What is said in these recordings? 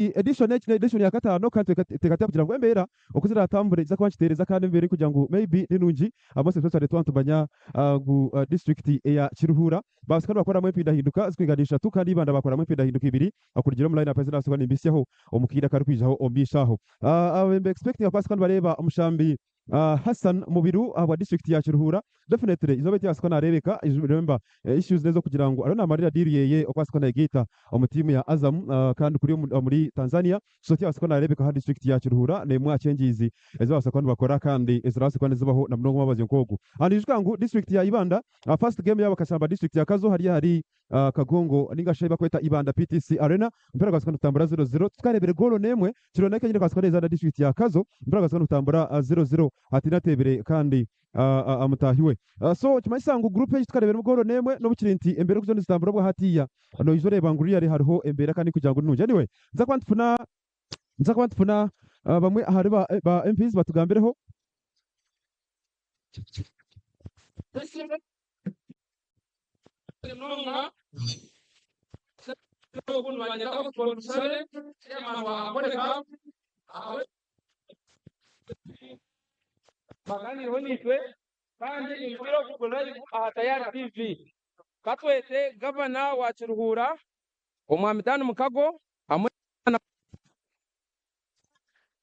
Edition egi n'edition ya kataano kandi twekateeka kugira ngu embeera oku ziratambure niza kuba nikiteereza kandi embeera erikugira ngu maybe ni nungi most especially twaba nitumanya ngu district eya Kiruhura babaasa kuba nibakoramu empindahinduka zirikwingana ishatu kandi Ibanda bakoramu empindahinduka ibiri okurugiirira omu line up ezi nabaasa kuba nimbitsyaho omu kaire akarikwijaho omu maisho aho. Nimba expectinga kubaasa kuba nibareeba omushambi Hassan Mubiru ahabwa disiturikiti ya Kiruhura definitely eizooba eri tiyabaasa kuba nareebeka remember issues n'ezokugira ngu ariyo namarira deal yeye okubaasa kuba nayegaita omu tiimu ya Azam kandi kuri omuri Tanzania so tiyabaasa kuba nareebeka aha disiturikiti ya Kiruhura n'emwe aha changes ezi babaasa kuba nibakora kandi ezirabaase kuba nizibaho na munonga omwabazyo nk'ogu. Noijuka ngu disiturikiti ya Ibanda first game yaabo bakashamba disiturikiti ya Kazo hariya ahari Kagongo ninga shi ahi barikweta Ibanda PTC Arena, omupiira gwabaasa kuba nigutambura ziro ziro. Titukareebire goolo n'emwe, Kirona kenyine ekabaasa kuba neezaana disiturikiti ya Kazo, omupiira gwabaasa kuba nigutambura ziro ziro hataine ateebire kandi mutaahi we. So nikimanyisa ngu guruupu egi titukareebiremu goolo n'emwe n'obu kiri nti embeera oku ziriyo nizitambura obwa hatiiya noija oreeba ngu really hariho embeera kandi erikugira ngu ni nungi. Anyway, nituza kuba nitufuna nituza kuba nitufuna bamwe ahari ba MPs batugambireho. Baganiireho naitwe kandi omupiira ogu guri live aha Tayari TV. Katwete Gavana wa Kiruhura Omwami Dan Mukago hamwe na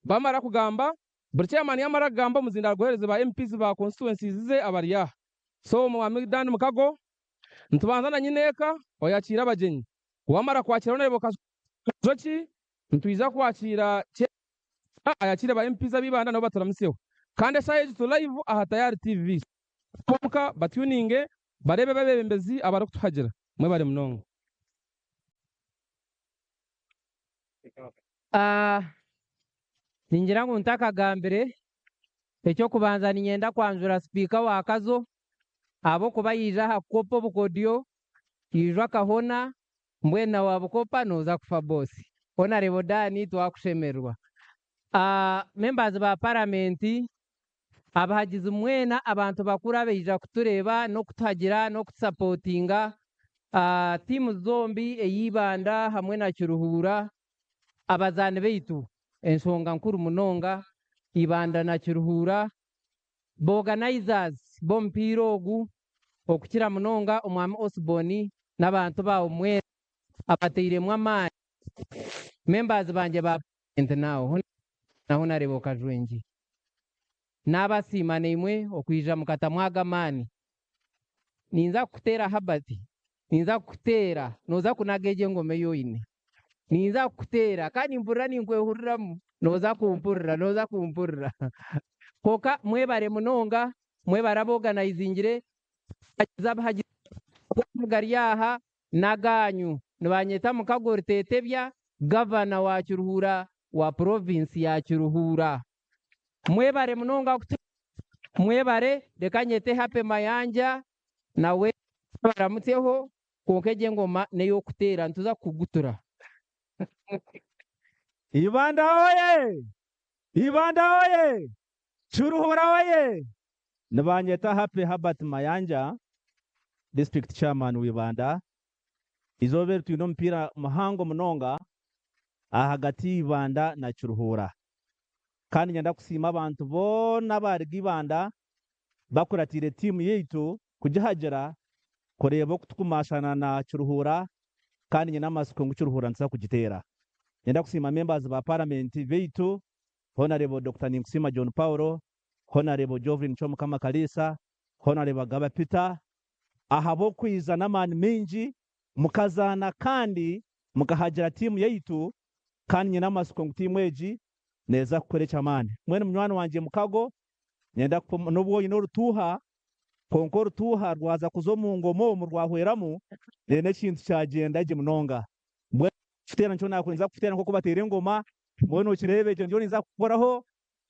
Bamara kugamba, buri chairman yamara kugamba omuzindaaro guhereze ba MPs ba constituencies ze abari aha. So Omwami Dan Mukago, nitubanza na nyineeka oyakiire abagyenyi. Wamara kwakira Honourable Kajoki, nitwija kwakira chairman ayakiire ba MPs ab'Ibanda nabo baturamutsyeho. Kandi eshaaha egi turi live aha Tayari TV. So ab'omuka batuninge bareebe abebembezi abarikutuhagira. Mwebare munonga. Ningira ngu ntakagambire, eky'okubanza niinyenda kwanjura sipiika wa Kazo ahabw'okuba yaija aha kukopa obukodyo, yaija akahona, mbwenu na waabukopa nooza kufa bosi. Honourable Dan twakushemererwa. Members ba Paramenti, abahagizi mwena, abantu bakuru abaija kutureeba n'okutuhagira n'okutusapotinga, tiimu zombi eya Ibanda hamwe na Kiruhura, abazaani baitu enshonga nkuru munonga Ibanda na Kiruhura, ba organizers b'omupiira ogu okukira munonga Omwami Osborn n'abantu baawe mwena abatairemu amaani, members bangye ba Parliament now na Honourable Kajwengye nabasiima naimwe okwija mukatamu ago amaani. Ninza kukuteera Herbert, ninza kukuteera noza kunaga egyo engoma ei oine. Ninza kukuteera kandi nimpurira ninkwehuriramu noza kumpurira noza kumpurira. Kwonka mwebare munonga, mwebare ab'oganayizingire, abahagizi gari aha n'agaanyu. Nibanyeta Mukago Rutetebya, Gavana wa Kiruhura wa Purovinsi ya Kiruhura. Mwebare munonga kutu Mwebare, reka nyete Happy Mayanja nawe abaramutsyeho, kwonka egyo engoma n'ey'okuteera nituza kukugutura. Ibanda oye! Ibanda oye! Kiruhura oye! Nibanyeta Happy Herbert Mayanja, District Chairman wa Ibanda. Eizooba eri twine omupiira muhango munonga ahagati ya Ibanda na Kiruhura. Kandi niinyenda kusiima abantu boona abaariga Ibanda bakuratiire tiimu yaitu kugihagira kureeba oku tukumaashana na Kiruhura kandi nyine amatsiko ngu Kiruhura nituza kugiteera. Niinyenda kusiima members ba Paramenti baitu, Honarebo Dokita Ninkusiima John Paul, Honarebo Jovline Kyomukama Kaliisa, Honarebo Agaba Peter ahabw'okwija n'amaani maingi mukazaana kandi mukahagira tiimu yaitu kandi nyine amatsiko ngu tiimu egi neeza kukora eky'amaani. Mbwenu munywani wangye Mukago, niinyenda kukuha n'obu oine orutuuha, kwonka orutuuha rwaza kuza omu ngoma omu rwahweramu, reero ekintu kyagyenda gye munonga. Mbwenu kuteera nikyo naakurinza kukuteera nk'oku bateera engoma, mbwenu okireebe ekyo nikyo ninza kukukoraho,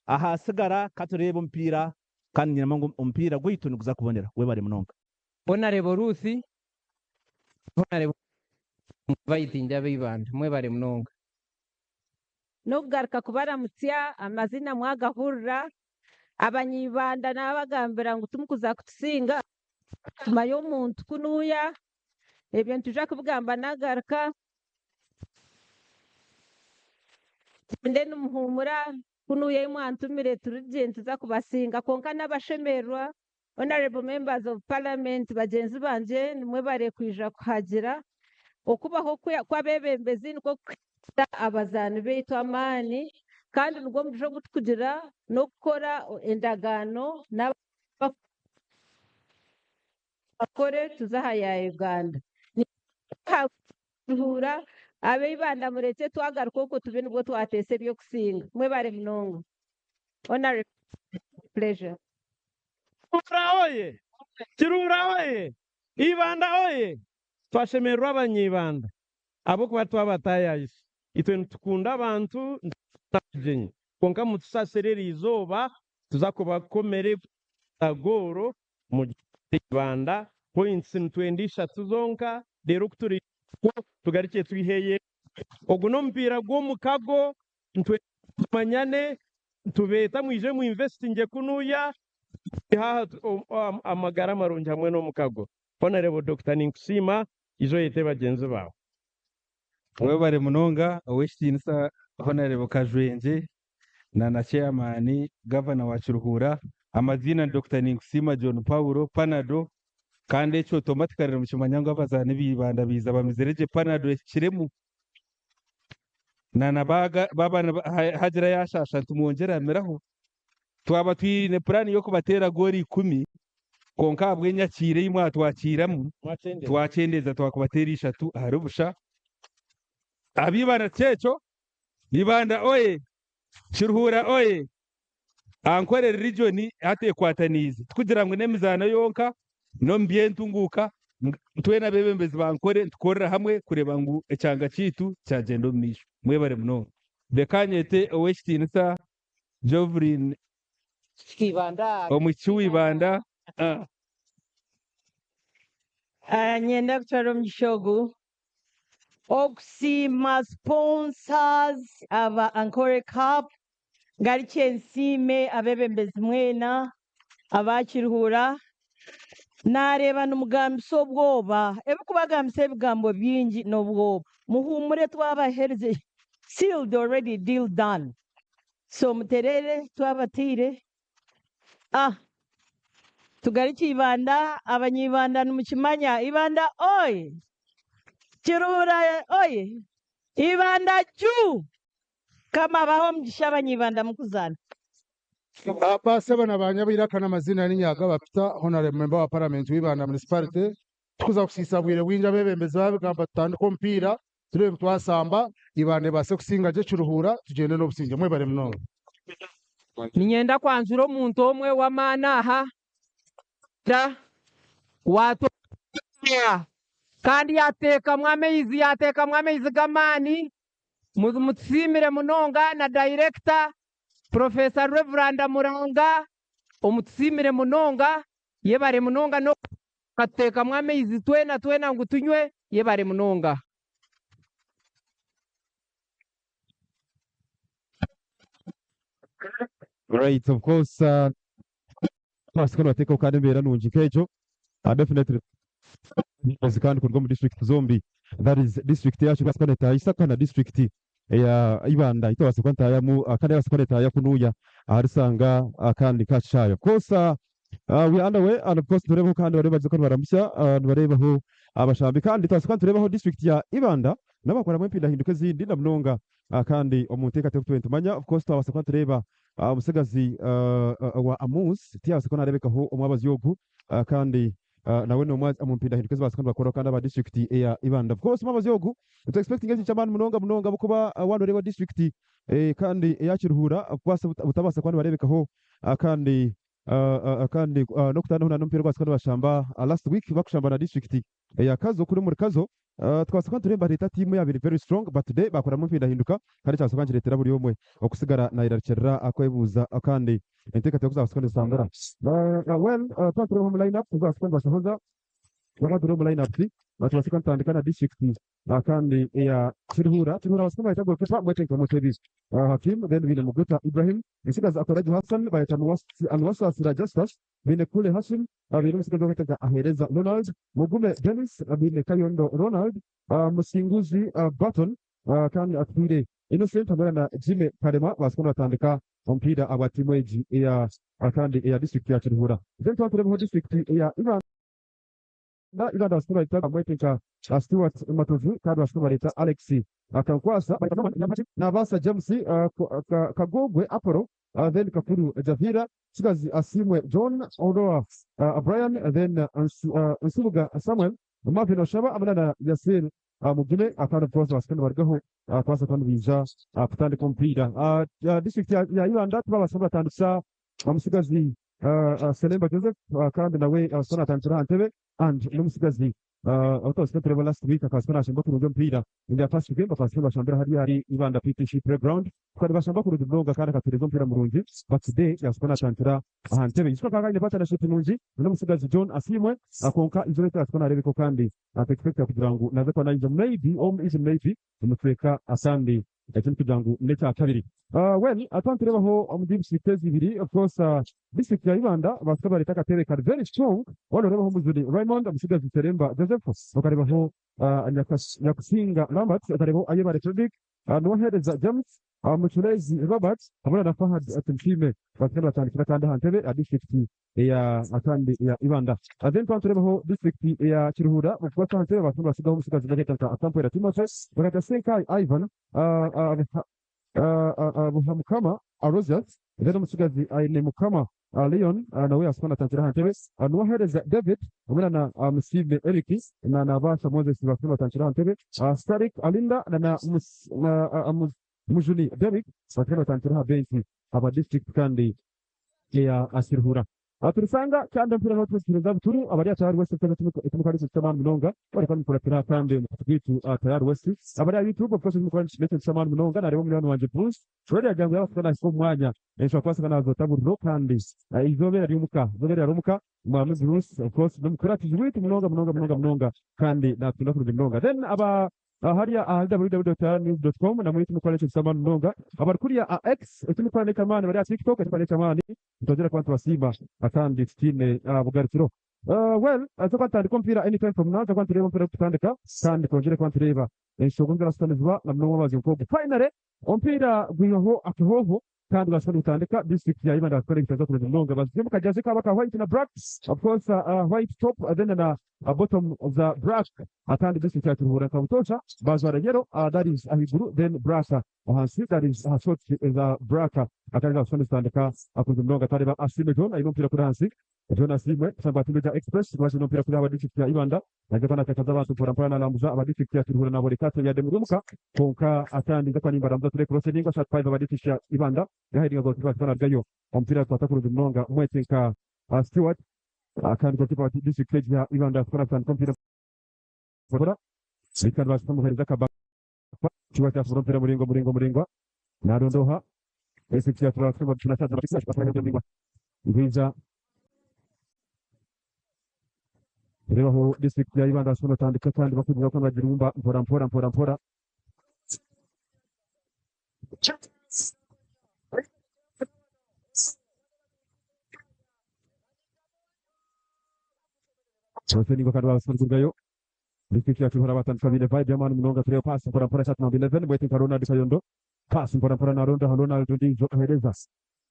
ahasigara ka tureebe omupiira kandi nyine ngu omupiira gwaitu niguza kubonera. Webare munonga. Honarebo Ruth, Honarebo Inviting ab'eibanda mwebare munonga. N'okugaruka kubaramutsya, amaziina mwagahurira, abanyaibanda nabagambira ngu timukuza kutusinga, tumanye omuntu kunuuya, ebyo nitwija kubigamba nagaruka. Mugyende nimuhuumura kunuya ei mwantumire turigye nituza kubasinga kwonka n'abashemererwa Honourable Members of Parliament bagyenzi bangye nimwebare kwija kuhagira okubaho kw'abeebembezi nikwo kuha abazaani baitu amaani kandi nigwo mugisha ogu tukugira n'okukora endagaano n'abakore tuze aha ya Uganda. Ruhuura ab'eibanda murekye twagaruka okwo tube nibwo twateesa eby'okusinga. Mwebare munonga. Honourable Pleasure. Kiruhura oye! Kiruhura oye! Ibanda oye! Twashemererwa abanyaibanda ahabw'okuba twabataayayisa. Itwe nitukunda abantu, nitukunda abagyenyi. Kwonka mutusaasire eri izooba tuza kubakomera goolo mugyende Ibanda. Points nitwenda ishatu zonka reero ku turi tugarukye twiheyo emwe. Ogu n'omupiira gw'omukago nitwenda tumanyane, tubeeta mwije mu investingye kunuya haha amagara marungi hamwe n'omukago. Honourable Doctor ninkusiima ija oyete bagyenzi baawe. Webare munonga Ow'ekitiinisa Honarebo Kajwengye na na Chairman Gavana wa Kiruhura. Amaziina ni Dokita Ninkusiima John Paulo, Panado, kandi ekyo automatically nimukimanya ngu abazaani b'eibanda baiza bamizire gye Panado ehikiremu. Na na baaba hagira yashaasha nitumwongyera amiraho. Twaba twine puraani y'okubateera goolo ikumi kwonka ahabw'enyakiira ei mwatwakiiramu twakyendeeza twakubateera ishatu ahari busha. Ab'eibanda tikyo? Ibanda oye! Kiruhura oye! Ankore region hati ekwataniize tikugira ngu n'emizaano yonka n'omu by'entunguuka twena abeebembezi ba Ankore nitukorera hamwe kureeba ngu ekyanga kyaitu kyagyenda omu maisho. Mwebare munonga. Reka nyete Ow'ekitiinisa Jovrine omwishiki w'eibanda. Niinyenda kutwara omugisha ogu okusiima sponsors aba Ankore Cup, ngarukye nsiime abeebembezi mwena aba Kiruhura. Naareeba nimugambisa obwoba, ebirikubagambisa ebigambo bingi n'obwoba. Muhuumure twabaheereza sealed already, deal done. So mutereere twabateire. Ah! Tugarukye Ibanda, abanyaibanda nimukimanya, Ibanda oye! Kiruhura oye! Ibanda juu! Mukama abahe omugisha abanyaibanda mukuzaana. Baasebo na baanyabo eiraka n'amaziina ni Nyagaba Peter, Honourable Member wa Parliament w'Ibanda Municipality. Tikuza kusiisa bwire bwingi abeebembezi baabigamba tutandike omupiira turebe ngu twasamba Ibanda ebaase kusinga gye Kiruhura tugyende n'obusingye. Mwebare munonga. Niinyenda kwanjura omuntu omwe w'amaani aha kandi yaateekamu amaizi yaateekamu amaizi g'amaani. Mutusiimire munonga na dayirekita Professor Rev. Muranga omutusiimire munonga yebare munonga n'okatuteekamu amaizi twena twena ngu tunywe yebare munonga. Right, of course, twasika nibateekaho kandi embeera nungi nk'egyo. Definitely kandi kuruga omu district zombi, that is district yacu ebaasa kuba neetaaha Isaka na district eya Ibanda ei twabaasa kuba nitaayamu kandi ebaasa kuba neetaaha kunuuya ahari Sanga kandi Kakishaayi. Of course, we are underway and of course nitureebaho kandi bariyo nibagyezaho nibaramutsya nibareebaho abashambi kandi twabaasa kuba nitureebaho district ya Ibanda nabo bakoramu empindahinduka ezindi na munonga kandi omu nteekateeka oku turiyo nitumanya. Of course twabaasa kuba nitureeba omutsigazi wa Amus tiyabaasa kuba naareebekaho omwabazyo ogu kandi nawe n'omwe omu mpindahinduka ezi babaasa kuba nibakoraho kandi aba disiturikiti eya Ibanda. Of course omwabazyo ogu nitu expectinga ekintu ky'amaani munonga munonga ahabw'okuba waaba nooreeba disiturikiti kandi eya Kiruhura kubaasa butabaasa kuba nibareebekaho kandi kandi n'okutaanaho n'omupiira ogu babaasa kuba nibashamba last week bakushamba na disiturikiti eya Kazo kuri omuri Kazo. Twabaasa kuba nitureeba nibareeta tiimu eyaabaire very strong but today baakoramu empindahinduka kandi kyabaasa kuba nikireetera buri omwe okusigara naayerarikirira kwebuuza kandi enteekateeka oku zaabaasa kuba nizitambura. Well, twaba nitureeba omu line up oku babaasa kuba nibashohoza, twaba turi omu line up tubaasa kuba nitutandika na district kandi eya Kiruhura. Kiruhura babaasa kuba nibayeta goalkeeper Mwetenka Mutebi Hakim, then baine Muguta Ibrahim, ensigazi Akoragye Hassan, bayeta Nuwasaasira Justus, baine Kule Hashim, baine omutsigazi ou barikweta Aheereza Ronald, Mugume Denis, baine Kayondo Ronald, Musinguzi Barton kandi atwire. Innocent hamwe na Jimmy Karema baasika nibatandika omupiira ahabwa tiimu egi eya kandi eya district ya Kiruhura. Then twaba tureebaho district eya Ibanda, Ibanda baasika nibareeta bamwete nka Stuart Matovu kandi baasika nibareeta Alex Akankwasa, Nabaasa James, Kagogwe Apollo, then Kakuru Javira, Kigazi Asiimwe John, Oroa Brian, then Nsubuga Samuel, Marvin Oshaba hamwe na Yasir Mugume kandi of course baasika nibarugaho kubaasa kuba nibaija kutandika omupiira. District ya Ibanda tibabaasa kubatandikisa omutsigazi Selemba Joseph kandi nawe abaasa kuba naatandikira aha ntebe and n'omutsigazi ou twabaasa kureeba last week akabaasa kuba naashamba kurungi omupiira in their first game bakabaasa kuba nibashambira hariya ahari Ibanda PTC playground tukaba nibashamba kurungi munonga kandi akatuheereza omupiira murungi but today yabaasa kuba naatandikira aha ntebe. Ijuka akaba aine partnership nungi n'omutsigazi John Asiimwe kwonka eizooba eri turabaasa kuba naareebekaho kandi natu expecta kugira ngu naza kuba naija maybe or even maybe omu kicweka akandi eki nikugira ngu n'ekyakabiri. Well twaba nitureebaho omu district ezi ibiri of course district ya Ibanda baasika bareeta akateebe kari very strong waaba nooreebaho Mujuni Raymond, Omutsigazi Seremba Joseph, okareebaho Nyakusinga Lambert, okareebaho Ayebare Fredrick, Nuwaheereza James, Mucureezi Robert hamwe na Fahad Tumusiime baasika nibatandikira kandi aha ntebe ya district eya kandi eya Ibanda. Then twaba nitureebaho district eya Kiruhura okukwata aha ntebe baasika nibatsigaho omutsigazi barikwetwa nka Atampoera Timothy, bakaita Senkai Ivan, Buhamukama Aloysius, then omutsigazi Ainemukama Leon nawe yaasika natandikira aha ntebe, Nuwaheereza David hamwe na Musiime Eric na Nabaasa Moses baasika nibatandikira aha ntebe, Starik Alinda na Mujuni Derrick baasika nibatandikira aha benki aba district kandi eya Kiruhura. Turisanga kandi omupiira niho turikutuheereza buturu abari aha Tayari West ekimuka n'ekintu ky'amaani munonga barikuba nimukuratira kandi omukutu gwaitu Tayari West. Abari aha YouTube of course ekimuka n'ekintu ky'amaani munonga nareeba omunywani wangye Bruce Fred yagira ngu yaaba kuba nahika omu mwanya nshobora kubaasa kuba naaza otaburiro kandi eizooba eri omuka eizooba eri ari omuka mwami Bruce of course n'omukuratizi waitu munonga munonga munonga munonga kandi naatunda kurungi munonga. Then aba hariya ahari www.tayarinews.com namwe ekimuka n'ekintu ky'amaani munonga. Abari kuriya aha X ekimuka n'eky'amaani bari aha TikTok ekimuka n'eky'amaani nitwongyera kuba nitubasiima kandi tutaine bugarukiro. Well tuza kuba nitutandika omupiira anytime from now tuza kuba nitureeba omupiira gurikutandika kandi twongyere kuba nitureeba enshonga oku zirasitanizibwa na munonga omwabazyo nk'ogu. Finally omupiira gwihaho akahooho kandi gwashuba nigutandika district ya Ibanda bakakora ebitaza kurungi munonga bazire omu kajazi kaabo aka white na black of course white top then na bottom za black kandi district ya Kiruhura nka butoosha bajwara yellow that is ahaiguru then black ahansi that is aha shorts eza black akandi gashuba nizitandika kurungi munonga twareeba Asiimwe John aine omupiira kuri ahansi John Asiimwe kushamba tiimu ya Express rwakire omupiira kuri aba district ya Ibanda naija kuba naatakaza abantu mpora mpora narambuza aba district ya Kiruhura naboreka ati yade omuka kwonka akandi nza kuba nimbarambuza ture cross ningwa shot 5 aba district ya Ibanda yahedinga goalkeeper kuba narugayo omupiira gukwata kurungi munonga mwete nka Stewart kandi goalkeeper wa district egi ya Ibanda kuba nakutandika omupiira mpora kandi baasa kumuheereza akabaka Stewart yasobora omupiira muringwa muringwa muringwa narondoha district ya Kiruhura Ngwija rebaho district ya Ibanda basiba batandika kandi bakugira ko bagirumba mpora mpora mpora mpora bose niko kandi basubirwayo district ya Kiruhura batandika bine vibe y'amani munonga tureba pass mpora mpora shot number 11 waiting for Ronald Kayondo pass mpora mpora na Ronda Ronald Ndizo ahereza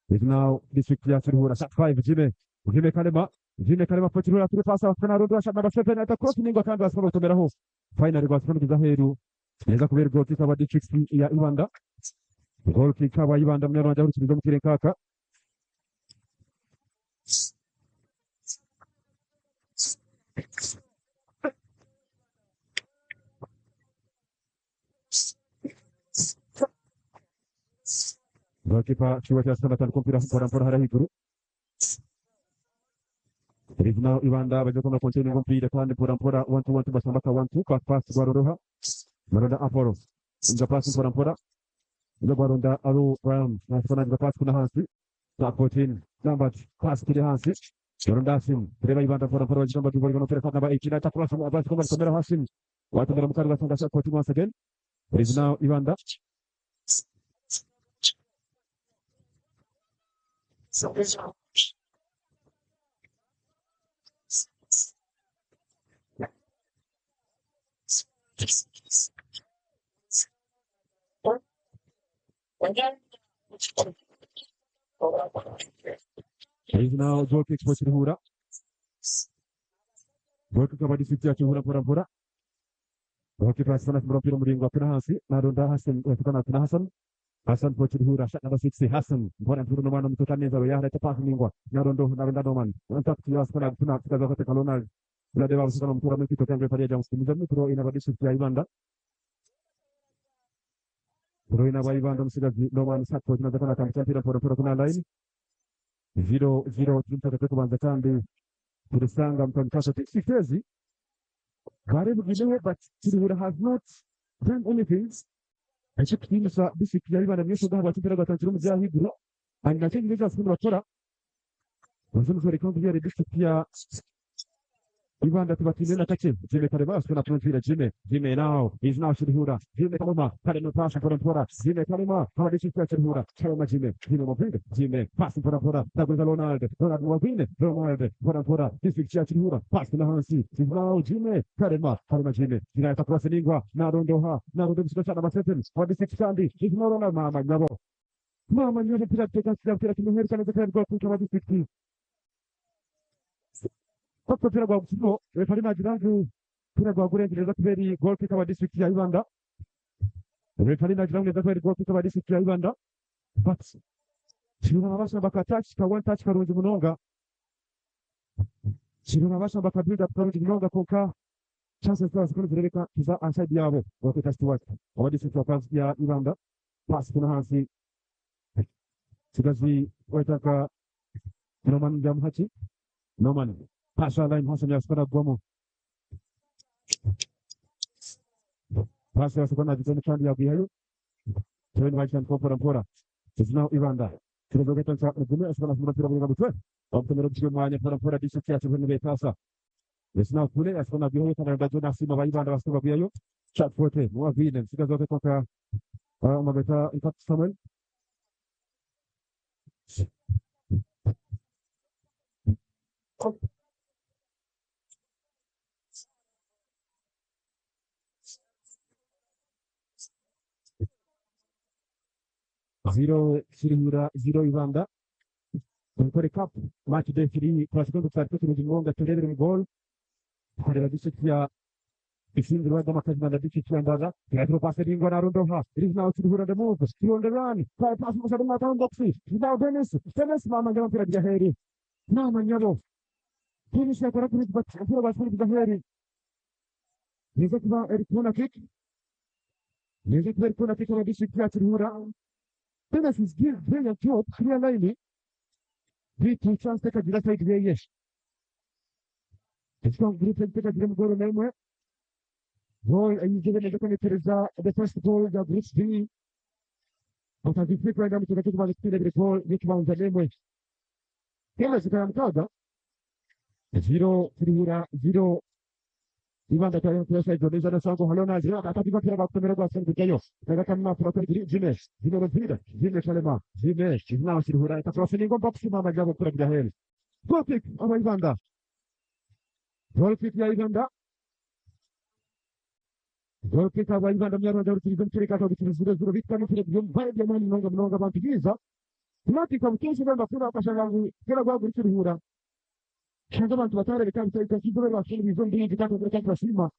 is now district ya Kiruhura shot 5 Jimmy Jimmy Kalema Jimmy Kalema for Kiruhura turi pass afana Ronda shot number 7 at cross ningwa kandi basaba gutomeraho finally basaba kugeza heru neza kubera goal kick aba district ya Ibanda goal kick aba Ibanda munyarwanda yarusubiza mu kirenkaka goalkeeper kiwa cya sana atandika umupira mpora mpora hariya higuru It is now Ibanda bajya kubona containing umupira kandi mpora mpora 1 2 1 2 basamba ka 1 2 back pass Gwaroroha Maronda Apollo inja pass mpora mpora inja Gwaronda Aru Brown nasibona inja pass kuna hansi top 14 number pass kiri hansi Gwaronda Asim tureba Ibanda mpora mpora bajya bajya bajya umupira number 18 atakura abasi kumba komera Hasim watondera mukari basanga shot 14 once again. It is now Ibanda Is now goal kick for Kiruhura. Goal kick aba district ya Kiruhura mpora mpora. Goalkeeper Hassan akimura mpira muringwa kuna hasi naronda Hassan watukana kuna Hassan. Hassan for Kiruhura shot number 6 Hassan mbona mpira no mwana mtoka neza ya hata pass ningwa narondo naronda Norman. Wanataka kuyas kuna kuna tukaza kwa Ronald. Unadeva msukana mpira mwingi kutoka referee ya msikiliza mtro ina district ya Ibanda. Pro ina Ibanda msigazi Norman Sakpo tunataka na mpira mpora mpora kuna line. 0-0 tulimtaka kubanza kandi tulisanga mtanikaso district barebugineho but Kiruhura has not done anything ekyo kutiinisa district ya Ibanda myesho gahabwa kimpera gwatangira omu byahiguru and nakyo nyine kyasikundi bakora bazungu kandi yari district ya Ibanda tubatinde na kake Jimmy Kareba asukuna mpira Jimmy Jimmy now is now Kiruhura Jimmy Kalema kare no pass mpora mpora Jimmy Kalema hawa district ya Kiruhura Kalema Jimmy Jimmy Mopinde Jimmy pass mpora mpora Tagweza Ronald Ronald Mwabine Ronald mpora mpora district ya Kiruhura pass na hansi is now Jimmy Kalema Kalema Jimmy Jimmy cross ningwa na rondoha na rondo msiko sana maseten hawa district kandi is now Ronald mama nyabo mama nyabo pira pira pira kimuheri kana zakara gol kwa district Papa mpira gwa Bukigo refari nagira ngu mpira gwa gurengereza kubera goal kick aba district ya Ibanda refari nagira ngu kubera goal kick aba district ya Ibanda but Kiruna abasha baka touch ka one touch karungi munonga Kiruna abasha baka build up karungi munonga konka chances zaba zikuru zirebeka kiza inside yabo bakita Stewart aba district ya Ibanda pass kuna hansi Sigazi waitaka Norman Jamhachi Norman Pasha line Hassan yasukana gwamo Pasha yasukana jitoni kandi yagwihayo Tony White mpora mpora It's now Ibanda Kirogeta nsa gume asukana fumura mpira bunga mutwe Wamutomera mchiro mwanya mpora mpora district ya Chibwe Pasa It's now Kule asukana gwihayo kana ndajo na sima bayibanda basuka gwihayo Chat forte mwavine msigazi wake toka Mabeta Impact Samuel Zero Kiruhura zero Ibanda Ankole Cup match day 3 twasigaye twari tukiruza ingonga turebere mu goal tukareba district ya Isinzi Rwanda Makazimanda district ya Ndaza Retro pass Ringo na Rundoha it is now Kiruhura the move still on the run try pass Musa Mata box now Dennis Dennis mama ngema mpira bijaheri mama nyabo Dennis yakora kuri but mpira basuri bijaheri niza kuba Eric Mona kick niza kuba Eric Mona kick wa district ya Kiruhura Dennis is give brilliant job clear line bitu chance tekagira side yeye Strong group tekagira mugoro nemwe goal ayigeze neza kwenekereza the first goal ya group B batagifite kwenda mu kibuga cyo kubanza kwirebera goal yo kubanza nemwe Kema zikara mukaga zero Kiruhura zero Ibanda kwa kwa side neza na sango halona zero akatiba kira bakomera kwa sango jayo kaga kama proper Jimmy Jimmy Rodrigo Jimmy Kalema Jimmy Jimmy Kiruhura itatrofi ningo box mama jabo kura bijaheri goal kick aba Ibanda goal kick ya Ibanda goal kick aba Ibanda mnyarwanda rutirizo mturika kwa bitirizo zero bitwa mutire byumva byamani nonga mnonga bantu biza Mati kwa mkenshi bamba kuna akashanga kera gwa Kiruhura cyangwa abantu batarareka bitari kizo bashobora bizo mbiri bitaka bitaka bashima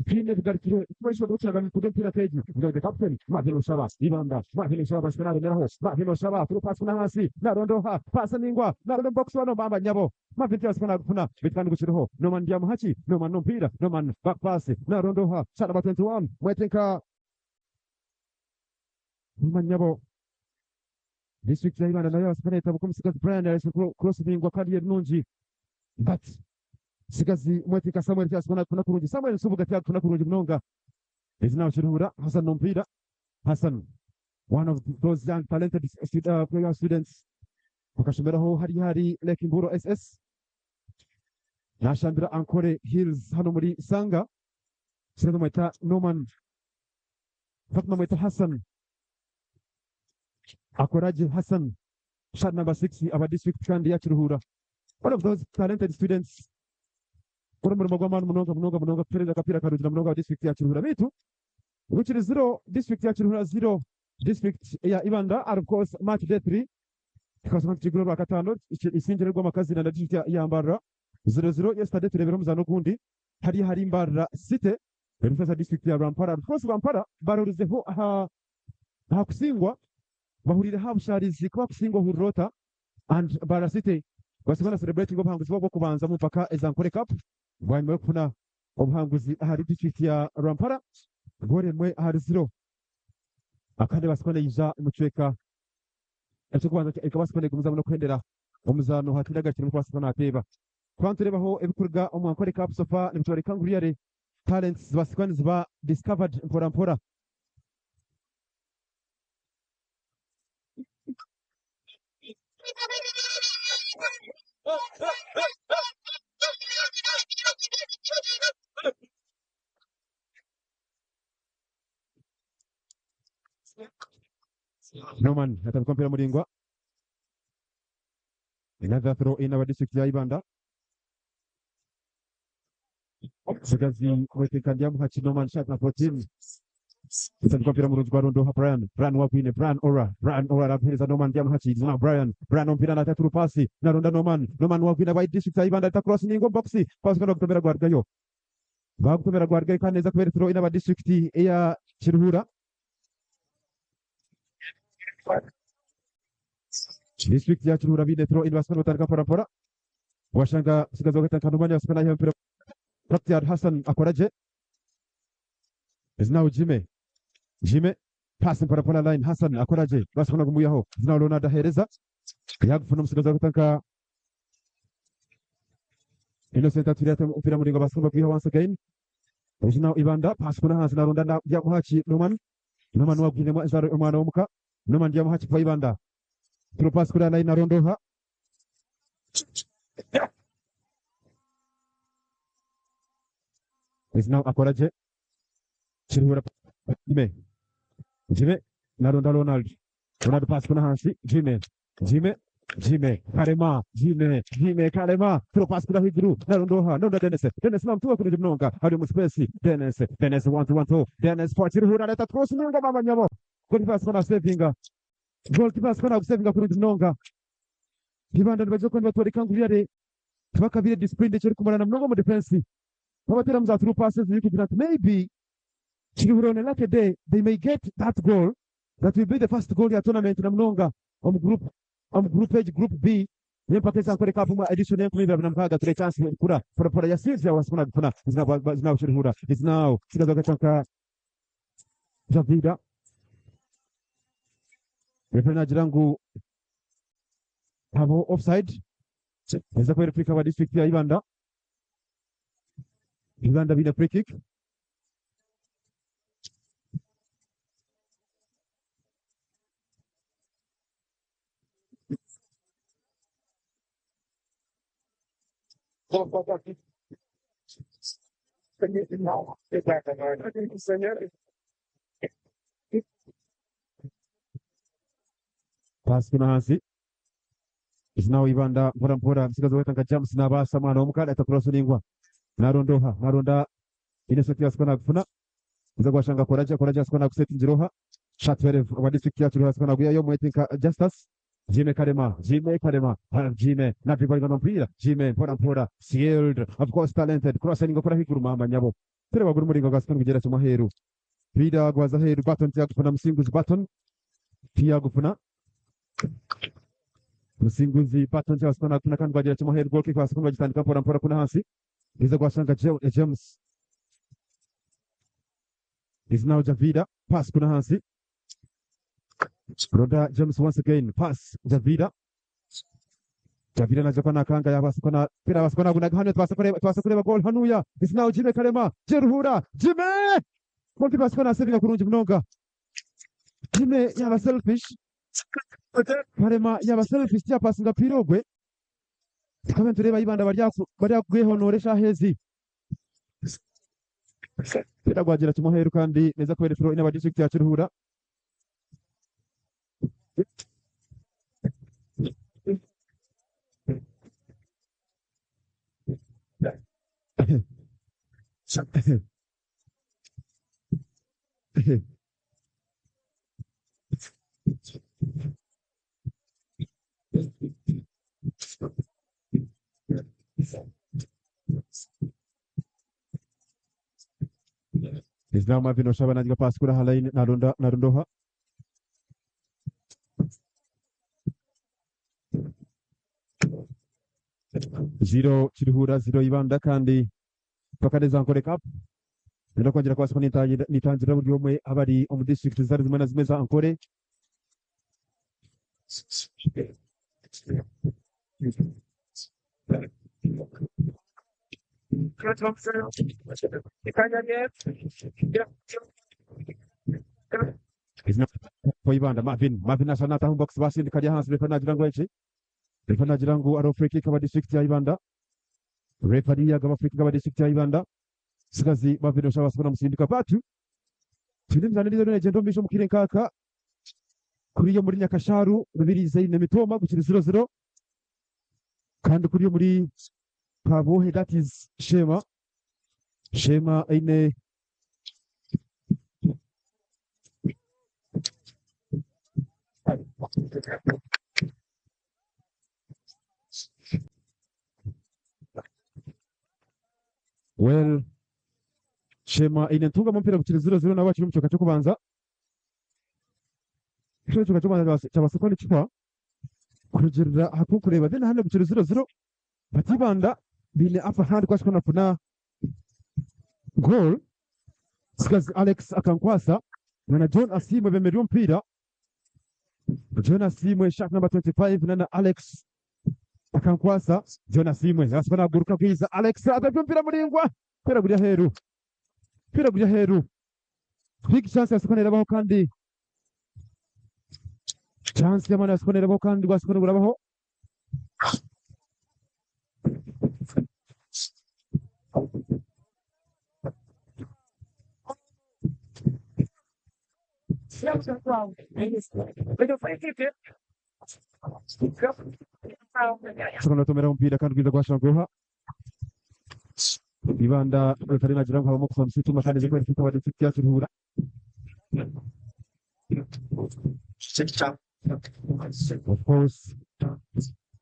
Fine bigarukire kubaisho dochaga kude mpira teji ndo the captain Mavilo Shaba Ibanda Mavilo Shaba bashikana remera Mavilo Shaba through pass kuna hasi narondoha pasa ningwa narondo box wano mama nyabo Mavilo asikana kufuna bitani gushiriho no man dia muhachi no man no mpira no man back pass narondoha shot number 21 mwetenka man nyabo District ya Ibanda nayo asikana itabuko musigazi Brian arese cross ningwa kandi nungi but sigazi mwetika Samuel asikana kufuna kurungi Samuel subuga tia kufuna kurungi mnonga Izina Kiruhura Hassan Nompira Hassan one of those young talented player students bakashomeraho hari hari Lake Mburo SS nashambira Ankole Hills hano muri Sanga sigazi mweta Norman Fatma mweta Hassan Akoraje Hassan shot number 6 aba district kandi ya Kiruhura one of those talented students kora umurimo gw'amani munonga munonga munonga kupereza akapira karungira munonga wa district ya Kiruhura bitu Rukiri 0 district ya Kiruhura 0 District ya Ibanda and of course match day 3 tukasoma tukigura rwa katano isingire rw'amakazi na district ya Mbarara 0-0. Yesterday turebera omuzano ogundi hari hari Mbarara City erufasa district ya Rwampara. Of course Rwampara barorizeho aha aha kusingwa bahurire ha busharizi kuba kusingwa hurota and Mbarara City basigana celebrating obuhanguzi bwabo kubanza mu mpaka eza Ankole Cup bwanyuma yo kufuna obuhanguzi ahari district ya Rwampara goremwe ahari 0 akandi basikone yija mucweka ekyokubanza ekaba sikone gumizamu nokuhendera omuzano hatindagakire mukuba sikone ateeba kuba nitureebaho ebikuruga omu Ankole Cup so far nibitworeka ngu really talents ziba niziba discovered mpora mpora. Norman atabika mpira muringwa another throw in aba district ya Ibanda Sigazi wetekandi Muhachi Norman shot na 14 Atabika mpira murungi gwa Rondo Brian Brian wagwine Brian Ora Brian Ora aramuhereza Norman Muhachi is now Brian Brian ompira nataturu pasi naronda Norman Norman wagwine aba district ya Ibanda cross ningo box pass kana kutomera gwargayo bagutomera gwargayo kandi neza kubera throw in aba district ya Kiruhura. District ya Kiruhura bine throw in basana batandika mpora mpora washanga sigazi wagatanga Norman basana ahiha mpira Bakhtiar Hassan Akoraje is now Jimmy Jimmy pass mpora mpora line Hassan Akoraje basana gumuyaho is now Leonard ahereza yagufuna umusigazi wagatanga Innocent atwiriye umupira muringo basana bagwiha once again is now Ibanda pass kuna hansi naronda na Muhachi Norman Norman wagwine mwa umwana w'omuka Norman Muhachi kwa Ibanda through pass kuri line narondoha is now Akoraje Kiruhura Jimmy Jimmy naronda Ronald Ronald pass kuna hansi Jimmy Jimmy Jimmy Karema Jimmy Jimmy Karema through pass kuna higuru narondoha naronda Dennis Dennis namtuwa kuri mnonga hari mu space Dennis Dennis 1 2 1 2 Dennis for Kiruhura leta cross nunga mama nyabo goalkeeper asona savinga goalkeeper asona gusavinga kuri mnonga Ibanda nibaje ko nibatwarika nguriyare tubakabire discipline cyo kumarana mnonga mu defense babatera mu za through passes ziri kugira ati maybe Kiruhura on a lucky day they may get that goal that will be the first goal ya tournament na mnonga omu group omu group H group B nempaka ezankore cup mu edition y'enkumi ibiri na mukaaga ture chance kura pora pora yasinze wasifuna gufuna zina Kiruhura is now sigaza gacanka Javida referee nagira ngu habo offside eza kubera free kick district ya Ibanda Ibanda bina free kick pass kuna hansi is now Ibanda mpora mpora msigazi wetanga James nabasa mwana w'omukala eta cross ningwa narondoha naronda Innocent yasikona kufuna nza gwashanga Koraja Koraja yasikona kuseti njiroha shot 12 wa district ya Kiruhura yasikona guyayo mwetinka Justus Jimmy Karema Jimmy Karema Jimmy na dribble no mpira Jimmy mpora mpora skilled of course talented cross ningo kora higuru mama nyabo tere baguru muringo gasikona kugera cyo pira gwaza heru Baton tia kufuna msinguzi Baton pia gufuna Musinguzi Baton tia wasikona kuna kandi gwagira cyo maheru goal kick wasikona bagitandika mpora mpora kuna hansi iza gwashanga James is now Javida pass kuna hansi Roda James once again pass Javida Javida naje kwa nakanga yabasikona pira basikona gunaga hano twasa kureba goal hanuya is now Jimmy Karema Jeruhura Jimmy goalkeeper asikona savinga kurungi mnonga Jimmy yaba selfish Karema yaba selfish yapasinga pirogwe tukabe tureba Ibanda barya gwehonoresha hezi pira gwagira kimuheru kandi neza kubera throw in aba district ya Kiruhura Is now Marvin Oshaba nagiga pass kuri aha line naronda narondoha. Zero Kiruhura zero Ibanda kandi paka neza Ankole Cup. Nenda kwongera kubasa ko nitangira buri omwe abari omu district zitari zimwe na zimwe za Ankole. Izina kwa Ibanda Marvin Marvin ashana ataho box basindika rya hansi refa nagira ngo iki refa nagira ngo aro free kick aba district ya Ibanda refa yagaba free kick aba district ya Ibanda sigazi Marvin oshaba basubira musindika batu turi mzanirizo negendo misho mukire nkaka kuri yo muri Nyakasharu rubirize ine mitoma gukira 0-0 kandi kuri yo muri Kabohe that is Shema Shema ine well Shema ine ntunga mu mpira gukira 0-0 nabo bakiri mu kibuga cyo kubanza kino kibuga cyo kubanza cyabasukwa n'ikipa kurugerera hakukureba then hano gukira 0-0 batibanda bine upper hand kwa shikona funa goal Sigazi Alex akankwasa na John Asimwe bemerera umupira John Asimwe shot number 25 nana Alex akankwasa John Asimwe yasibana guruka kwiza Alex atapye umupira muringwa pera gurya heru pera gurya heru big chance yasikona irabaho kandi chance y'amana yasikona irabaho kandi rwasikona burabaho Sikona tomera umupira kandi gwiza kwa Shangoha Ibanda rutari nagira ngo habamo kusoma msitu makandi ziko ifite wa district ya Kiruhura of course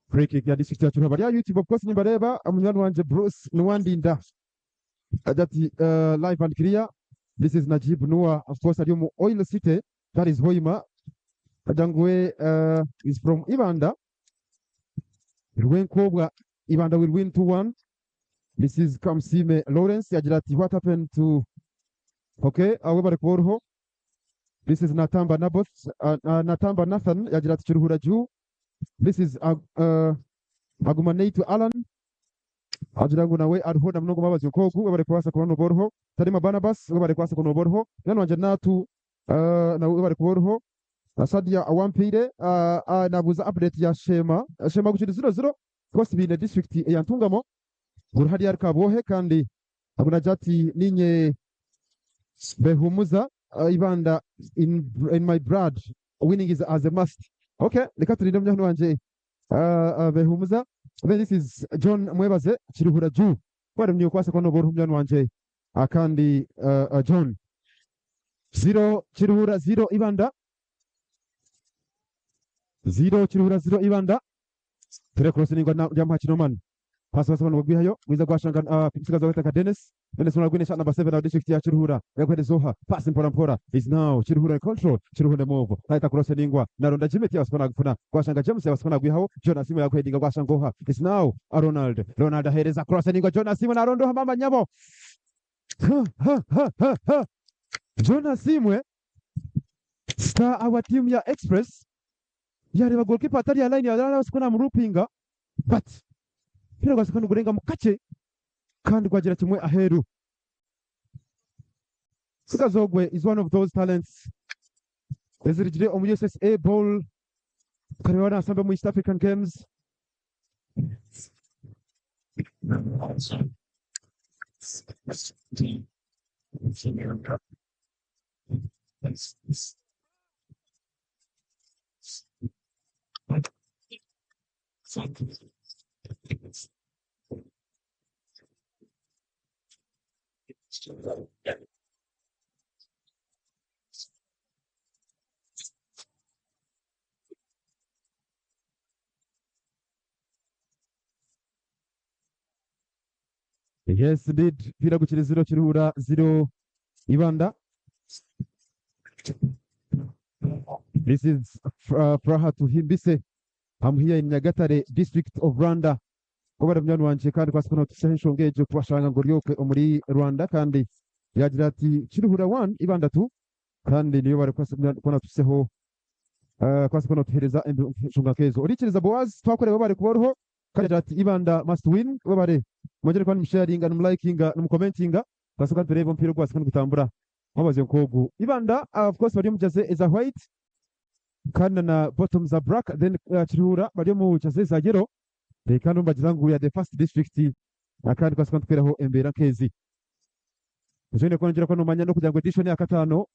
free kick ya district ya Kiruhura bari ya YouTube of course nimbareba umunywanyi wanje Bruce Nuwandinda aja ati live and clear this is Najib Noah of course ari mu Oil City that is Hoima ajanguwe is from Ibanda Rwenkobwa Ibanda will win 2-1. This is Kamsime Lawrence agira ati what happened to okay awe bari kuboruho This is Natamba Naboth Natamba Nathan yagira ati Kiruhura juu This is Agumaneitu Alan agira ngo nawe ariho na mnogo mabazi nkogu we bari kubasa kubona boruho Tarima Barnabas we bari kubasa kubona boruho nano wanje natu nawe bari kuboruho Sadia Awampire nabuza update ya Shema Shema gukira 0-0 rwose bine district ya Ntungamo uruhari yari Kabohe kandi abona jati ninye Behumuza Ibanda in my blood winning is as a must. Okay, reka turinde munyana wanje Behumuza. Then this is John Mwebaze Kiruhura juu bari mnyo kwasa kono boru munyana wanje akandi John 0 Kiruhura 0 Ibanda 0 Kiruhura 0 Ibanda tere cross ningwa na jamha Chinoman pasi pasi bano gwihayo gwiza gwashanga msigaza wetaka Dennis Dennis unagwine shot number 7 wa district ya Kiruhura yakwende Zoha pass mpora mpora is now Kiruhura control Kiruhura move taita cross ningwa naronda Jimmy yasikona gufuna gwashanga James yasikona gwihaho Jonas Simo yakwedinga gwashangoha is now Ronald Ronald ahereza cross ningwa Jonas Simo narondoha mama nyabo ha ha ha ha ha Jonas Simwe star our team ya Express yareba goalkeeper atari ya line ya yasikona murupinga but mpira gwasikona gurenga mu kace kandi gwagira kimwe aheru Sikazogwe is one of those talents ezirigire omu USSA ball kareba nasambe mu East African Games Yes indeed mpira gukira 0 Kiruhura 0 Ibanda. This is Furaha Tuhimbise. I'm here in Nyagatare district of Rwanda. Webare munywani wangye kandi kwasa kuba notuhitsyaho enshonga egyo kubashanga ngu ori okwe omuri Rwanda kandi yagira ati Kiruhura 1 Ibanda 2 kandi niyo bari kubaasa kuba notuhitsyaho kubaasa kuba notuheereza enshonga nkezo. Oriikiriza Boaz twakureba webare kuba oriho kandi yagira ati Ibanda must win webare mwongyere kuba nimusharinga nimulayikinga nimukomentinga kubaasa kuba nitureeba omupiira ogu kubaasa kuba nigutambura mwabaze nk'ogu. Ibanda of course bari omu jersey eza white kandi na bottom za black then Kiruhura bari omu jersey za yellow. Reka nimbagira ngu we are the first district kandi kubaasa kuba nitukweraho embeera nk'ezi. Ekyoine kwongyera kuba nomanya n'okugira ngu edition ya kataano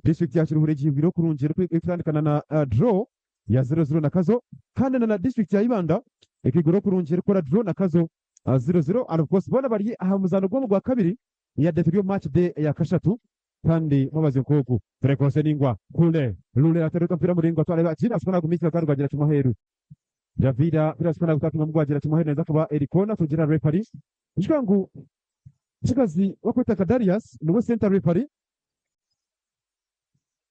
district ya Kiruhura egihingwireho kurungi erikutandikana na draw ya 0-0 na Kazo kandi na district ya Ibanda ekaiguraho kurungi erikukora draw na Kazo 0-0 and of course boona bari aha muzaano gwabo gwa kabiri yadde turi omu match day eya kashatu kandi mwabaze nk'ogu Turekose ningwa Kule Lule atereka omupiira muraingwa twareba Genius ku nagumiisiriza kandi gwagira kimwe aheeru. Davida Birasika nagutakingamu gwagira kimwe aheeru neeza kuba eri koona tugira referee. Ijuka ngu omutsigazi bakweta nka Darius niwe center referee.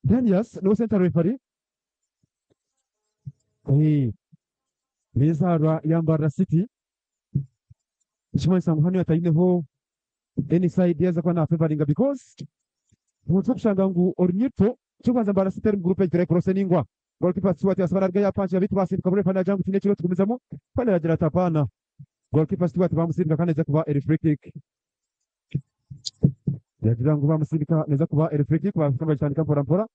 Darius niwe center referee. Eh, n'ezaarwa ya Mbarara City. Ekimanyisa ngu hanu ataineho any side yaza kuba nafevaringa because omuntu okushanga ngu ori neutral ekyokubanza Mbarara City eri mu group egi cross eningwa. Goalkeeper Stuart yasaba naruga yapangira beitu basinduka buri refa nagira ngu tihaine ekiriho tugumizamu kandi aragira ati apaana. Goalkeeper Stuart bamusindika kandi neeza kuba eri free kick. Yagira ngu bamusindika neeza kuba eri free kick bahika nibagitandika mpora mpora.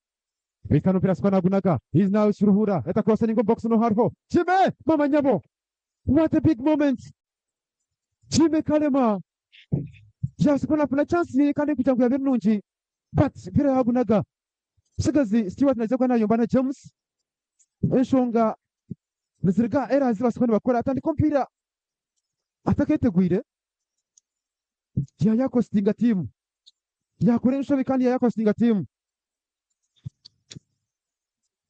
Beitu kandi omupiira Siko nagunaga. He is now Kiruhura. Eta cross eningwa omu box no hariho Jimmy mama nyabo. What a big moment. Jimmy Kalema yasiko nafuna chance ye kandi kugira ngu yabe nungi but mpira yagunaga. Musigazi Stewart naija kuba nayomba na James. Enshonga niziriga errors ezi basikuba nibakora. Atandika omupiira ataketegwire yayakositinga tiimu. Yakora enshobi kandi yayakositinga tiimu.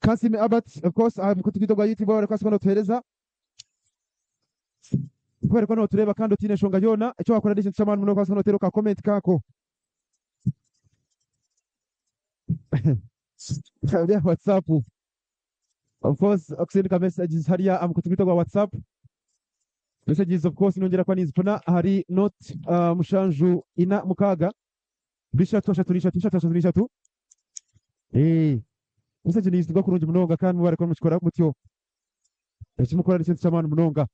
Kasime Albert of course aha mukutu gwaitu ogwa YouTube wabare kubaasa kuba notuheereza. Wabare kuba notureeba kandi otiine nshonga yoona. Eki wakora n'ekintu ky'amaani munonga kubaasa kuba noteera ka comment kako. Hariya WhatsApp. Of course okusindika messages hariya aha mukutu gwaitu ogwa WhatsApp. Messages of course nongyera kuba ninzifuna ahari not mushanju ina mukaaga bishatu ashatu n'ishatu ishatu ashatu n'ishatu. Eh, message nizitugwa kurungi munonga kandi mubare kuba nimukikora mutyo. Eki mukora n'ekintu ky'amaani munonga.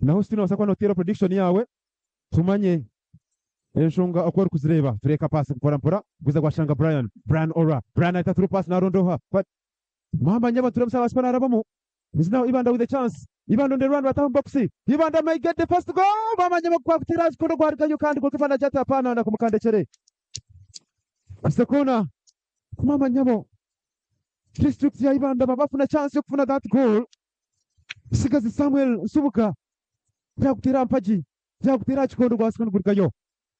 Naho still nobaasa kuba noteera prediction yaawe tumanye enshonga oku orikuzireeba. Tureeka paasi mpora mpora guza gwashanga Brian. Brian Ora. Brian ahita through pass naronda oha? But mwamanya abantu turamushaba abaasa kuba narabamu. Is now Ibanda with a chance. Ibanda on the run bataha omu box. Ibanda may get the first goal. Bamanya bakuteera aha kikondo gwarugayo kandi goalkeeper nagira ati apaana nakumukandekere. Sekona mwamanya bo district ya Ibanda babafuna chance yokufuna that goal. Sigazi Samuel Nsubuga yakuteera aha mpagi yakuteera aha kikondo gwasika nigurugayo.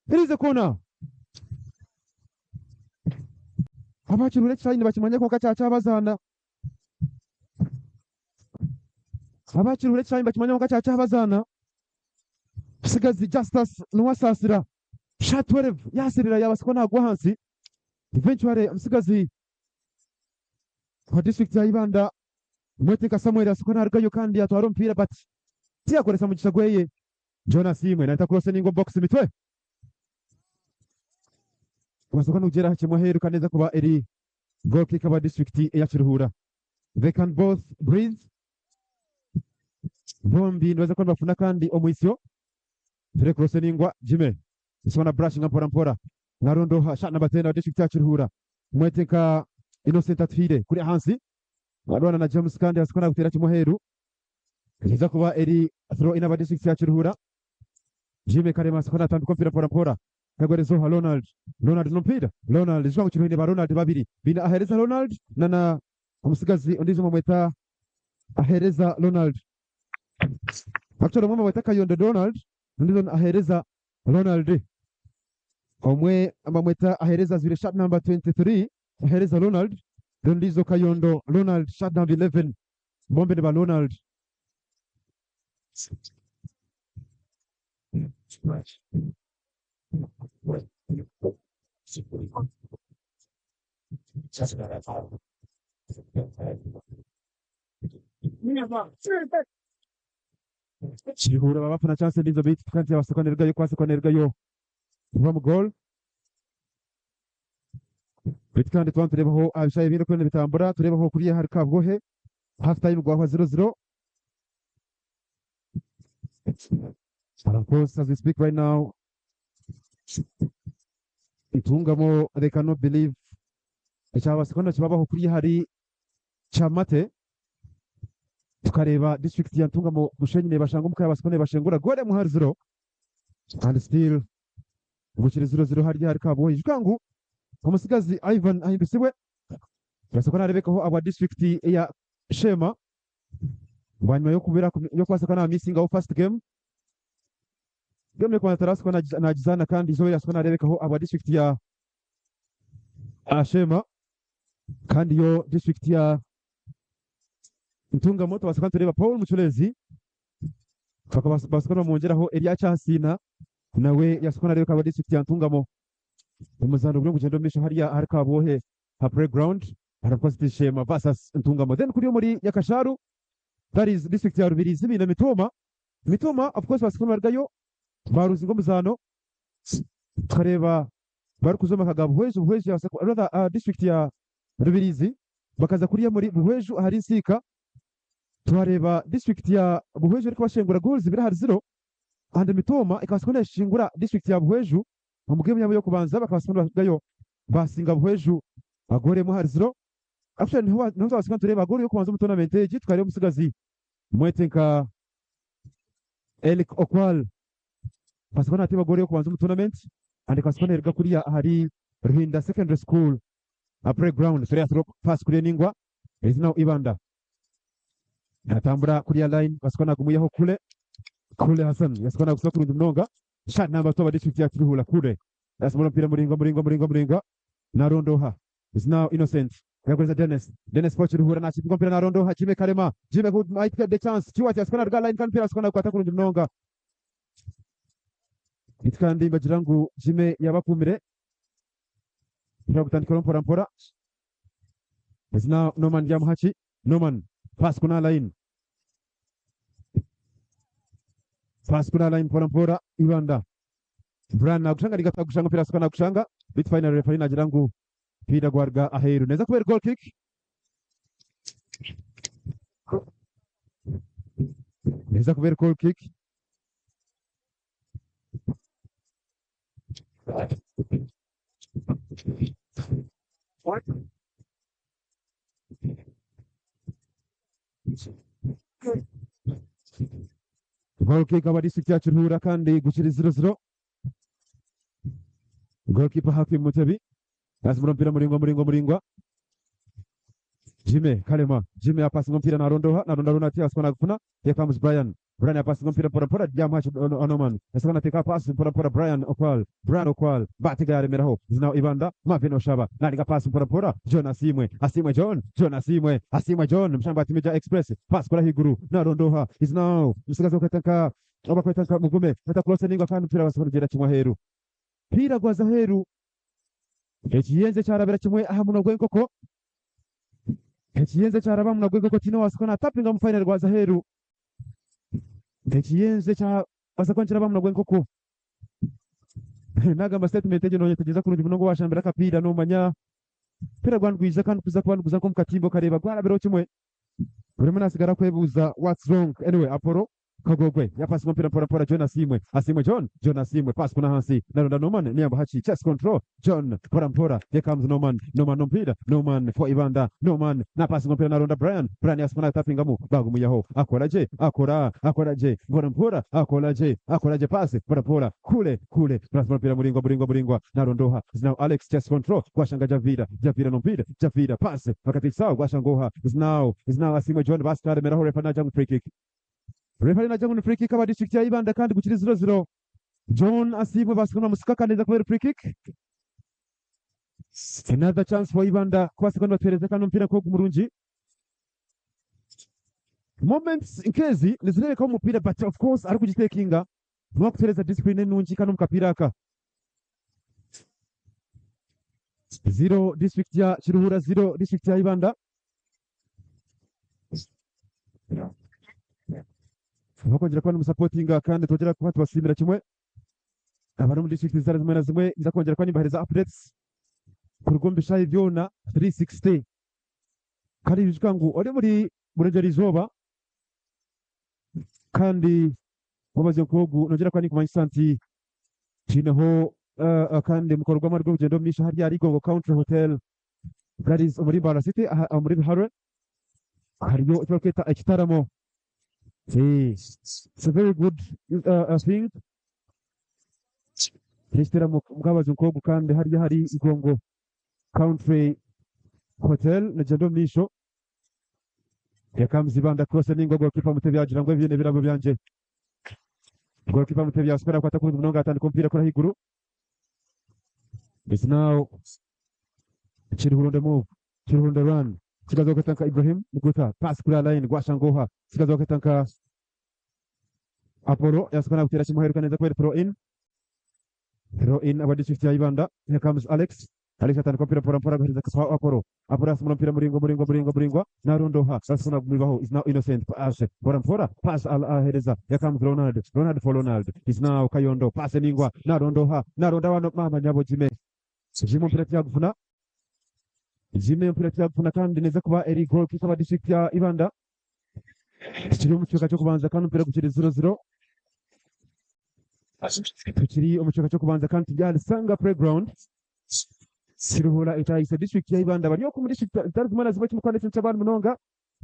It is a corner. Abakirura ekishayi nibakimanya kwonka kyakyabazaana. Abakirura ekishayi nibakimanya kwonka kyakyabazaana. Sigazi Justus niwe asaasira. Shot 12 yasirira yabaasa kuba nagwa ahansi. Eventually omusigazi wa district ya Ibanda Mwetenka Samuel abaasa kuba narugayo kandi yatwara omupiira but tiyakoresa mugisha gweye. John Asiimwe nahita cross ninga omu box mitwe. Kubaasa kuba nigugyera aha kimwe aheeru kandi eza kuba eri goal kick aba district eya Kiruhura. They can both breathe. Bombi nibaza kuba nibafuna kandi omwitsyo. Tere cross ningwa Jimmy. Nisobona brushinga mpora mpora. Narondoha shot number 10 wa district ya Kiruhura. Mwetenka Innocent Atuhaire kuri ahansi. Arwana na James kandi abaasa kuba naguteera kimwe aheeru. Eza kuba eri throw in aba district ya Kiruhura. Jimmy Karema abaasa kuba natambika omupiira mpora mpora. Kagwerezo aha Ronald. Ronald n'omupiira. Ronald ijuka ngu Kiruhura ba Ronald babiri. Biine aheereza Ronald na na omutsigazi ondiijo bamweta aheereza Ronald. Actually omwe bamweta Kayondo Donald ondiijo ni aheereza Ronald. Omwe bamweta aheereza ajwaire shirt number 23 aheereza Ronald then ondiijo Kayondo Ronald shirt number 11 bombi ni ba Ronald. Kiruhura babafuna chance endiijo beitu kandi yabaasa kuba neerugayo kubaasa kuba neerugayo kuba omu goal. Beitu kandi twaba nitureebaho aha bishaayi ebindi oku nibitambura, tureebaho kuriya ahari Kabwohe, half time gwahwa 0-0. And of course, as we speak right now, Ntungamo they cannot believe ekyabaasa kuba nikibabaho kuriya ahari Kyamate. Tukareeba district ya Ntungamo Bushenyi nebashanga omuka yabaasa kuba nebashengura goal emwe ahari ziro and still ngu kiri 0-0 hariya ahari Kabwohe. Ijuka ngu omutsigazi Ivan Ahimbisibwe yabaasa kuba narebekaho ahabwa district eya Sheema bwanyima y'okubaasa kuba na missingaho first game. Game y'okubanza tarabaasa kuba nagizaana kandi eizooba yabaasa kuba narebekaho ahabwa district ya Sheema kandi yo district ya Ntungamo tubaasa kuba nitureeba Paul Mucureezi bakabaasa kuba nibamwongyeraho erya Kyasiina nawe yabaasa kuba nareebeka ahabwa district ya Ntungamo. Omuzaano guriyo nigugyenda omu maisho hariya ahari Kabwohe ha playground and of course it is Sheema versus Ntungamo. Then kuriya omuri Nyakashaaru that is district ya Rubirizi baine Mitooma. Mitooma of course babaasa kuba nibarugayo baruzinga omuzaano tukareeba barikuza omu maka ga Buhweju, Buhweju yabaasa kuba rather aha district ya Rubirizi bakaza kuriya omuri Buhweju ahari Nsiika twareeba district ya Buhweju erikubashengura goals ibiri ahari ziro and Mitooma ekabaasa kuba neshingura district ya Buhweju omu game yaabo y'okubanza bakabaasa kuba nibarugayo basinga Buhweju goal emwe ahari ziro. Actually niho niho twabaasa kuba nitureeba goal y'okubanza omu tournament egi tukareeba omutsigazi mwete nka Eric Okwal akabaasa kuba nateeba goal y'okubanza omu tournament and ekabaasa kuba neruga kuriya ahari Ruhinda Secondary School aha playground. Tureeba throw pass kuriya eningwa is now Ibanda natambura kuriya line abaasa kuba nagumwihaho Kule Kule Hassan yabaasa kuba nagusiba kurungi munonga. Shot number 2 aba district ya Kiruhura Kule yasumura omupiira muringwa muringwa muringwa muringwa narondoha is now Innocent yaguhereza Dennis Dennis for Kiruhura nakipinga omupiira narondoha Jimmy Karema Jimmy who might get the chance Kiwati yabaasa kuba naruga line kandi omupiira abaasa kuba nagukwata kurungi munonga. Beitu kandi nibagira ngu Jimmy yabakuumire omupiira gutandikiraho mpora mpora is now Norman Lyamuhaki Norman pass kuna line pass kuna line mpora mpora Ibanda Brian nagushanga ninga tagushanga omupiira asuka nagushanga beitu final referee nagira ngu omupiira gwaruga aheeru neza kuba eri goal kick neza kuba eri goal kick. Goalkick aba district ya Kiruhura kandi gukiri 0-0. Goalkeeper Hakim Mutebi asimura omupiira muringwa muringwa muringwa. Jimmy Kalema Jimmy apasinga omupiira narondoha naronda Ronald asiko nagufuna. Here comes Brian Brian apasinga omupiira mpora mpora Lyamuhaki Onoman asiko nateeka pass mpora mpora Brian Okwal Brian Okwal Batiga yaremeraho is now Ibanda Marvin Oshaba naringa pass mpora mpora John Asiimwe Asiimwe John John Asiimwe Asiimwe John Mushamba ati Major Express pass kora ahaiguru narondoha is now omutsigazi okweta nka obakweta nka Mugume ata cross eningwa kandi omupiira babaasa kugugyera kimwe aheeru Omupiira gwaza aheeru Ekiyenje kyarabira kimwe aha munwa gw'enkoko. Ekiyenje kyaraba aha munwa gw'enkoko tihaine owabaasa kuba natapinga omu fayinari gwaza aheeru. Ekiyenje kyabaasa kuba nikiraba aha munwa gw'enkoko. Nagamba sitetimenti egyo noyetegyereza kurungi munonga owashambire akapiira nomanya omupiira gwaba nigwija kandi niguza kuba niguza nk'omu katimba okareeba gwarabiraho kimwe. Buri omwe nasigara akwebuuza what's wrong anyway Apollo Kagogwe yapasinga omupiira mpora mpora John Asiimwe Asiimwe John John Asiimwe pass kuna ahansi naronda Norman Niyamba Haki chest control John mpora mpora here comes Norman Norman n'omupiira Norman for Ibanda Norman napasinga omupiira naronda Brian Brian yasukwa natapingamu bagumuyaho akora gye akora akora gye mpora mpora akora gye akora gye pass mpora mpora kule kule Rasmus omupiira muringwa muringwa muringwa naronda oha is now Alex chest control gwashanga Javira Javira n'omupiira Javira pass akati ekisaawe gwashanga oha is now is now Asiimwe John basita aremeraho refa nagira ngu free kick Referee nagira ngu ni free kick aba district ya Ibanda kandi gukiri 0-0. John Asiimwe baasika nibamusika kandi eza kuba eri free kick. Another chance for Ibanda kubaasa kuba nibatuheereza kandi omupiira nk'ogu murungi. Moments nk'ezi nizireebekaho omupiira but of course arikugitekinga niwe arikutuheereza discipline enungi kandi omu kapiira aka. Zero district ya Kiruhura, zero district ya Ibanda. Bakongera kuba nimusapotinga kandi twongera kuba tubasiimira kimwe. Abari omu district zitari zimwe na zimwe nza kwongyera kuba nimbahereza updates kuruga omu bishaayi byona 360. Kandi ijuka ngu ori omuri burengyerwa izooba kandi wabaze nk'ogu nongyera kuba ninkumanyisa nti twineho kandi omukoro gw'amaani gw'okugyenda omu maisho hariya ahari Igongo Country Hotel that is omuri Mbarara City aha omuri Biharwe hariyo eki barikweta ekitaramo. It's a very good thing n'ekitaramo mwabaze nk'ogu kandi hariya ahari Igongo Country Hotel nigyenda omu maisho. Here comes Ibanda cross ningo goalkeeper Mutebi agira ngu ebi n'ebirabo byangye. Goalkeeper Mutebi yasubira akwata kurungi munonga atandika omupiira kuri ahaiguru. It's now Kiruhura on the move. Kiruhura on the run. Sigaza bakahita nka Ibrahim Muguta. Pass kuri line Rwashangoha. Sigaza bakahita nka Apollo yasuka nagutera kimuheruka neza kubera throw in. Throw in aba district ya Ibanda. Here comes Alex. Alex atandika umupira mpora mpora agahereza kwa Apollo. Apollo asimura umupira muringo muringo muringo muringo. Narundoha. Asuna gumibaho is now innocent. Pass mpora mpora. Pass al ahereza. Here comes Ronald. Ronald for Ronald. Is now Kayondo. Pass ningwa. Narundoha. Naronda wano mama nyabo Jime. Jime umupira cyagufuna. Jime umupira cyagufuna kandi neza kuba eri goal kick aba district ya Ibanda. Tukiri omu kicweka ky'okubanza kandi omupiira gukiri 0-0. Tukiri omu kicweka ky'okubanza kandi turi ahari Sanga Playground. Kiruhura etahise district ya Ibanda bari oku omu district zitari zimwe na zimwe kimwe ekintu ky'abaana munonga.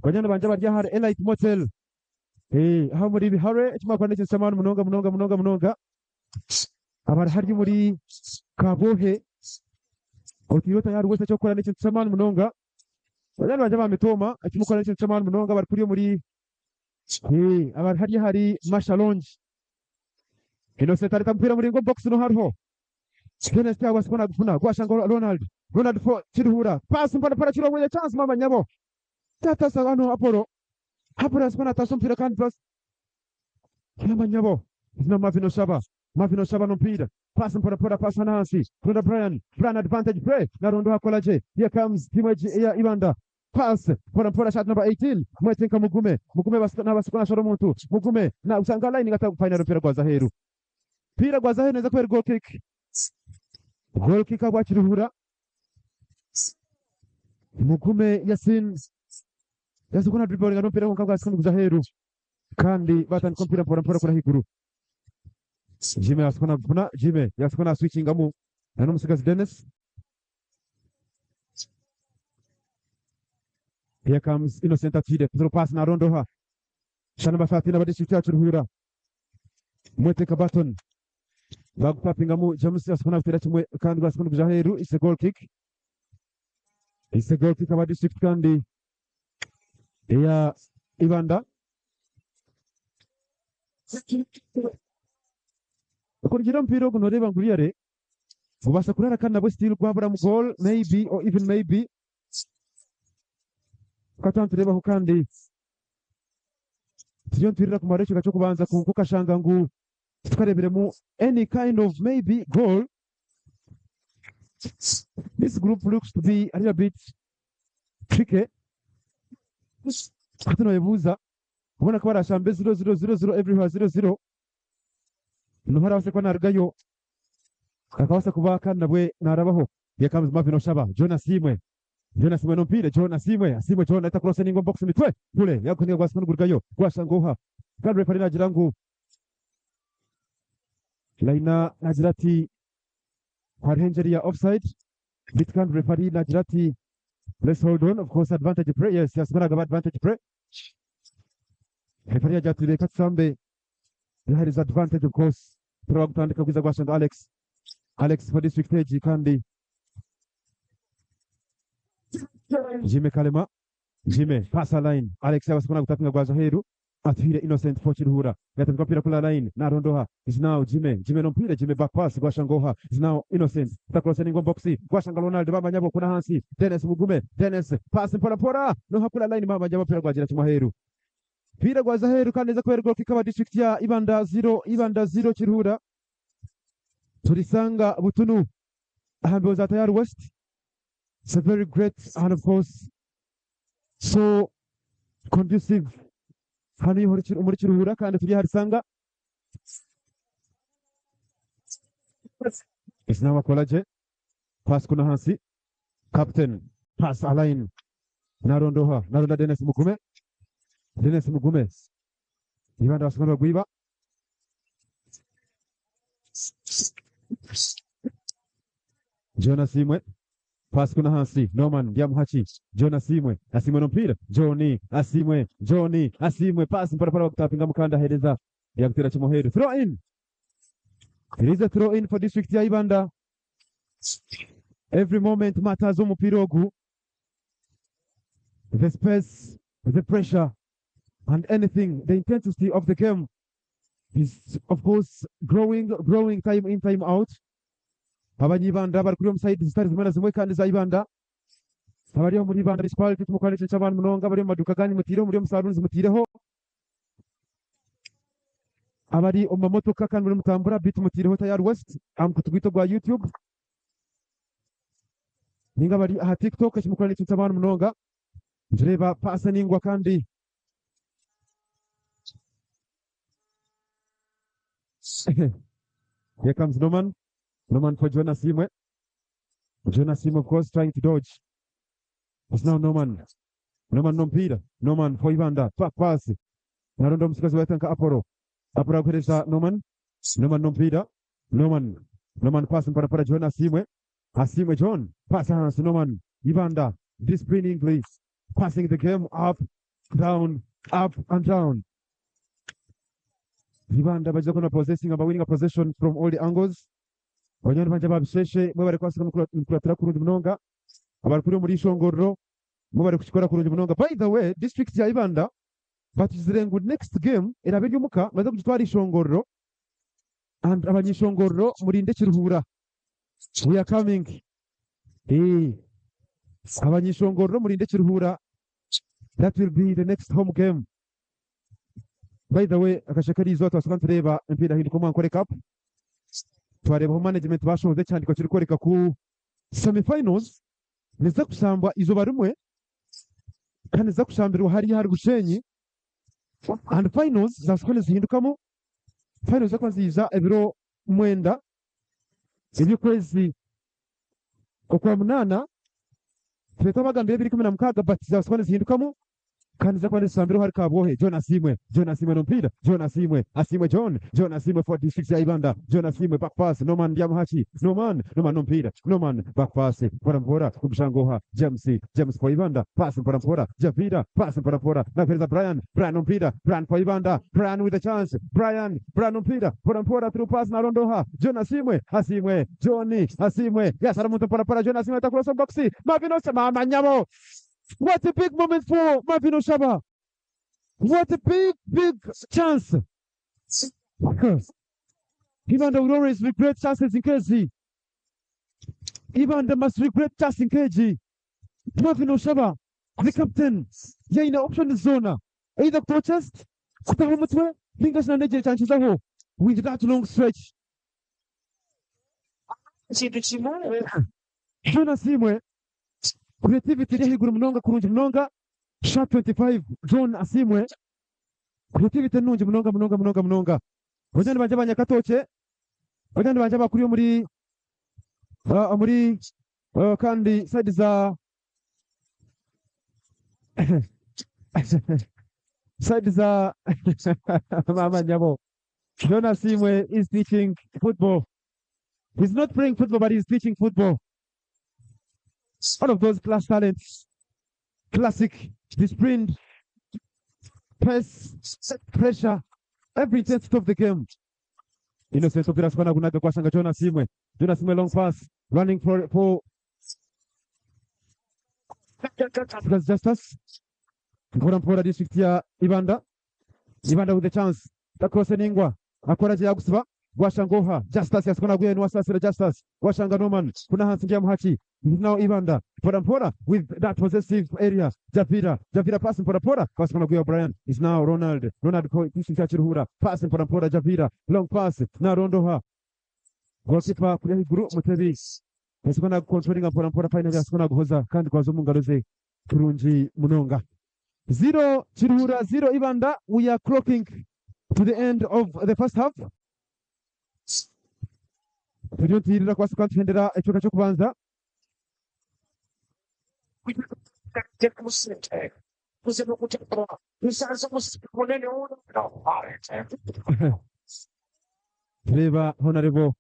Banywani bangye bari ahari Elite Motel. Eh, aha omuri Biharwe ekimwe n'ekintu ky'amaani munonga munonga munonga munonga. Abari hari omuri Kabwohe otiire tayari wese eky'okukora n'ekintu ky'amaani munonga. Banywani bangye ba Mitooma ekimukora n'ekintu ky'amaani munonga bari kuri omuri eh, abari hariya ahari Masha Lounge. Innocent areta omupiira muringo omu box no hariho. Dennis Tiago asibona gufuna gwashanga Ronald. Ronald for Kiruhura. Pass mpora mpora Kiruhura chance mama nyabo. Tata hano Apollo. Apollo asibona atasa omupiira kandi pass. Mama nyabo. Zina Marvin Oshaba. Marvin Oshaba n'omupiira. Pass mpora mpora pass hano hansi. Ronda Brian. Brian advantage play. Narondo hakolaje. Here comes team ya Ibanda. Pass mpora mpora shot number 18. Mwetenka Mugume. Mugume n'abasikona shora omuntu. Mugume na usanga line ngata final mpira gwa Zaheru. Mpira gwa Zaheru neza kubera goal kick. Goal kick agwa Kiruhura. Mugume Yasin yasukuna dribbling n'umupira wonka gwa Yasin Zaheru. Kandi batandika umupira mpora mpora kuri higuru. Jime yasukuna gufuna Jime yasukuna switchingamu na n'umusigazi Dennis. Here comes Innocent Atide. Through pass na Rondoha. Shana bafati na district ya Kiruhura. Mweteka Baton. Bagutapingamu James yasukuna gutera kimwe kandi gwasukuna kuja heru. It's a goal kick. It's a goal kick aba district kandi ya Ibanda. Kurugira omupiira ogu noreeba ngu really gubaasa kurara kandi nabwo still gwaburamu goal maybe or even maybe tukaba nitureebaho kandi turiyo nitwirira kumara ekicweka ky'okubanza kwonka okashanga ngu titukareebiremu any kind of maybe goal. This group looks to be a little bit tricky. Hati noyebuuza kubona ko barashambe 0-0-0-0 everywhere 0-0 noho arabaasa kuba narugayo akabaasa kuba kandi nabwe narabaho. Here comes Marvin Oshaba. John Asimwe. John Asimwe n'omupiira. John Asimwe. Asimwe John ahita cross ningo box mitwe. Kule yakunika gwasika n'ogurugayo. Gwashangoha. Kandi referee nagira ngu Laina nagira ati hariho enjeri ya offside. Bit kandi referee nagira ati let's hold on. Of course advantage play. Yes, yasigaraga advantage play. Referee yagira ati reka tusambe. Yahereza advantage of course. Turaba gutandika kwiza gwashanga Alex. Alex for district egi kandi Jime Kalema. Jime pass a line. Alex yabasikona gutapinga gwa Zaheru. Atuhire Innocent for Kiruhura. Gatandika mpira kula line. Narondoha. Is now Jime. Jime nompira. Jime back pass gwashangoha. Is now Innocent. Takrosa ningo box. Gwashanga Ronald bamanyabo kuna hansi. Dennis Mugume. Dennis pass mpora mpora. No hakula line mama jabo mpira gwagira kimaheru. Mpira gwa Zaheru kandi neza kubera goal kick aba district ya Ibanda 0 Ibanda 0 Kiruhura. Turisanga Butunu. Ahambeho za Tayari West. It's a very great and of course so conducive hano omuri Kiruhura kandi turi aha Risanga. It's now Akoragye pass kuna ahansi captain pass align naronda oha naronda Dennis Mugume Dennis Mugume Ibanda basiga nibagwiba John Asiimwe pass kuna ahansi Norman Byamuhaki John Asiimwe Asiimwe n'omupiira John Asiimwe John Asiimwe pass mparapara bakutapingamu kandi aheereza yaguteera kimwe aheeru throw in It is a throw in for district ya Ibanda. Every moment matters omupiira ogu. The space, the pressure and anything, the intensity of the game is of course growing, growing time in, time out. Abanyibanda bari kuri omu side zitari zimwe na zimwe kandi za Ibanda. Abari omuri Ibanda municipality tumukwane ekyo ky'abantu munonga abari omu maduuka ganyu mutiireho, muri omu saluuni mutiireho. Abari omu mamotoka kandi muri mutambura bitu mutiireho Tayari West aha mukutu gwaitu ogwa YouTube. Ninga abari aha TikTok eki mukora n'ekintu ky'amaani munonga. Nitureeba paasa ningwa kandi Here comes Norman. Norman for John Asiimwe. John Asiimwe of course trying to dodge. It's now Norman. Norman n'omupiira. Norman for Ibanda. Back pass. Naronda omutsigazi waita nka Apollo. Apollo akuheereza Norman. Norman n'omupiira. Norman. Norman pass mparapara John Asiimwe. Asiimwe John. Pass ahansi Norman. Ibanda. Discipliningly passing the game up, down, up and down. Ibanda bagize kubona possessing aba winning a possession from all the angles. Abanywani bangye aba Bisheshe mwebare kubaasa nikuratira kurungi munonga. Abari omuri Ishongororo mwebare kukikora kurungi munonga. By the way, district ya Ibanda batugizire ngu next game eraabe eri omuka baze kugitwara Ishongororo and abanyishongororo murinde Kiruhura. We are coming. Eh. Abanyishongororo murinde Kiruhura. That will be the next home game. By the way, akasha kariizooba twashoka nitureeba emipiira ahinduka omu Ankole Cup. Twareebaho management bashohoza ekihandiiko kirikworeka ku semi-finals niziza kushambwa eizooba rimwe kandi niziza kushambirwa hariya ahari Bushenyi and finals zaashoka nizihindukamu. Finals niziza kuba niziija ebiro mwenda eby'okwezi okwa munaana. Tweta abagambire 2016 but zabaasa kuba nizihindukamu kandi niziza kuba nizishambirwa ahari Kabwohe. John Asiimwe, John Asiimwe n'omupiira, John Asiimwe, Asiimwe John, John Asiimwe for district ya Ibanda, John Asiimwe back pass, Norman Ndyamuhaki, Norman, Norman n'omupiira, Norman back pass, mpora mpora, Omushangoha, James, James for Ibanda, pass mpora mpora, Javira, pass mpora mpora, nakuheereza Brian, Brian n'omupiira, Brian for Ibanda, Brian with a chance, Brian, Brian n'omupiira, mpora mpora, through pass narondoha, John Asiimwe, Asiimwe, John Asiimwe, yes, aramuntu mpora mpora, John Asiimwe atakurosa omu box, Marvin Oshaba, mama nyabo. What a big moment for Marvin Oshaba. What a big, big chance. Ibanda will always regret chances in KG. Ibanda must regret chance in KG. Marvin Oshaba, the captain, yaine option zona. Either protest, kutaho omutwe, ninga shi nanegyere kyankizaho with that long stretch. John Asiimwe, creativity eri ahaiguru munonga kurungi munonga. Shot 25, John Asiimwe. Creativity nungi munonga munonga munonga munonga. Banywani bangye ba Nyakatokye, banywani bangye abakuri omuri omuri kandi side za side za mama nyabo. John Asiimwe is teaching football. He's not playing football, but he's teaching football. All of those class talents, classic, disciplined, pace, pressure, every intensity of the game. Innocent Opira Swana Gunaga Kwashanga John Asiimwe. John Asiimwe long pass, running for Justus. Mpora mpora district ya Ibanda. Ibanda with the chance. Takose Ningwa. Akora je yagusiba. Gwashangoha. Justus yasikona guye niwasasira Justus. Gwashanga Norman. Kuna Hans Ndiamuhaki. Now Ibanda. Mpora mpora with that possessive area. Javira. Javira pass mpora mpora. Kwasikona guye Brian. Is now Ronald. Ronald district ya Kiruhura. Pass mpora mpora Javira. Long pass. Na Rondoha. Goalkeeper kuri higuru Mutebi. Yasiko na controlling mpora mpora final yasiko na guhoza kandi gwaza omu ngaro ze kurungi munonga. 0 Kiruhura 0 Ibanda. We are clocking to the end of the first half. Turiyo nitwirira kubaasa kuba nituhendera ekicweka ky'okubanza. Tureeba Honarebo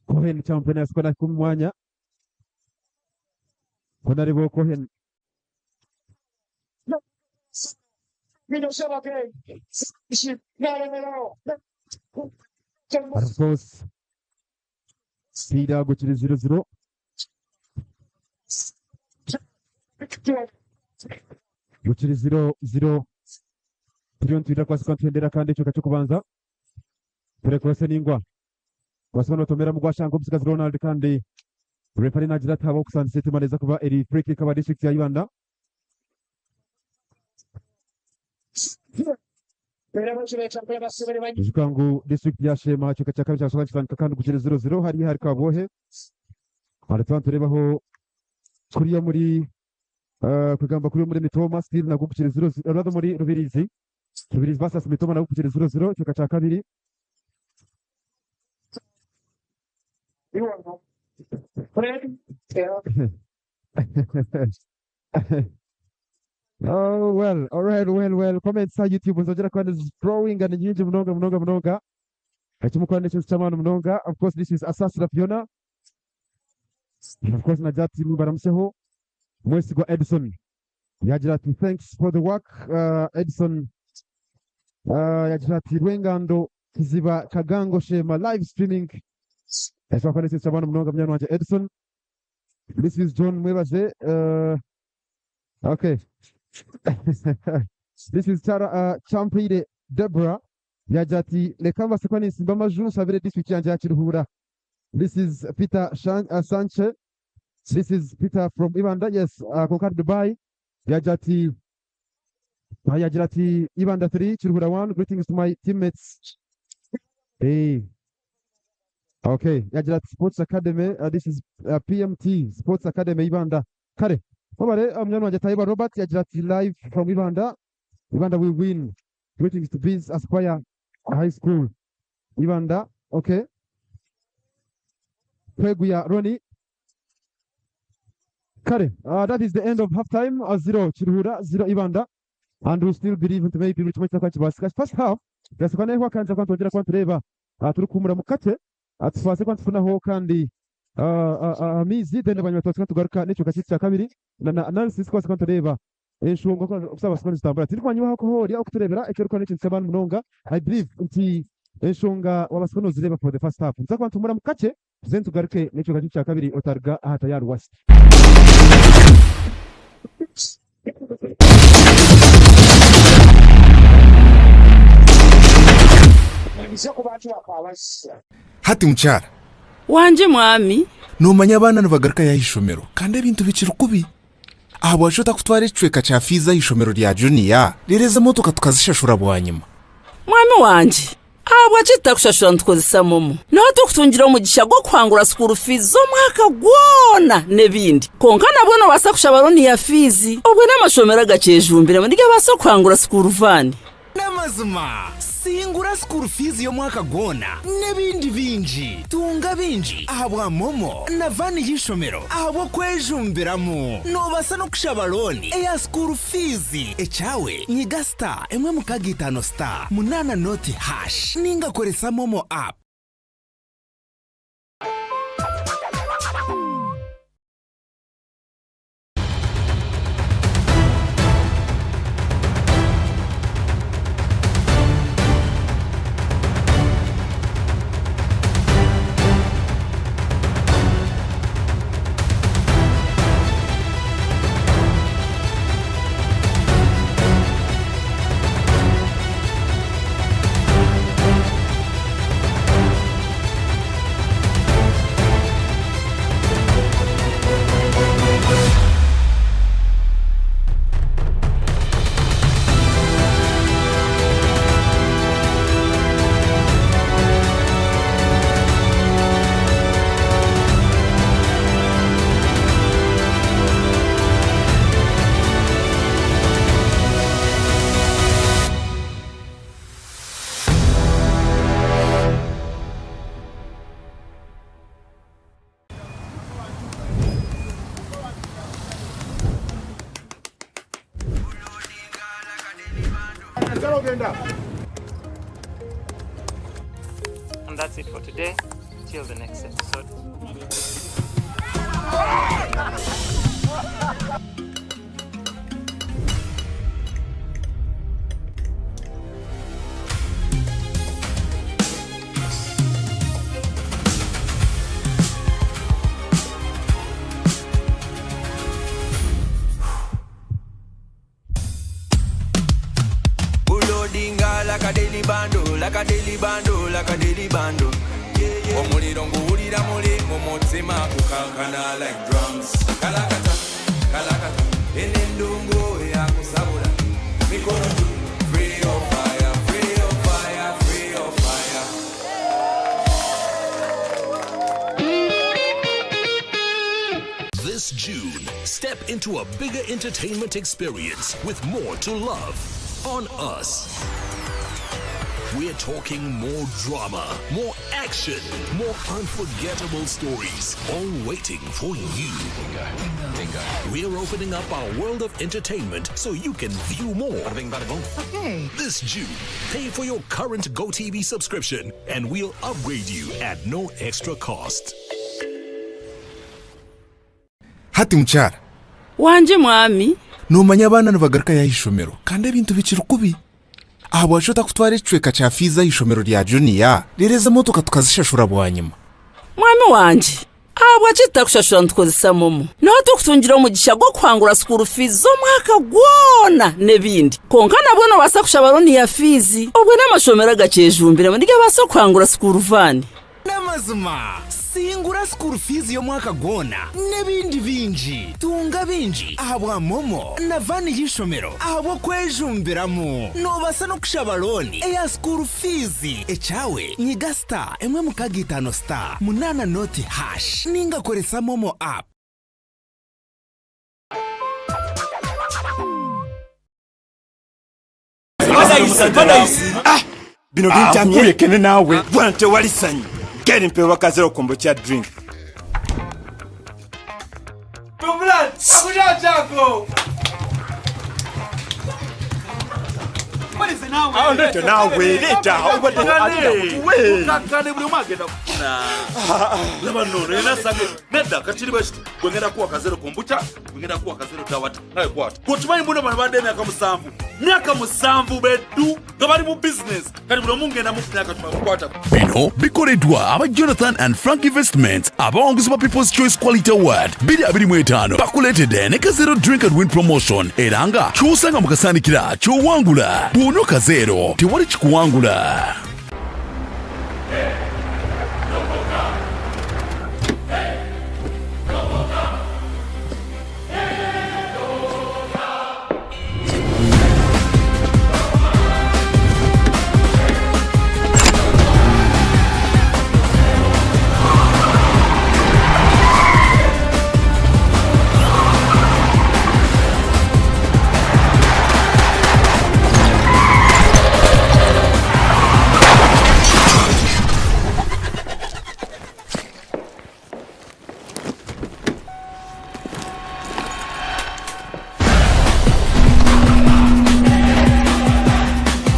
Cohen Champion yasiko nahika omu mwanya. Honarebo Cohen And of course, Peter gukiri 0-0. Gukiri 0-0. Turiyo nitwirira kubaasa kuba nituhendera kandi ekicweka ky'okubanza. Turekurose ningwa. Kubaasa kuba notomeramu gwashanga omutsigazi Ronald kandi refari nagira ati habaho okusaanisa etima neeza kuba eri free kick aba district ya Ibanda. Ijuka ngu district ya Sheema aha kicweka kya kabiri kyashoka nikitandika kandi gukiri 0-0 hariya ahari Kabwohe. Aha nituba nitureebaho kuriya muri kwegamba kuriya omuri Mitooma still nagwo gukiri 0-0 rather omuri Rubirizi. Rubirizi versus Mitooma nagwo gukiri 0-0 ekicweka kya kabiri. Oh, well, all right, well, well. Comments ha YouTube nzongera kuba growing and nyingi munonga munonga munonga. Ekimukora n'ekintu ky'amaani munonga. Of course, this is Asasira Fiona. And of course, nagira ati baramuseho Mwesigwa Edison. Yagira ati thanks for the work Edison. Yagira ati Rwengando Kiziba Kagango Shema live streaming. Ekimukora n'ekintu ky'amaani munonga munyana wangye Edison. This is John Mwebaze. Okay. This is Tara Champire Deborah. Yagira ati reka mbase kuba ninsimba amaju nsabire district yanjye ya Kiruhura. This is Peter Sanche. This is Peter from Ibanda. Yes, Kokar Dubai. Yagira ati yagira ati Ibanda 3 Kiruhura 1. Greetings to my teammates. Hey. Okay. Yagira ati Sports Academy. This is PMT Sports Academy Ibanda. Kare. Wabare munyana wanjye Tayiba Robert yagira ati live from Ibanda. Ibanda will win. Greetings to Biz Aspire High School. Ibanda. Okay. Tweguya Ronnie. Kare. That is the end of halftime. 0 Kiruhura, 0 Ibanda. And we still believe in maybe buri kimwe cyakora kibasika. First half, birasabwa neza kandi kuba twongera kuba tureba turi kumura mu kace tubase kuba tufunaho kandi amizi then abanyuma tubase kuba tugaruka n'ikibuga cya kabiri na analysis twase kuba tureba enshonga kusaba sikoni zitambura tiri kwanyuma ko hori aho kuturebera icyo rukora n'ikintu cy'abantu munonga. I believe nti enshonga wabasikono zireba for the first half nza kuba tumura mu kace then tugaruke n'ikibuga cya kabiri otarga aha tayari wasi. Hati mukyara. Wangye mwami. Noomanya abaana nibagaruka aha ishomero kandi ebintu bikiri kubi. Ahabwaki otakutwara ekicweka kya fiizi aha ishomero rya juniya reero ezi emotoka tukazishashura bwanyima? Mwami wangye, ahabwaki tutakushashura nitukozesa momo? Niho turikutungira omugisha gw'okuhangura sikuuru fiizi z'omwaka gwona n'ebindi. Kwonka nabwo noobaasa kushaba looni ya fiizi. Obwo n'amashomero agakyejumbiremu nigabaasa kuhangura sikuuru vaani. N'amazima, singura sikuuru fiizi y'omwaka gwona n'ebindi bingi. Tunga bingi ahabwa MoMo na vaani y'eishomero ahabw'okwejumbiramu. Noobaasa n'okushaba looni eya sikuuru fiizi. Ekyawe, nyiga star emwe mukaaga itaano star munaana nooti hash ninga koresa MoMo app. And that's it for today. Till the next episode. Bulodinga like a daily bando, like a daily bando, like a daily bando. Omuliro nguwulira muli mu mutima gukankana like drums. Kalakata, kalakata, eno endungu eyakusabula. Mikono juu, free your fire, free your fire, free your fire. This June, step into a bigger entertainment experience with more to love on us. We're talking more drama, more action, more unforgettable stories, all waiting for you. Bingo. We're opening up our world of entertainment so you can view more. Okay. This June, pay for your current GoTV subscription and we'll upgrade you at no extra cost. Hati mukyara. Wangye mwami. Noomanya abaana nibagarukayo aha ishomero kandi ebintu bikiri kubi. Ahabwaki otakutwara ekicweka kya fiizi aha ishomero rya juniya reero ezi emotoka tukazishashura bwanyima? Mwami wangye, ahabwaki tutakushashura nitukozesa momo? Niho turikutungira omugisha gw'okuhangura school fees z'omwaka gwona n'ebindi. Kwonka nabwo noobaasa kushaba looni ya fiizi obwo n'amashomero agakyejumbiremu nigabaasa kuhangura school van. N'amazima, singura school fees y'omwaka gwona n'ebindi bingi. Tunga bingi ahabwa MoMo na van y'eishomero ahabw'okwejumbiramu. Noobaasa n'okushaba looni eya school fees. Ekyawe nyiga star emwe mukaga itaano star munaana noti hash ninga koresa MoMo app. Ah! Bino bintamye. Akurekene naawe. Bwana tewali sanyu. Geri mpewa kazero kombo kya drink. Akujaa chako. Ah, leeta naawe, leeta, obadde ate Kakkane buli omu agenda kufuna. Laba nno ono yenna asange nedda kakiri bwe kiti gwe ngenda kuwa kazero kombucha gwe ngenda kuwa kazero tawata nawe kwata gwe okimanyi mbuno bano badde emyaka musanvu myaka musanvu beddu nga bali mu bizinesi kati buli omu ngenda mufuna akatuma kukwata Bino bikoleddwa aba Jonathan and Frank Investments abawanguzi ba People's Choice Quality Award 2025 bakuleetedde ne Kazero Drink and Win Promotion era nga ky'osanga mu kasaanikira ky'owangula. Bw'onywa Kazero tewali kikuwangula.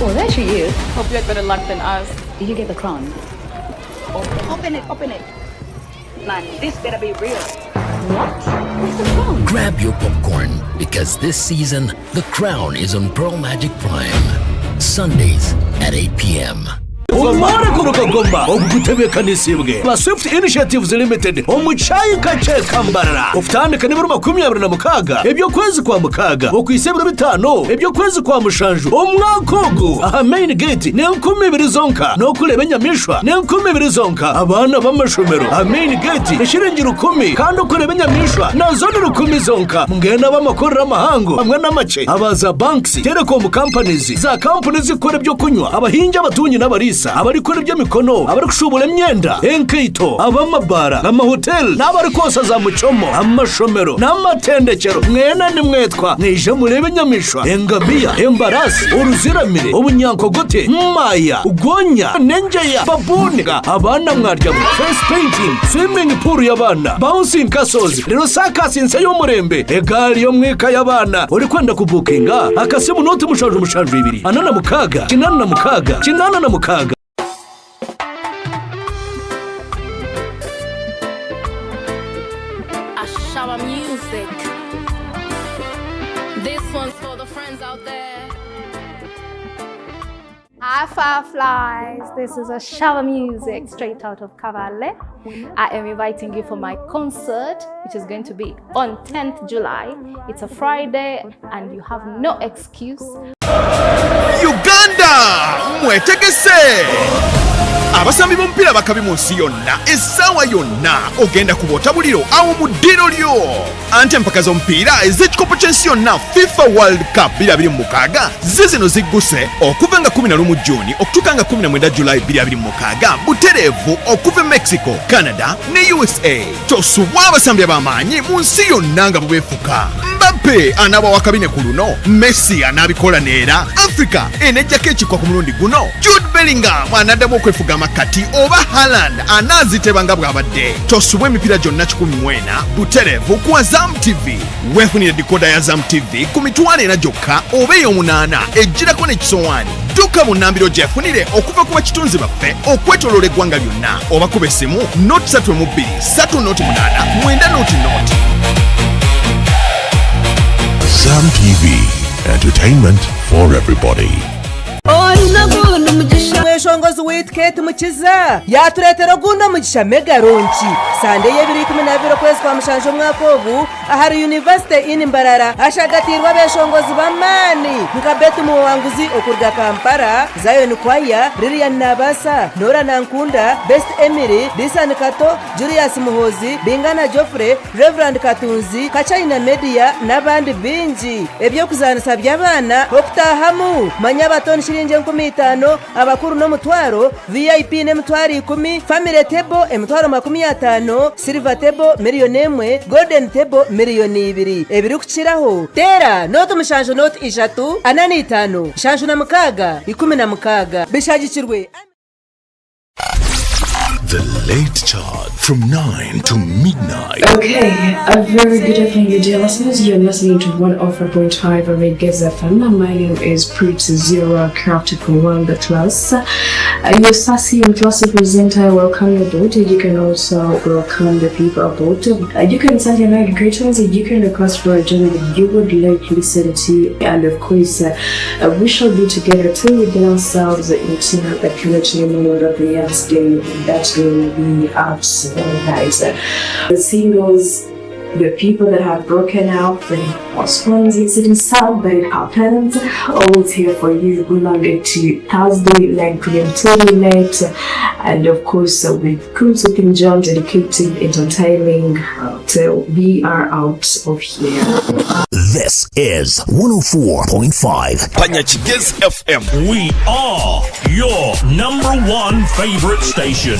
Well, there she is. Hope you had better luck than us. Did you get the crown? Open it, open it. Man, this better be real. What? Where's the crown? Grab your popcorn because this season, The Crown is on Pearl Magic Prime. Sundays at 8 p.m. Omare kuruga Goma ogutebeekanisibwe ba Swift Initiatives Limited omu kyayika kye Kambarara okutandika n'ebiro 26 eby'okwezi kwa mukaaga okuhitsya ebiro bitaano eby'okwezi kwa mushanju omwaka ogu aha main gate n'enkumi ibiri zonka n'okureeba enyamaishwa n'enkumi ibiri zonka abaana b'amashomero aha main gate eshiringi rukumi kandi okureeba enyamaishwa nazo ni rukumi zonka mbwenu ab'amakorero amahango hamwe n'amakye aba za banks, telecom companies, za kampuni ezikukora eby'okunywa, abahingi abatungi n'abariisa. Ebyokwombekyesa, abarikukora eby'emikono, abarikushuubura emyenda, enkaito, ab'amabaara, amahoteli n'abarikwosa za muchomo, amashomero n'amatendekyero, mwena nimwetwa mwije mureebe enyamaishwa, engamiya, embaraasi, oruziramire, obunyankogote, maaya, gonya, n'engyeya, babuuni, abaana mwaryamu, face painting, swimming pool y'abaana, bouncing castles, reero saakasi nsya y'omurembe, egaari y'omwika y'abaana. Orikwenda kubuukinga, akasimu nooti 772 46 86 86. Ashaba music. This one's for the friends out there. Hi Fireflies, this is Ashaba Music straight out of Kabale. I am inviting you for my concert, which is going to be on 10th July. It's a Friday and you have no excuse. Uganda mwetegese abasambi b'omupiira bakabi mu nsi yonna essaawa yonna ogenda kuba buliro awo mu ddiro lyo anti empaka z'omupiira ez'ekikopo ky'ensi yonna FIFA World Cup 2026 zizino zigguse okuva nga 11 Juni okutuuka nga 19 Julayi 2026 butereevu okuva e Mexico, Canada ne USA. Tosubwa abasambi ab'amaanyi mu nsi yonna nga bubeefuka. Mbappe anaaba wa kabine ku luno, Messi anaabikola neera, Africa enejjako ekikwa ku mulundi guno, Jude Bellingham anaddamu okwefuga amakkati oba Haaland anaaziteba nga bw'abadde. Tosubwa emipiira gyonna 140 butereevu ku Azam TV. Weefunire dikoda ya Azam TV ku 400,000 gyokka oba ey'omunaana ejjirako n'ekisowaani. Dduka bunnambiro gyefunire okuva ku bakitunzi baffe okwetooloola eggwanga lyonna oba kuba essimu noti 3 2 3 noti 8 9 noti noti. Azam TV, entertainment for everybody. Omweshongozi waitu Kate Mukiza yatureetera ogundi omugisha mega launch Sande y'ebiro 12 okwezi kwa mushanju omwaka ogu ahari University Inn Mbarara ashagatiirwe abeshongozi b'amaani nka Betty Muwanguzi okuruga Kampala, Zion Choir, Lilian Nabasa, Nora Nankunda, Best Emily, Disan Kato, Julius Muhozi, Bingana Geoffrey, Reverand Katunzi, Kachina Media n'abandi bingi. Eby'okuzaanisa by'abaana okutahamu manya abato ni shilingi 5,000, abakuru n'omutwaro, VIP n'emitwaro 10, family table emitwaro 50, silver table 1,000,000, golden table 2,000,000. Ebirikukiraho teera 0 7 0 3 45 76 16 bishagikirwe. The Late Chart from 9 to midnight. Okay, a very good evening, you dear listeners. You're listening to 104.5 Reggae FM. My name is Pretty Zero, crafted for world class. Your sassy and classy presenter, welcome you aboard. You can also welcome the people aboard. You can send your night greetings. You can request for a journey that you would like to listen to. And of course, we shall be together till we get ourselves into the community mode of the next day. That will be out guys. The singles, the people that have broken up, the lost ones, it is sad, but it happens. Always here for you. We Monday to Thursday, 9 p.m. till midnight. And of course, with Kunsu King John dedicated entertaining till we are out of here. This is 104.5 Panyakigezi FM. We are your number one favorite station.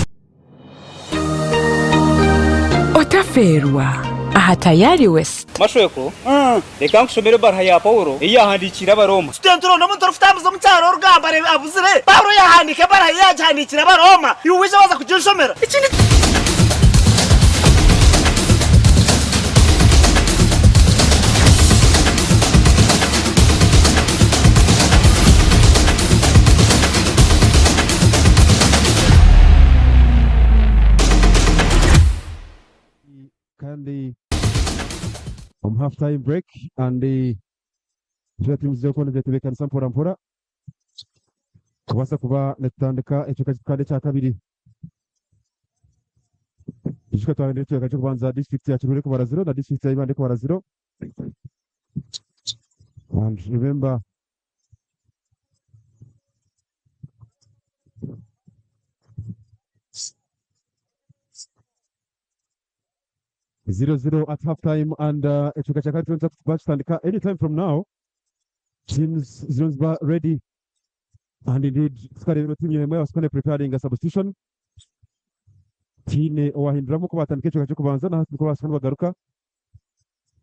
Otaferwa aha Tayari West. Mashweko, reka nkushomere ebaruha ya Paulo ei yahandikiire Abaroma. Tutenturo omuntu orikutambuza omu kyaro orugamba abuzire Paulo yahandika ebaruha ye yagihandiikira Abaroma, iwe wija waza kuginshomera. Ekindi Kandi omu half time break and tuba turimu kubona byatebeekanisa mpora mpora kubaasa kuba nitutandika ekicweka kandi ekya kabiri. Ijuka twarendera ekicweka ky'okubanza district ya Kiruhura ekubara 0 na district ya Ibanda ekubara 0. And remember, 0-0 at half time and ekicweka kya kabiri tubanza bakitandika anytime from now. Teams ziriyo niziba ready. And indeed tukareebera tiimu emwe yabasa kuba preparing a substitution. Tihaine owahinduramu ku batandika ekicweka ky'okubanza na hati nikwo babaasa kuba nibagaruka.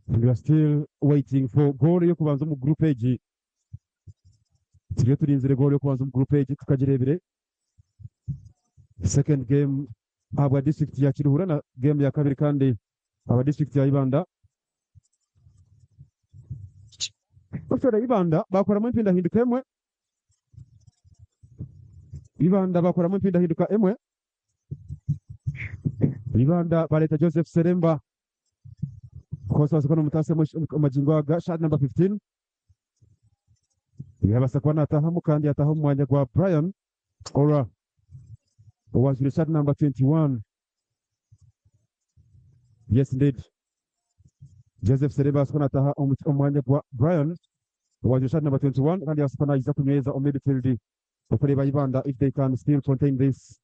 And we are still waiting for goal y'okubanza omu group egi. Turiyo turinzire goal y'okubanza omu group egi tukagireebire. Second game ahabwa district ya Kiruhura na game ya kabiri kandi ahabwa district ya Ibanda. Actually Ibanda bakoramu empindahinduka emwe. Ibanda bakoramu empindahinduka emwe. Ibanda bareeta Joseph Seremba. Of course baasa kuba n'omutaasi omu magingo aga shirt number 15. Yabaasa kuba naataahamu kandi yataaha omu mwanya gwa Brian Ora owajwaire shirt number 21. Yes indeed. Joseph Seremba yabaasa kuba naataaha omu mwanya gwa Brian owajwaire shirt number 21 kandi yabaasa kuba naija kunyweza omu midfield okureeba Ibanda if they can still contain this.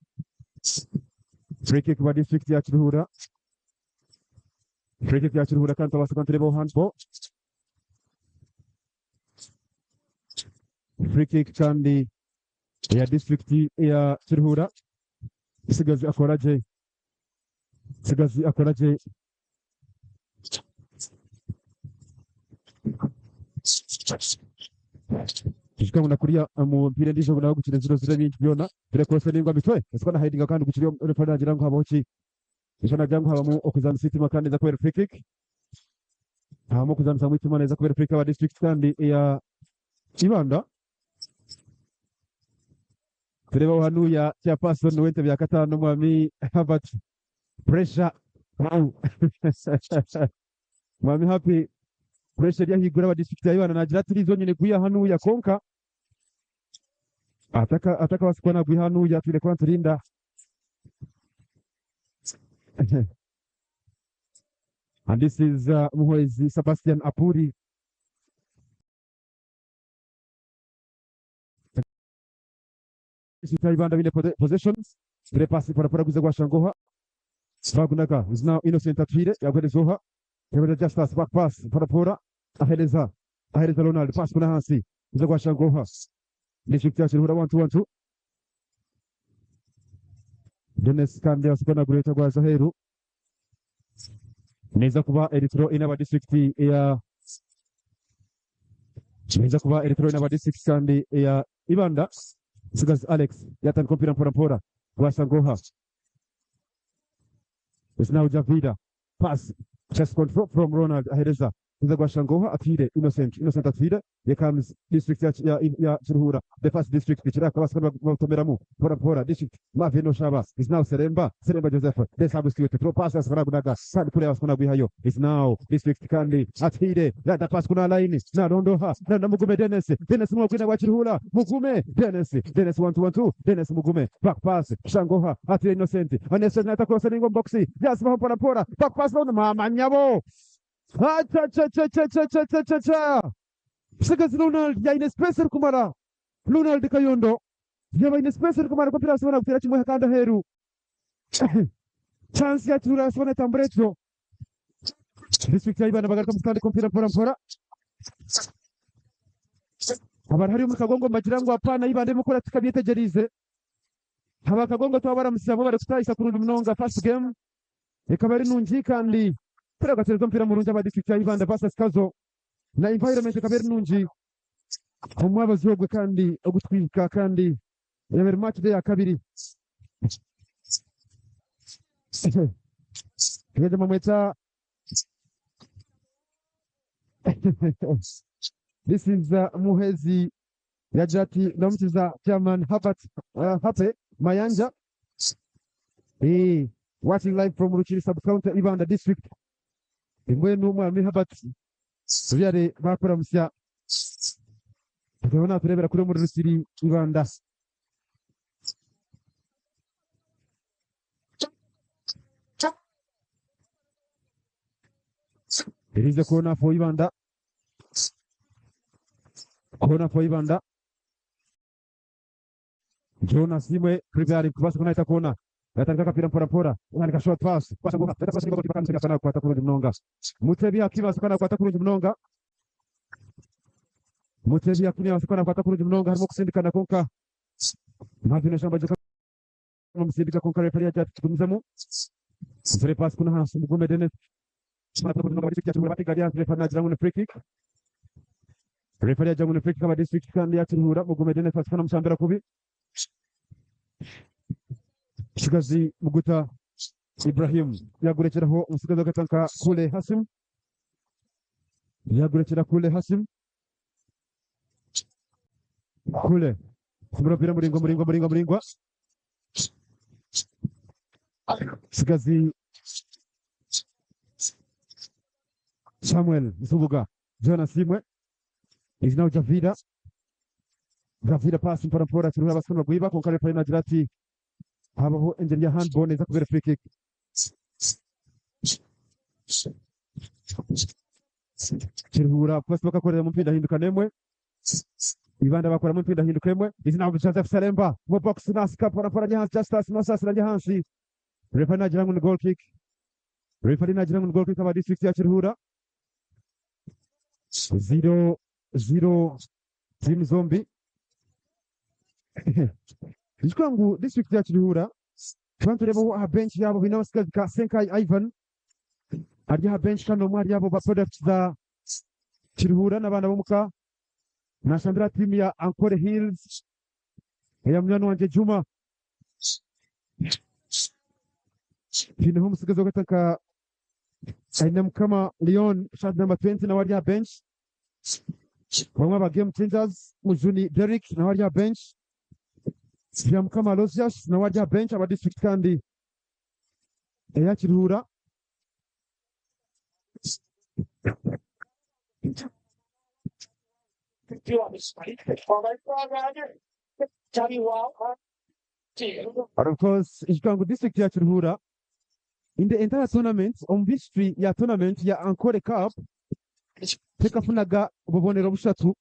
Free kick ba district ya Kiruhura. Free kick ya Kiruhura kandi twabaasa kuba nitureebaho handball. Free kick kandi eya district ya Kiruhura. Sigazi akora gye. Sigazi akora gye. Ijuka ngu na kuriya omu mpiira endiijo ngu nawe gukira enziro ziro ebintu byona bire cross ningwa mitwe ezi na headinga kandi gukiri referee nagira ngu habaho ki? Ejo nagira ngu habamu okuzanisa itima kandi eza kubera free kick. Habamu okuzanisa itima neza kubera free kick aba district kandi eya Ibanda. Turebaho hanuya chairperson w'entebe ya katano mwami Herbert Pressure. Wow. Mwami Happy Pressure eri ahaiguru aba district ya Ibanda nagira ati rizo nyine gwiha hanuya konka ataka atakabasa kuba nagwiha hanuya twine kuba niturinda. And this is Muhwezi Sebastian Apuri. District ya Ibanda bine possessions. Tire pasi pora pora guza gwa Shangoha. Bagunaga is now Innocent Atwire yaguhereza Oha. Yaguhereza Justus back pass pora pora ahereza ahereza Ronald pass kuna hansi guza gwa Shangoha. District ya Kiruhura 1-2-1-2. Dennis kandi asukana gureta gwa Zaheru. Neza kuba eritro ina ba district ya Neza kuba eritro ina ba district kandi ya Ibanda. Sigazi Alex yatandika omupiira mpora mpora gwa Shangoha. It's now Javida. Pass. Chest control from Ronald ahereza. Kuza gwa Shangoha Atwire Innocent. Innocent Atwire. Here comes district ya Kiruhura. The first district Kiraka basa batomeramu. Mpora mpora district Marvin Oshaba. Is now Seremba. Seremba Joseph. The substitute. Throw pass asana gunaga. Kandi kule asana gwihayo. Is now district kandi Atwire. Landa pass kuna line. Na Rondoha. Na na Mugume Dennis. Dennis Mugume wa Kiruhura. Mugume Dennis. Dennis 1-2-1-2. Dennis Mugume. Back pass. Shangoha. Atwire Innocent. Innocent nata cross ningo box. Yasiba mpora mpora. Back pass na mama nyabo. Acha cha cha cha cha cha cha cha cha. Sigazi Ronald yaine space kumara. Ronald Kayondo. Yabaine space kumara kupira asibona kutira kimwe kanda heru. Chance ya Kiruhura asibona tamburetso. District ya Ibanda bagaruka mukandi kompira mpora mpora. Abantu hari mu kagongo bagira ngo apana Ibanda mukora tukabyetegerize. Haba kagongo twabaramusaba bari kutayisa kurundi munonga first game. Ikaba ari nungi kandi pera gatereza umupira murungi aba district ya Ibanda versus Kazo. Na environment ikaba ari nungi. Omwabazi ogwe kandi ogutwika kandi yabere match day ya kabiri. Tugeze mu mweta. This is Muhezi yagira ati ndamukiza chairman Herbert Hape Mayanja. Watching live from Rukiri sub-county Ibanda district. Mbwenu umwami Herbert Subyare bakora musya. Tukabona turebera kuri muri Rukiri Ibanda. There is a corner for Ibanda. Corner for Ibanda. Jonas Simwe preparing kupasa kunaita corner. Yatandika kapira mpora mpora. Unanika short pass. Pasa ngoma. Pasa ngoma kipaka msika sana kwata kurungi mnonga. Mutebi akiba sana kwata kurungi mnonga. Mutebi yakuniya abasikora nakwata kurungi munonga harimu okusindikana kwonka Marvin Oshamba bamusindika kwonka refari yagira ati tugumizemu Zire pass kuna hansi Mugume Dennis refari nagira ngu ni free kick. Refari yagira ngu ni free kick aba district kandi yakiruhura Mugume Dennis asikana mushambira kubi. Kigazi Muguta Ibrahim yagurekeraho omusigazi w'akatanka Kule Hasim yagurekera Kule Hasim Kule kumurapira muringwa muringwa muringwa muringwa Sigazi Samuel Nsubuga Jonas Simwe is now Javida. Javida pass mpora mpora kiruhura abasore bagwiba konka referee nagira ati habaho engeri ya handball neza kubera free kick. Kiruhura pasi bakakorera mu mpindahinduka nemwe Ibanda bakora mu mpindahinduka emwe is now Joseph Salemba mu box nasika mpora mpora njya hansi Justus Masas njya hansi. Referee nagira ngo ni goal kick. Referee nagira ngo ni goal kick aba district ya Kiruhura. 0-0 timu zombi. Nikugira ngu district ya Kiruhura tuba turebaho aha bench yabo baine abasigazi ka Senkai Ivan ari aha bench kandi omwe ahari abo ba products za Kiruhura n'abaana b'omuka nashambira tiimu ya Ankole Hills eya munywani wangye Juma. Twineho omusigazi w'akata nka aine Mukama Leon shirt number 20 nawe ari aha bench. Bamwe aba game changers Mujuni Derrick nawe ari aha bench. Byamukama Aloysius nawe ari aha bench aba district kandi eya Kiruhura. And of course, Ikikango district ya Kiruhura in the entire tournament, omu history ya tournament ya Ankole Cup, tekafunaga obubonero bushatu.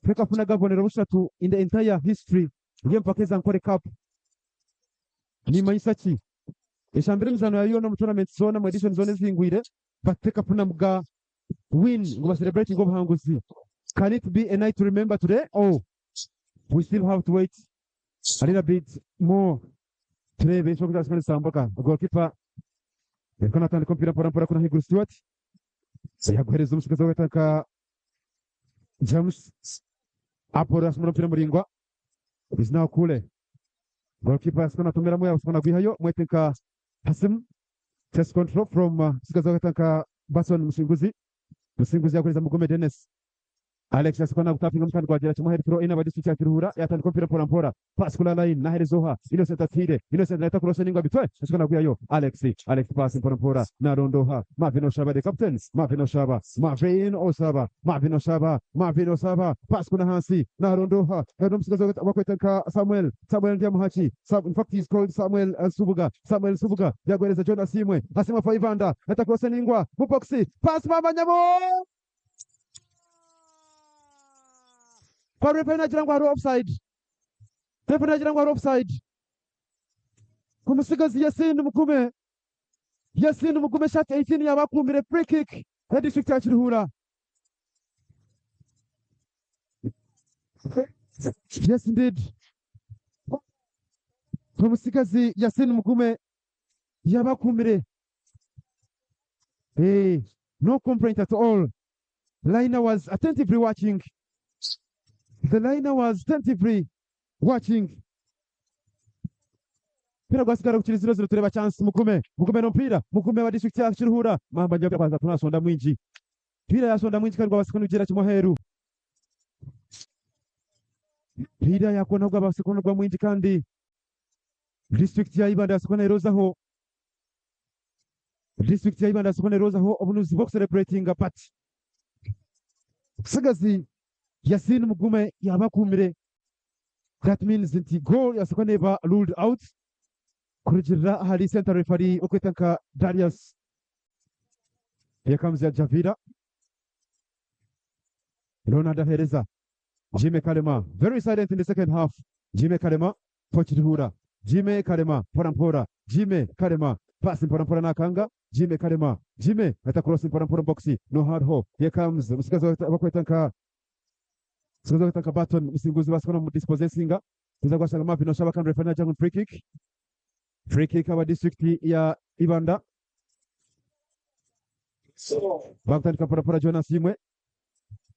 Tekafunaga obubonero bushatu in the entire history y'empaka eza Ankole Cup. Nimanyisa ki? Eshambire emizano yayo yoona omu tournament zoona omu edition zoona ezihingwire, but tekafunaga win ngu ba celebrating obuhanguzi. Can it be a night to remember today? Oh, we still have to wait a little bit more. Turebe ensonga zazikora nizitambuka. Goalkeeper yariko natandika omupiira mpora mpora kuna ahaiguru Stuart. Yaguhereza omusigazi w'agataka James Apollo yasumura omupiira muringwa. Is now Kule. Goalkeeper yasiko natomeramu yasiko nagwihayo mwete nka Hasim. Chest control from musigazi w'agataka Bason Musinguzi. Musinguzi yaguhereza Mugume Dennis. Alex yasiko nagutapinga omukandi gwagira kimwe aheeri throw in aba district ya Kiruhura yatandika omupiira mpora mpora. Pass kula line nahereza oha Innocent Atire. Innocent naita kurosha ningwa bitwe. Yasiko nagwihayo Alex. Alex pass mpora mpora narondoha Marvin Oshaba the captain. Marvin Oshaba. Marvin Oshaba. Marvin Oshaba. Marvin Oshaba. Pass kuna hansi narondoha. Ero omusigazi wakweta nka Samuel. Samuel Ndyamuhaki. In fact he's called Samuel Subuga. Samuel Subuga yaguhereza John Asimwe. Asimwe for Ivanda. Naita kurosha ningwa mu box. Pass mama nyabo. Kwa referee nagira ngo hari offside. Referee nagira ngo hari offside. Ku musigazi Yasin Mugume. Yasin Mugume shot 18 yabakumire free kick ya district ya Kiruhura. Yes indeed. Ku musigazi Yasin Mugume yabakumire. Hey, no complaint at all. Liner was attentively watching. The liner was attentively watching. Mpira gwasigara gukira 0-0 tureba chance Mugume. Mugume n'omupiira. Mugume wa district ya Kiruhura. Mamba nja kwanza tunasonda mwingi. Mpira yasonda mwingi kandi gwabasika nugira kimwe aheeru. Mpira yakona gwabasika gwa mwingi kandi district ya Ibanda yasika nerozaho. District ya Ibanda yasika nerozaho obunuzi bwo celebrating but Sigazi Yasin Mugume yabakumire. That means nti goal yasika neba ruled out. Kurugirira ahari center referee okweta nka Darius. Here comes ya Javira. Ronald ahereza. Jimmy Kalema very silent in the second half. Jimmy Kalema for Kiruhura. Jimmy Kalema mpora mpora. Jimmy Kalema pass mpora mpora nakanga. Jimmy Kalema. Jimmy ata cross mpora mpora box. No hard ho. Here comes musigazi wakweta nka Sigazi wakweta nka Barton Musinguzi baasa kuba dispossessinga kuza gwashanga Marvin Oshaba kandi referee nagira ngu ni free kick. Free kick aba district ya Ibanda. Bakutandika mpora mpora Jonas Imwe.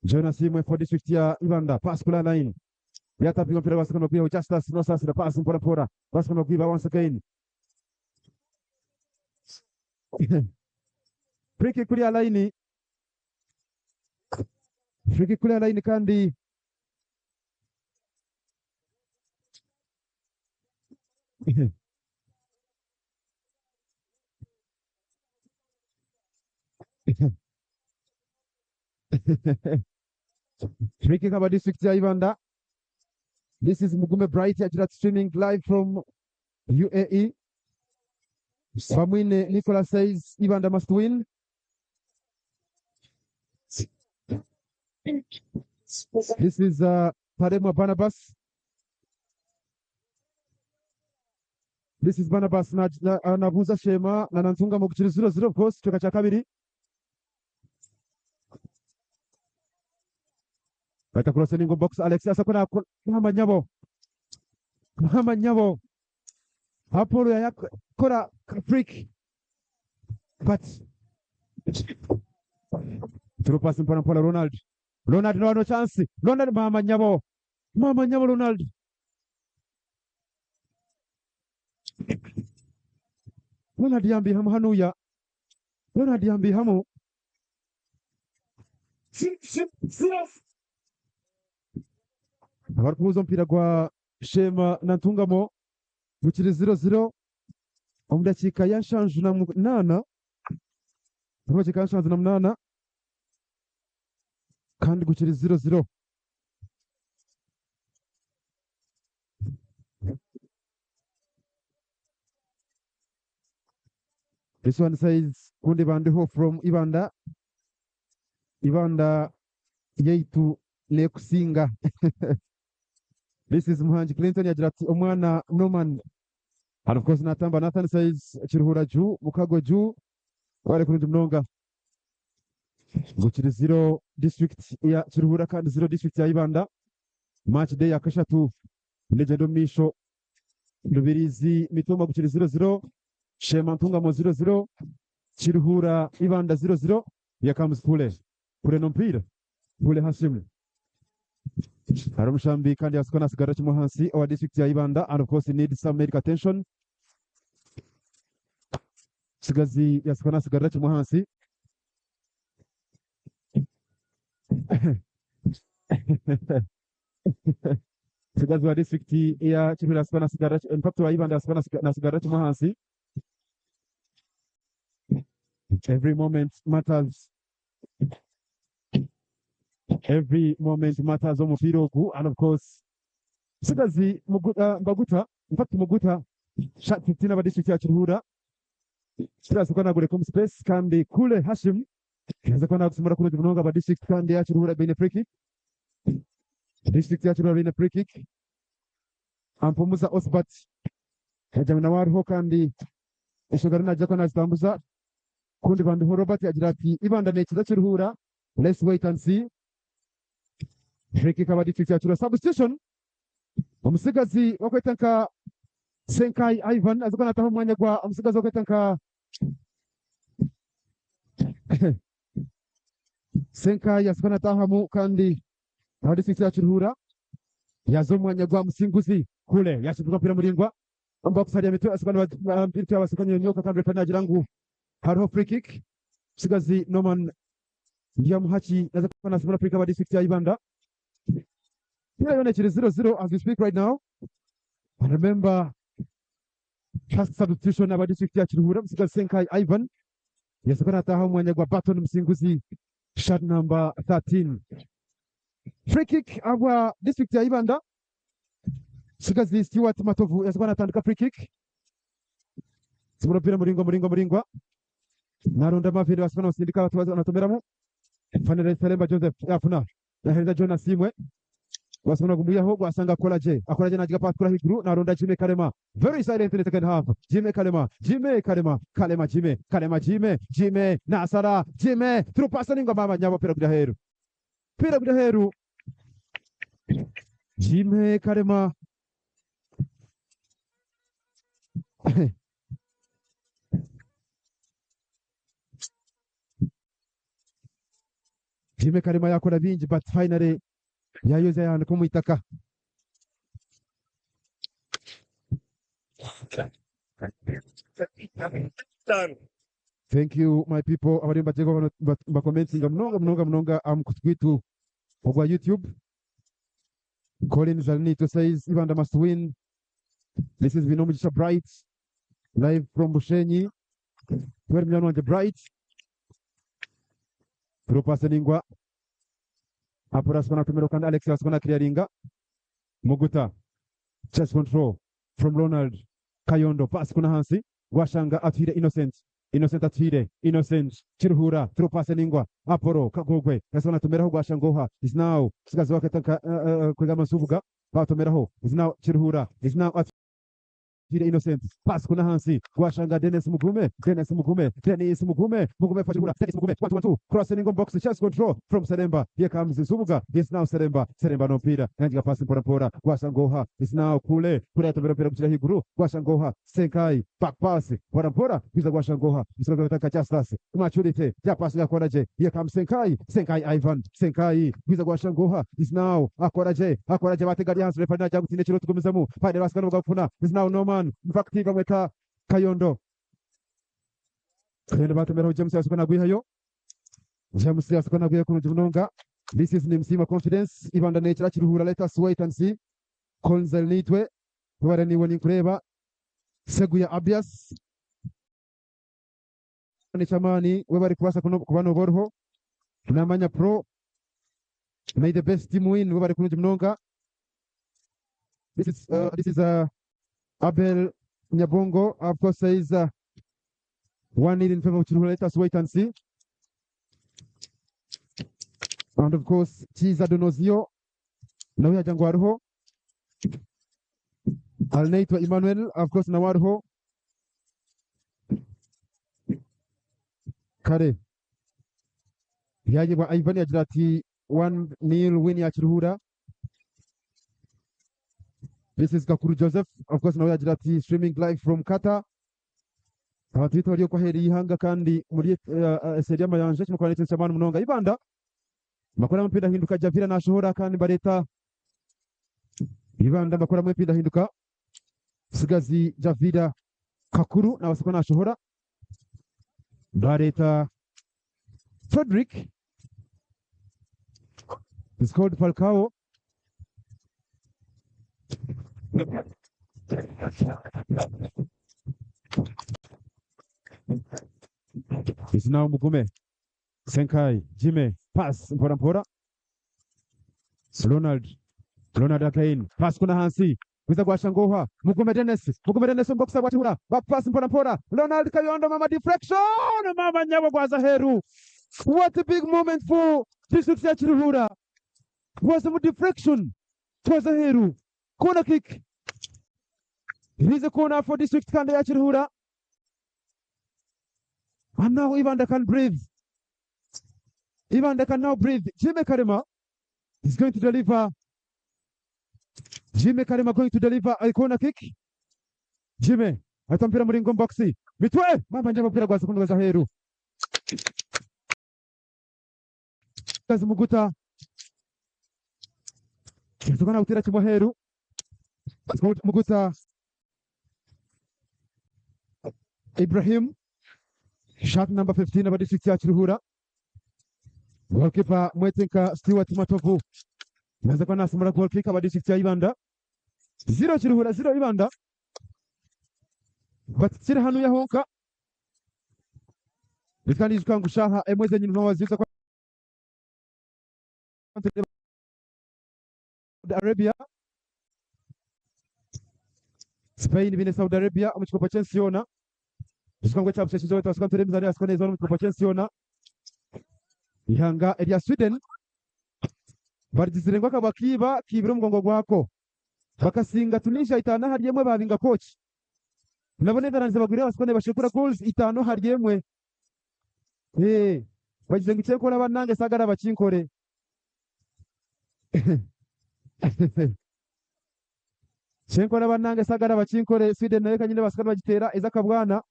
Jonas Imwe for district ya Ibanda. Pass kula line. Yatapinga mpira baasa kuba kwihaho Justus Nosasira pass mpora mpora. Baasa kuba kwiba once again. Free kick kuriya line. Free kick kuriya line kandi Free kick aba district ya Ibanda. This is Mugume Bright agira ati streaming live from UAE. Bamwine Nicholas says Ibanda must win. This is Taremwa Barnabas. This is Barnabas na, na, anabuza Shema na Nantunga mu gukira 0-0 of course kyoka kya kabiri. Bahita kurasa ningo box Alex asakona Mama nyabo. Mama nyabo. Apollo yakora freak. But through pass mpora mpora Ronald. Ronald no no chance. Ronald mama nyabo. Mama nyabo Ronald. Ronald yambi hamu hanuya. Ronald yambi hamu. Abarikubuza omupiira gwa Shema na Ntungamo gukiri 0-0 omu dakiika ya 78, omu dakiika ya 78 kandi gukiri 0-0. This one says Kundi Bandiho from Ibanda. Ibanda yaitu nekusinga. This is Muhanji Clinton yagira ati omwana Norman. And of course Natamba Nathan says Kiruhura juu Mukago juu wale kurungi munonga. Gukiri 0 district ya Kiruhura kandi 0 district ya Ibanda. Match day ya kashatu Legend Misho Rubirizi Mitoma gukiri 0-0. Shema Ntungamo 0-0. Kiruhura Ibanda 0-0. Here comes Pule. Pule n'omupiira. Pule Hashim. Hari omushambi kandi yasuka nasigara kimwe ahansi owa district ya Ibanda and of course he needs some medical attention. Sigazi yasuka nasigara kimwe ahansi. Sigazi wa district ya Kiruhura yasuka nasigara in fact wa Ibanda yasuka nasigara kimwe ahansi. Every moment matters. Every moment matters omupiira ogu and of course Sigazi Mbaguta, in fact Muguta shot 15 aba district ya Kiruhura. Kirasuka nagureka omu space kandi Kule Hashim yaza kuba nagusimura kurungi munonga aba district kandi ya Kiruhura baine free kick. District ya Kiruhura baine free kick. Ampumuza Osbert yajya nawe hariho kandi enshonga najya ko nazitambuza kundi Bandiho Robert agira ati Ibanda nekiza Kiruhura, let's wait and see. Free kick aba district ya Kiruhura. Substitution omusigazi wakweta nka Senkai Ivan aza kuba nataho omwanya gwa omusigazi wakweta nka Senkai aza kuba natahamu kandi aba district ya Kiruhura yaza omwanya gwa Musinguzi kule yashindwa mpira muringwa box hariya mitwe asuka mpira abasuka nyonyoka kandi referee nagira ngu hariho free kick. Musigazi Norman Ndyamuhaki aza kuba nasimura free kick aba district ya Ibanda. Mpira yona ekiri 0-0 as we speak right now. And remember first substitution aba district ya Kiruhura Musigazi Senkai Ivan yaza kuba nataha omwanya gwa Barton Musinguzi shot number 13. Free kick abwa district ya Ibanda. Sigazi Stewart Matovu yaza kuba natandika free kick. Simura mpira muringwa muringwa muringwa. Naronda Maviri basibana basindika banatomeramu. Fanele Salemba Joseph yafuna. Yahereza Jonas Simwe. Basibana gumuyaho gwasanga Akolaje. Akolaje najiga pass kuri higuru naronda Jimmy Kalema. Very silent in the second half. Jimmy Kalema, Jimmy Kalema, Kalema Jimmy, Kalema Jimmy, Jimmy Nasara, Jimmy through pass ningwa mama nyabo pira kuja heru. Pira kuja heru. Jimmy Karema Jimmy Karema yakora bingi but finally yayoza yahanika omu itaka. Thank you my people abariyo nibagyega nibakomentinga munonga munonga munonga aha mukutu gwaitu ogwa YouTube. Collins Alinito says Ibanda must win. This is Binomugisha Bright live from Bushenyi. Twari munywani wangye Bright. Through ningwa. Aporas kona tumero kandi Alex asikona clearinga. Muguta. Chest control from Ronald Kayondo. Pass kuna hansi. Gwashanga atwire Innocent. Innocent atwire. Innocent. Kiruhura. Through pass ningwa. Aporo Kagogwe. Gasona tumeraho Gwashangoha. Is now. Sigazi wakataka kwegama Nsubuga. Batomeraho. Is now Kiruhura. Is now atwire Innocent. Pass kuna hansi. Gwashanga Dennis Mugume. Dennis Mugume. Dennis Mugume. Mugume for Kiruhura. Dennis Mugume. 1 2 1 2. Crossing in box. Chest control from Seremba. Here comes Nsubuga. Is now Seremba. Seremba no mpira. Yanjiga pass mpora mpora. Gwashangoha. Is now Kule. Kule atomera mpira kuchira higuru. Gwashangoha. Senkai. Back pass. Mpora mpora. Kiza Gwashangoha. Msigazi wataka Justus. Maturity. Ya pass gakoraje. Here comes Senkai. Senkai Ivan. Senkai. Kiza Gwashangoha. Is now akoraje. Akoraje bategari hansi refa najya gutsinda kiro tugumizamu. Pade basigana bagafuna. Is now Norman. In fact bamweta Kayondo. Kayondo batomeraho James yasukana gwihayo. James yasukana gwihayo kurungi munonga. This is Nimsima Confidence. Ibanda Nature Kiruhura. Let us wait and see. Konzel Nitwe. Kubara niwe ninkureba. Seguya Abias. Chamani we bari kubasa kuba noboroho. Namanya Pro. May the best team win. We bari kurungi munonga. This is Abel Nyabongo. Of course says 1-0 in favor of Kiruhura. Let us wait and see. And of course, Chiza Donozio. Nawe yagira ngo hariho. Alneitwa Emmanuel, of course, nawe hariho. Kare. Yagibwa Ivan yagira ati 1-0 win ya Kiruhura. This is Gakuru Joseph, of course, nawe yagira ati streaming live from Qatar. Abantu bitwa bari kwahera ihanga kandi muri seri y'amayanje kimwe kwa cyamani munonga Ibanda. Makora amapira ahinduka Javira nashohora kandi bareta Ibanda makora amapira ahinduka Sigazi Javira Kakuru nabasako nashohora bareta Frederick is called Falcao. Is now Mugume. Senkai, Jime, pass mpora mpora. Ronald, Ronald again, pass kuna hansi. Wiza Gwashangoha, Mugume Dennis, Mugume Dennis box gwatihura, back pass mpora mpora. Ronald Kayondo mama deflection, mama nyabo gwaza heru. What a big moment for district ya Kiruhura. Was a deflection. Twaza heru. Corner kick. It is a corner for district Kanda ya Kiruhura. And now Ibanda can breathe. Ibanda can now breathe. Jimmy Karima is going to deliver. Jimmy Karima going to deliver a corner kick. Jimmy, ata mpira muri box. Mitwe, mama njama mpira gwaza kunugaza heru. Kazi Muguta. Kizokana gutera kimwe heru. Muguta Ibrahim. Shot number 15 aba district ya Kiruhura. Goalkeeper Mwetenka Stewart Matovu. Naweza kuwa nasimura goalkeeper aba district ya Ibanda. 0 Kiruhura 0 Ibanda. But kiri hano yahonka. Bitandi zikangushaha emweze nyine waziza kwa Saudi Arabia. Spain bine Saudi Arabia mu kikopo cy'ensi yona. Ikigongo cya buseshizo twasuka turemeza ari neza mu kikopo cy'ensi yona. Ihanga erya Sweden barigizirengwa kabakiba kibira omugongo gwako. Bakasinga Tunisia itano hari emwe babinga coach. Nabo Netherlands bagwira basikone bashekura goals itano hari emwe. Bagize ngo icyekora banange sagara bakinkore. Kyenkora banange sagara bakinkore Sweden nayo kanyine basika nibagiteera ez'akabwana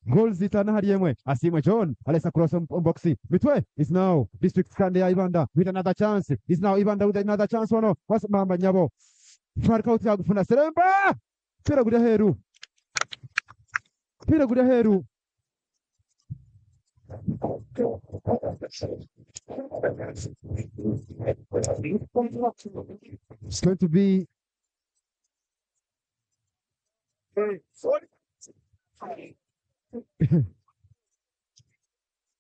goals itaano ahari emwe Asiimwe John alesa cross omu box mitwe is now district kandi ya Ibanda with another chance is now Ibanda with another chance wano mamba nyabo Farkaut yagufuna Seremba mupiira guri aheeru mupiira guri aheeru It's going to be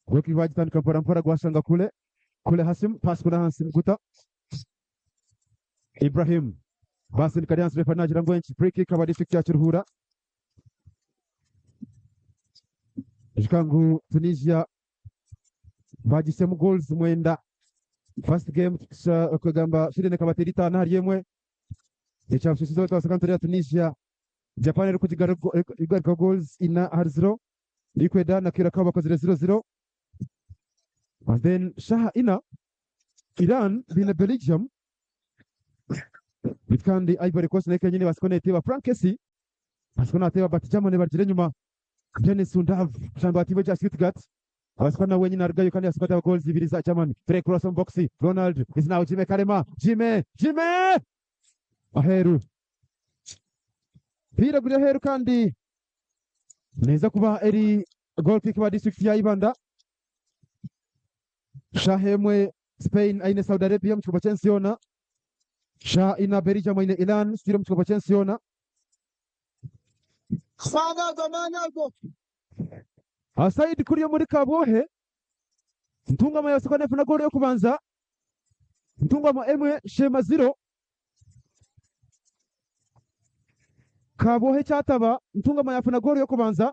Goalkeeper agitandika mpora mpora gwashanga kule kule Hasim pass kuna hansi Mguta Ibrahim basindika ari hansi refa nagira ngu enki free kick aba district ya Kiruhura ijuka ngu Tunisia bagisemu goals mwenda first game kwegamba Sweden ekabatera itaano ahari emwe ekyabushushize twasanga nitureeba Tunisia Japan erikugigarukaho goals ina ahari ziro Ecuador na Curacao bakozire 0-0 and then shaha ina Iran baine Belgium beitu kandi Ivory Coast nayo kenyini ebaasa kuba neteeba Frank Kessie abaasa kuba nateeba but Germany barugire enyima Dennis Undav kushamba atiimu egya Stuttgart abaasa kuba nawe wenyini arugayo kandi abaasa kuba ateeba goals ibiri za Germany Three cross omu box Ronald is now Jimmy Karema Jimmy Jimmy aheeru Omupiira guri aheeru kandi neeza kuba eri goal kick ba district ya Ibanda. Shaaha emwe Spain aine Saudi Arabia omu kikopo ky'ensi yoona. Shaaha ina Belgium aine Iran still omu kikopo ky'ensi yoona. Aside kuriya omuri Kabwohe, Ntungamo yabaasa kuba nefuna goolo y'okubanza. Ntungamo emwe Sheema ziro. Kabwohe kyataba Ntungamo yafuna goolo y'okubanza.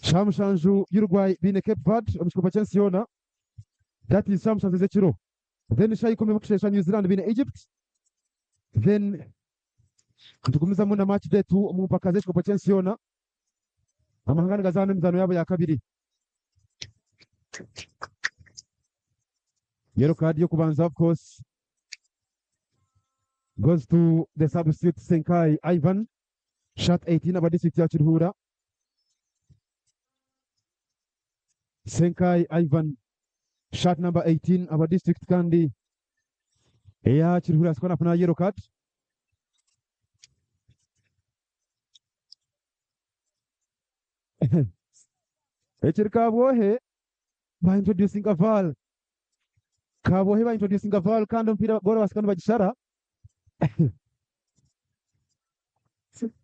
Shaaha mushanju Uruguay baine Cape Verde omu kikopo ky'ensi yoona. That is shaaha mushanju ez'ekiro. Then shaaha ikumi bukusheesha New Zealand baine Egypt. Then nitugumizamu na match day 2 omu mpaka z'ekikopo ky'ensi yoona. Amahanga nigazaana emizaano yaabo ya kabiri. Yellow card y'okubanza of course goes to the substitute Senkai Ivan shirt 18 aba district ya Kiruhura. Senkai Ivan shirt number 18 aba district kandi eya Kiruhura asikwa nafuna yellow card. Ekiri Kabwohe ba introducinga VAR. Kabwohe ba introducinga VAR kandi omupiira goolo basika nibagishara.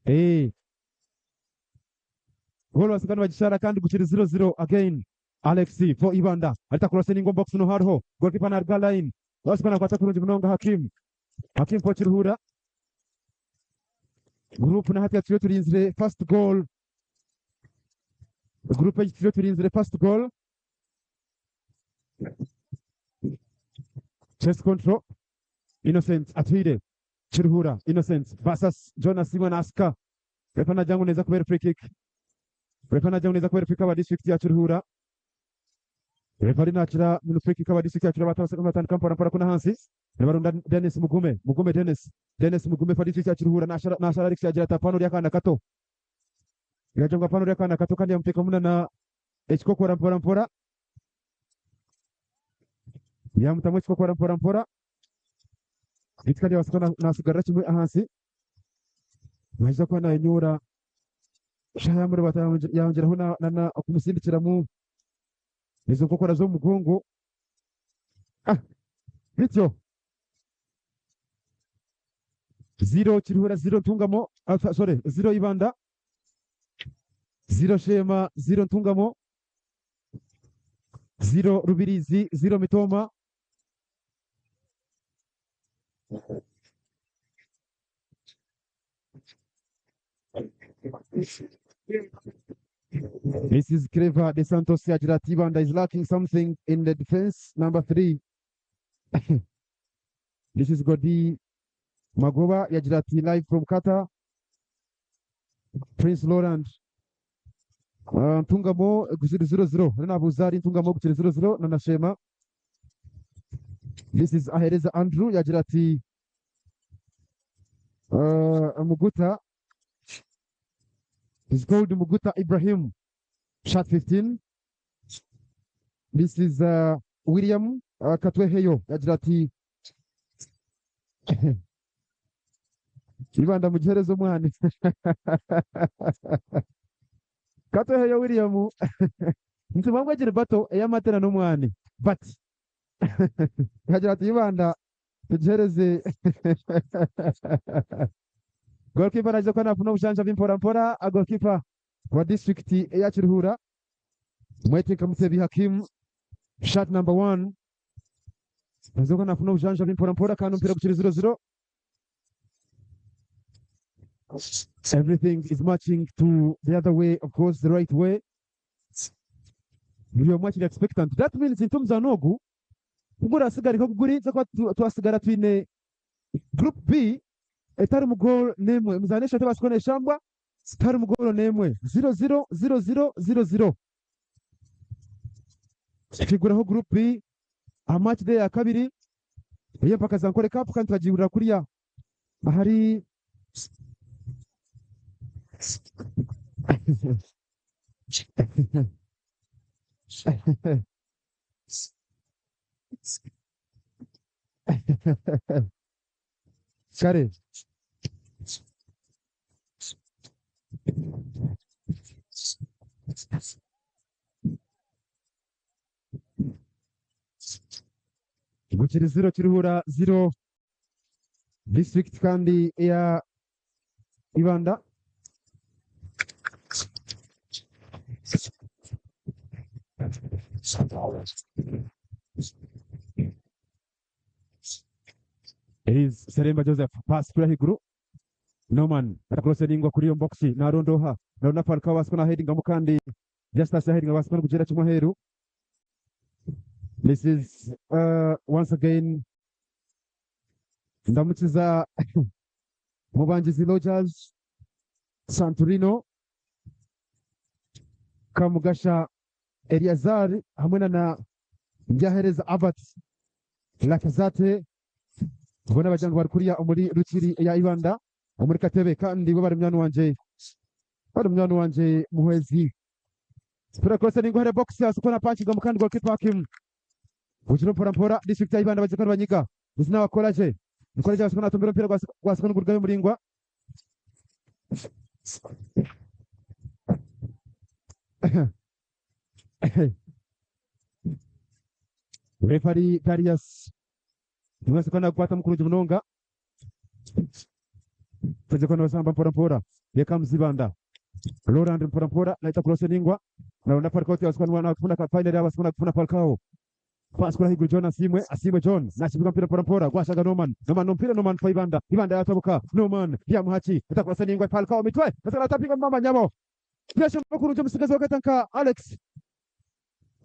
Eh. Goolo basika nibagishara kandi gukiri 0-0 again. Alex for Ibanda. Alita cross in box no hariho. Goalkeeper naruga line. Basika nakwata kurungi munonga Hakim. Hakim for Kiruhura. Group na hati turiyo turinzire first goal. Group egi turiyo turinzire first goal. Chest control. Innocent Atwire. Kiruhura Innocent versus Jonas Simon Aska. Refa nagira ngu neza kubera free kick. Refa nagira ngu neza kubera free kick aba district ya Kiruhura. Refa ari nakira muno free kick aba district ya Kiruhura batandika mpora mpora kuna hansi. Nibarunda Dennis Mugume. Mugume Dennis. Dennis Mugume fa district ya Kiruhura nashara nashara Alex yagira ati apana ori akaana kato. Yagira ngu apana ori akaana kato kandi yamuteekamu na ekikokora mpora mpora. Yamutamu ekikokora mpora mpora. Beitu kandi yabaasa kuba nasigarira kimwe ahansi. Naija kuba nayenyura shaaha yamureba yayongyeraho na okumusindikiramu ezo nkokora z'omu mugongo. Ah, bityo ziro Kiruhura ziro Ntungamo ah, sorry ziro Ibanda ziro Sheema ziro Ntungamo ziro Rubirizi ziro Mitooma. This is Clever De Santos yagira ati Ibanda is lacking something in the defense number 3. This is Godi Magoba yagira ati live from Qatar. Prince Laurent Ntungamo gukira 0-0 nabuza ari Ntungamo gukira 0-0 na Nashema. This is Ahereza Andrew yagira ati Muguta is called Muguta Ibrahim shirt 15. This is William Katweheyo yagira ati Ibanda mugihereze omwani. Katweheyo William nitubangwa egiri bato ey'amate na n'omwani but yagira ati Ibanda tugihereze. Goalkeeper naija kuba nafuna obujanjabi mpora mpora. Goalkeeper wa district eya Kiruhura Mwetinka Mutebi Hakim, shirt number 1, naija kuba nafuna obujanjabi mpora mpora kandi omupiira gukiri 0-0. Everything is marching to the other way, of course the right way. Buri omwe akiri expectant. That means nti omuzaano ogu kugurasigara nka guri kuba twasigara twine group B etarimu goal n'emwe. Emizaano eshatu ebaasa kuba neshambwa tarimu goal n'emwe, 0-0, 0-0, 0-0. Tukiguraho group B aha match day ya kabiri ey'empaka za Nkore Cup kandi tukagihurira kuriya ahari kare. Gukiri 0 Kiruhura 0 district kandi eya Ibanda. It is Seremba Joseph, pass kuri ahiguru Norman atakuroseningwa kuri iyo box narondoha narona Falcao basiko na headingamu kandi Justus headinga basiko kugira kimwe aheru. This is once again Ndamukiza Mubangizi Rogers Santurino Kamugasha Eliazar hamwe na Ndyahereza Albert Lakazate. Ubona abajyango bari kuriya muri Rukiri ya Ibanda muri Katebe kandi bo bari munywani wanje, bari munywani wanje Muhwezi. Turakose n'inguhere box ya sukona punch ga mukandi goalkeeper Hakim Bukiro mpora mpora. District ya Ibanda baje banyiga izina bakolaje Nikoleje basukona atumbira mpira gwa sukona gurgayo muringwa. Referee Darius Nimwese kwana kukwata mukuru munonga tuze kwana basamba mpora mpora. Here comes Ibanda Roland mpora mpora naita cross ningwa naona Falcao basukona na kufuna ka final basukona kufuna Falcao pass kuri higuru John Asimwe, Asimwe John nashibuka mpira mpora mpora gwashaga Norman, Norman mpira Norman kwa Ibanda, Ibanda yatabuka Norman yamuhachi atakurasa ningwa Falcao mitwe asala tapinga mama nyabo pressure mukuru cyo musigazi wakatanka Alex.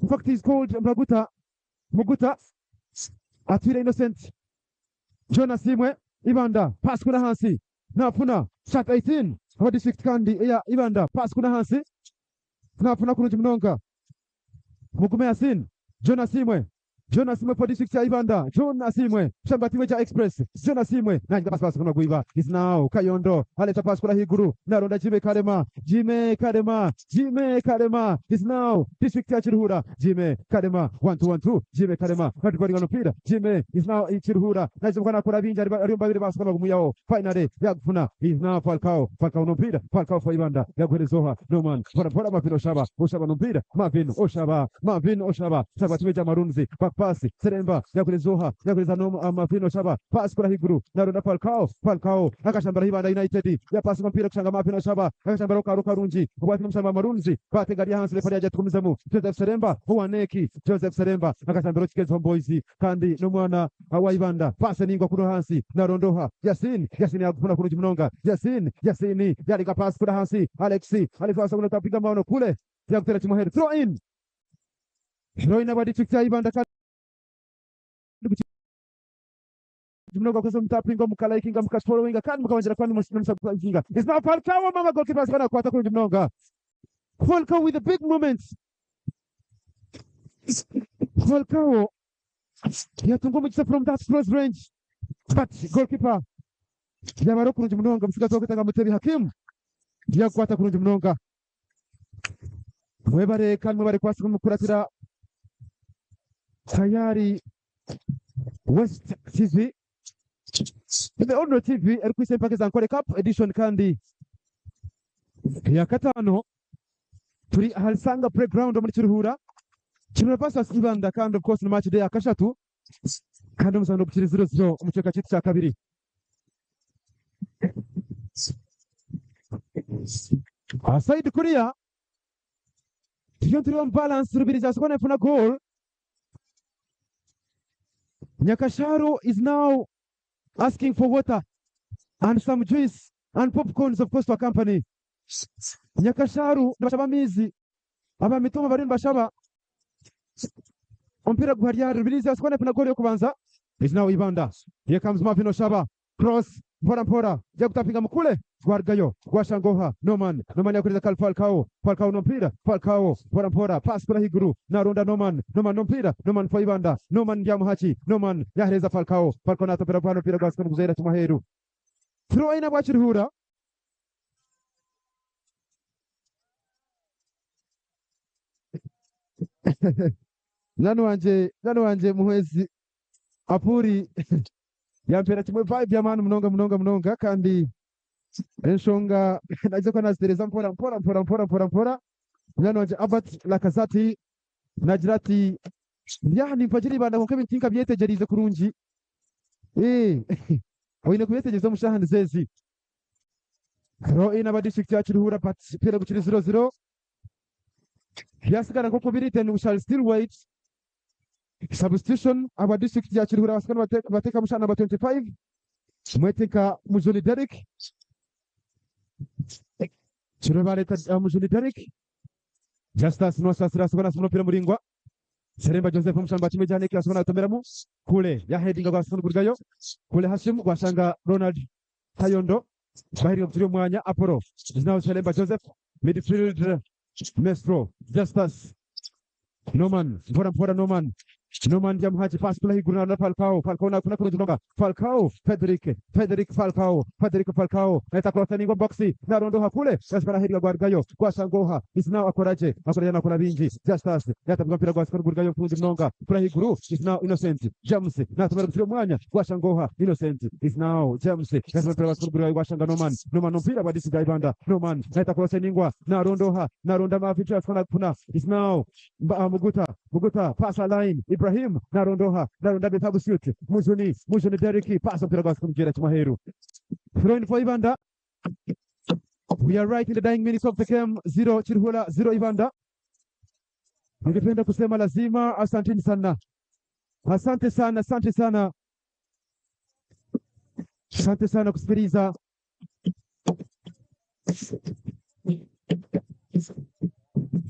In fact he's called Mbaguta Muguta Atwire Innocent John Asimwe Ibanda pass kuna hansi nafuna shot 18 aba district kandi ya Ibanda pass kuna hansi nafuna kurungi munonga Mugume Yasin John Asimwe, John Asimwe for district ya Ibanda. John Asimwe shamba timwe cha Express. John Asimwe nanga pass pass kuna guiba is now Kayondo aleta pass kula higuru naronda Jime Karema, Jime Karema, Jime Karema is now district ya Kiruhura. Jime Karema 1 2 1 2 Jime Karema katwari ngano pira Jime is now Kiruhura naje mukana kora binja ari mbabiri basukana gumuyaho finally yagufuna is now Falcao. Falcao no pira Falcao for Ibanda yaguherezoha Norman pora pora Mavin Oshaba, Oshaba no pira Mavin Oshaba, Mavin Oshaba shaba timwe cha Marunzi back pass Seremba yaguherezoha yaguhereza no Mavin Oshaba pass kura higuru naronda Falcao. Falcao akashambara Ibanda United ya pass mpira kushanga Mavin Oshaba akashambara Karu Karunji obwati n'umushamba Marunzi bategaria hansi refari yaje tukumizamu Joseph Seremba uwaneki Joseph Seremba akashambara Kigezi Homeboys kandi n'umwana wa Ibanda pass ningwa kuri hansi narondoha Yasin, Yasin yagufuna kurungi munonga Yasin, Yasin yaliga pass kuri hansi Alex Alex wasabona tapiga maono kule yakutera chimuheri throw in, throw in aba district ya Ibanda kandi mnoga kwesa mutapinga mukalaikinga mukafollowinga kandi mukabonjera kandi musubscribinga. It's now Falcao mama goalkeeper asana kwata kurungi munonga Falcao with a big moment. Falcao yatunga umugisha from that close range but goalkeeper Yaba ari kurungi munonga omutsigazi orikwetwa Mutebi Hakim yakukwata kurungi munonga. Mwebare kandi mwebare kubaasa kumukuratira Tayari West TV. The Ordinary TV erikwitsa empaka eza Nkore Cup edition kandi eya kataano. Turi ahari Sanga Playground omuri Kiruhura. Kiruhura versus Ibanda kandi of course ni match day ya kashatu kandi omuzaano gukiri 0-0 omu kicweka kyaitu kya kabiri. Aha side kuriya turiyo nitureeba omu balance Rubirizi yaza nefuna goal. Nyakasharu is now asking for water and some juice and popcorns of course to accompany. Nyakasharu nibashaba amaizi, aba Mitooma bariyo nibashaba omupiira guhari ahari Rubirizi yaza kuba nefuna goal y'okubanza. Is now Ibanda. Here comes Marvin Oshaba. Cross mpora mpora jakutapinga mukule gwarugayo gwashanga oha Norman Norman yakuhereza Kal Falcao Falcao n'omupiira Falcao mpora mpora pass kura ahaiguru naronda Norman Norman n'omupiira Norman for Ibanda Norman ndyamuhaki Norman yahereza Falcao Falcao natopera buhana omupiira gwasika niguzaira kimwe aheeru throw in abwakiruhura Munywani wangye munywani wangye Muhwezi Apuri Yampeera kimwe vibe y'amaani munonga munonga munonga kandi enshonga naija kuba nazitereeza mpora mpora mpora mpora mpora mpora. Munywani wangye Albert Lakazati nagira ati ndi aha nimpagira ibanda kwonka ebintu tinkabyetegyereize kurungi. Ee, oine kubyetegyereza omu shaaha nizo ezi. Throw in aba district ya Kiruhura but omupiira gukiri 0-0. Byasigara nk'oku biri then we shall still wait. Substitution aba district ya Kiruhura basika nibateeka musha number 25 mwete nka Mujuni Derrick Kiruhura bareeta Mujuni Derrick Justus Nwasasira asobora nasoma omupiira muraingwa Seremba Joseph omushamba kimwe gya Nick asobora natomeramu Kule yahedinga gwasika nigurugayo Kule Hashim gwashanga Ronald Kayondo gwaheringa guturi omwanya Apollo is now Seremba Joseph midfield Maestro Justus Norman mpora mpora Norman Norman Ndyamuhaki pass kula ahaiguru na Falcao Falcao nakuna kurungi munonga Falcao Frederick Frederick Falcao Frederick Falcao nahita cross ningwa box narondoha kule Gaspar aheriga gwarugayo gwashangoha is now akoragye akoragye nakora bingi Justus yatabwa omupiira gwasika nigurugayo kurungi munonga kula ahaiguru is now Innocent James natomera gutira omwanya gwashangoha Innocent is now James yatomera omupiira gwasika nigurugayo gwashanga Norman Norman omupiira gwa DC Ibanda Norman nahita cross ningwa narondoha naronda Marvin Jasper nakufuna is now Muguta Muguta pass a line Ibrahim narondoha naronda Betabu suit Mujuni Mujuni Derrick pass omupiira gwasika nigugyera kimwe aheeru throw in for Ibanda. We are right in the dying minutes of the game. 0 Kiruhura 0 Ibanda. Ningependa kusema lazima asanteni sana, asante sana, asante sana, asante sana kusikiliza.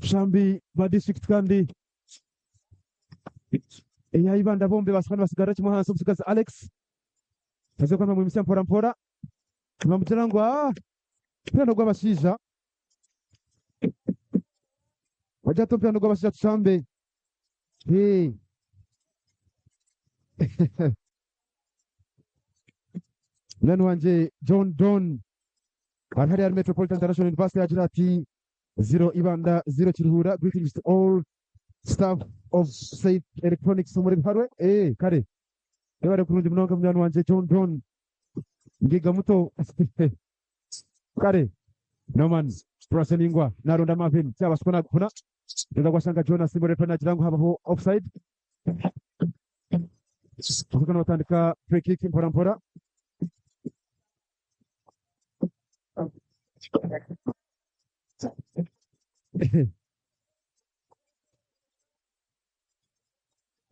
Shambi ba district kandi eya Ibanda bombe basika nibasigara kimwe ahansi omutsigazi Alex aze kuba namwimutsya mpora mpora nibamugira ngu omupiira n'ogw'abashaija wagira ati omupiira n'ogw'abashaija tushambe. Hey. Munywani wangye John Don ari hariya ahari Metropolitan International University yagira ati 0 Ibanda 0 Kiruhura greetings to all staff of Safe Electronics omuri Biharwe. Eh, kare yebare kurungi munonga munywani wangye John Don ngiga muto kare Norman Turaseningwa naronda Marvin kyabaswa nagufuna reka gwashanga Jonas Murepe nagira ngu habaho offside Bakaba nibatandika free kick mpora mpora.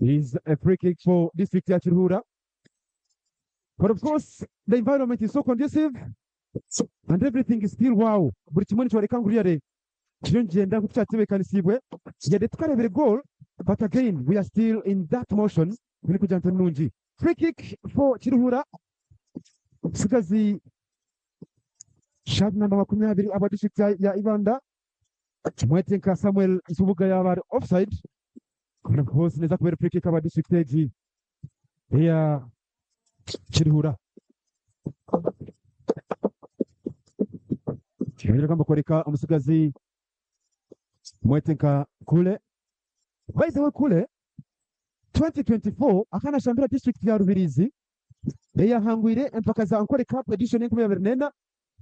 Is a free kick for district ya Kiruhura. But of course, the environment is so conducive and everything is still wow. Buri kimwe nikibareka ngu really kiriyo nikigyenda nk'oku kyatebeekanisiibwe. Yade tukareebire goal, but again we are still in that motion. Biri kugira nti nungi. Free kick for Kiruhura. Omutsigazi shirt namba 20 aba district ya Ibanda. Mwete nka Samuel Nsubuga yaba ari offside. Of course neza kubera free kick aba district egi eya Kiruhura. Nibagamba kworeka omutsigazi mwete nka Kule. By the way Kule 2024 akaba nashambira disiturikiti ya Rubirizi eyahangwire empaka za Ankole Cup edition y'enkumi abiri n'ena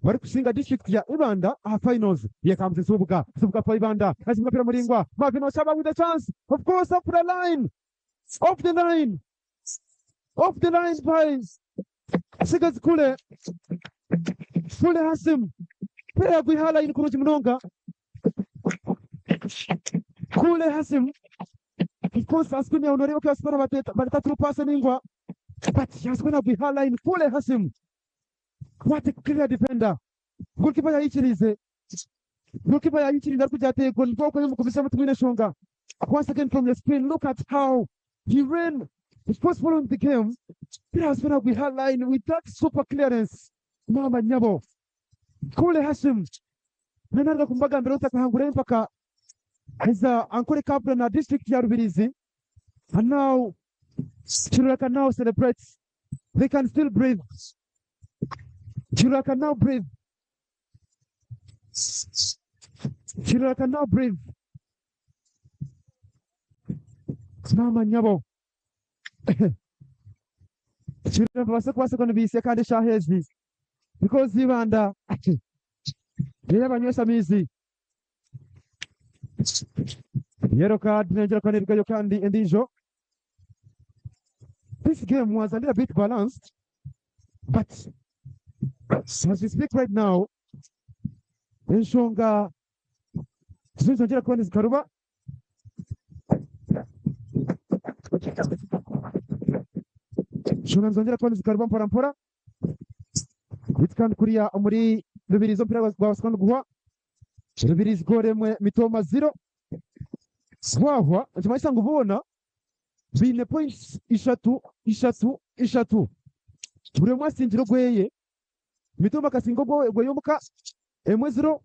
barikusinga disiturikiti ya Ibanda aha finals. Here comes Nsubuga, Nsubuga for Ibanda, azinga omupiira muraingwa, Marvin Oshaba with a chance, of course off the line, off the line, off the line by Musigazi Kule, Kule Hasim, omupiira yagwiha aha line kurungi munonga, Kule Hasim, of course aha screen yawe noreeba ku yabaasa kuba nabateeta through pass enaingwa, but yabaasa kuba nagwiha aha line, Kule Hasim, what a clear defender, goalkeeper yayikiriize, goalkeeper yayikiriize arikugira ati ego nibwo omukubisamu tumwine enshonga. Once again from the screen, look at how he ran, of course following the game, omupiira yabaasa kuba nagwiha aha line with that super clearance, maama nyabo, Kule Hashim, nanaruga kumubagambira otakahangura empaka eza Ankole Cup na district ya Rubirizi, and now Kiruhura can now celebrate, they can still breathe, Kiruhura can now breathe, Kiruhura can now breathe, maama nyabo, Kiruhura nibabaasa kubaasa kuba nibaitsya kandi eshaaha ezi because Ibanda neyabanywesa amaizi. Yellow card neyongyera kuba nerugayo kandi endiijo. This game was a little bit balanced, but as we speak right now, enshonga zo nizongyera kuba nizikaruba. Enshonga nizongyera kuba nizikaruba mpora mpora. Beitu kandi kuriya omuri Rubirizi omupiira gwabaasa kuba niguhwa. Rubirizi goal emwe Mitooma zero. Gwahwa nikimanyisa ngu boona baine points ishatu ishatu ishatu. Buri omwe asingire ogweye. Mitooma akasinga ogweye omuka emwe zero.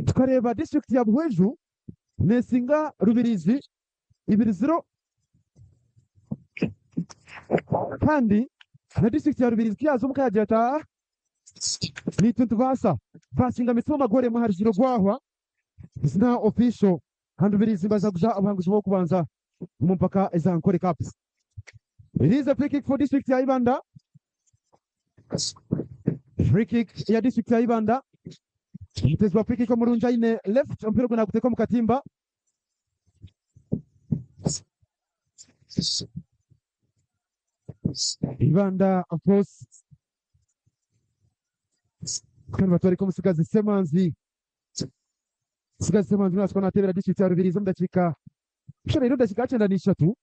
Tukareeba disiturikiti ya Buhweju neesinga Rubirizi ibiri zero. Kandi na disiturikiti ya Rubirizi ku yaaza omuka yaagira ati aa naitwe nitubaasa. Baasinga Mitooma goal emwe ahari zero gwahwa. It's now official. Kandi Rubirizi nibaza kuza obuhanguzi bw'okubanza omu mpaka eza Ankole Cup. It is a free kick for district ya Ibanda. Free kick ya district ya Ibanda. Omutezi wa free kick omurungi aine left omupiira ogwo naguteeka omu katimba. Ibanda of course kandi batwarika omutsigazi Semanzi. Omutsigazi Semanzi nabaasa kuba nateebera district ya Rubirizi omu dakiika kusha rero dakiika kyenda n'ishatu.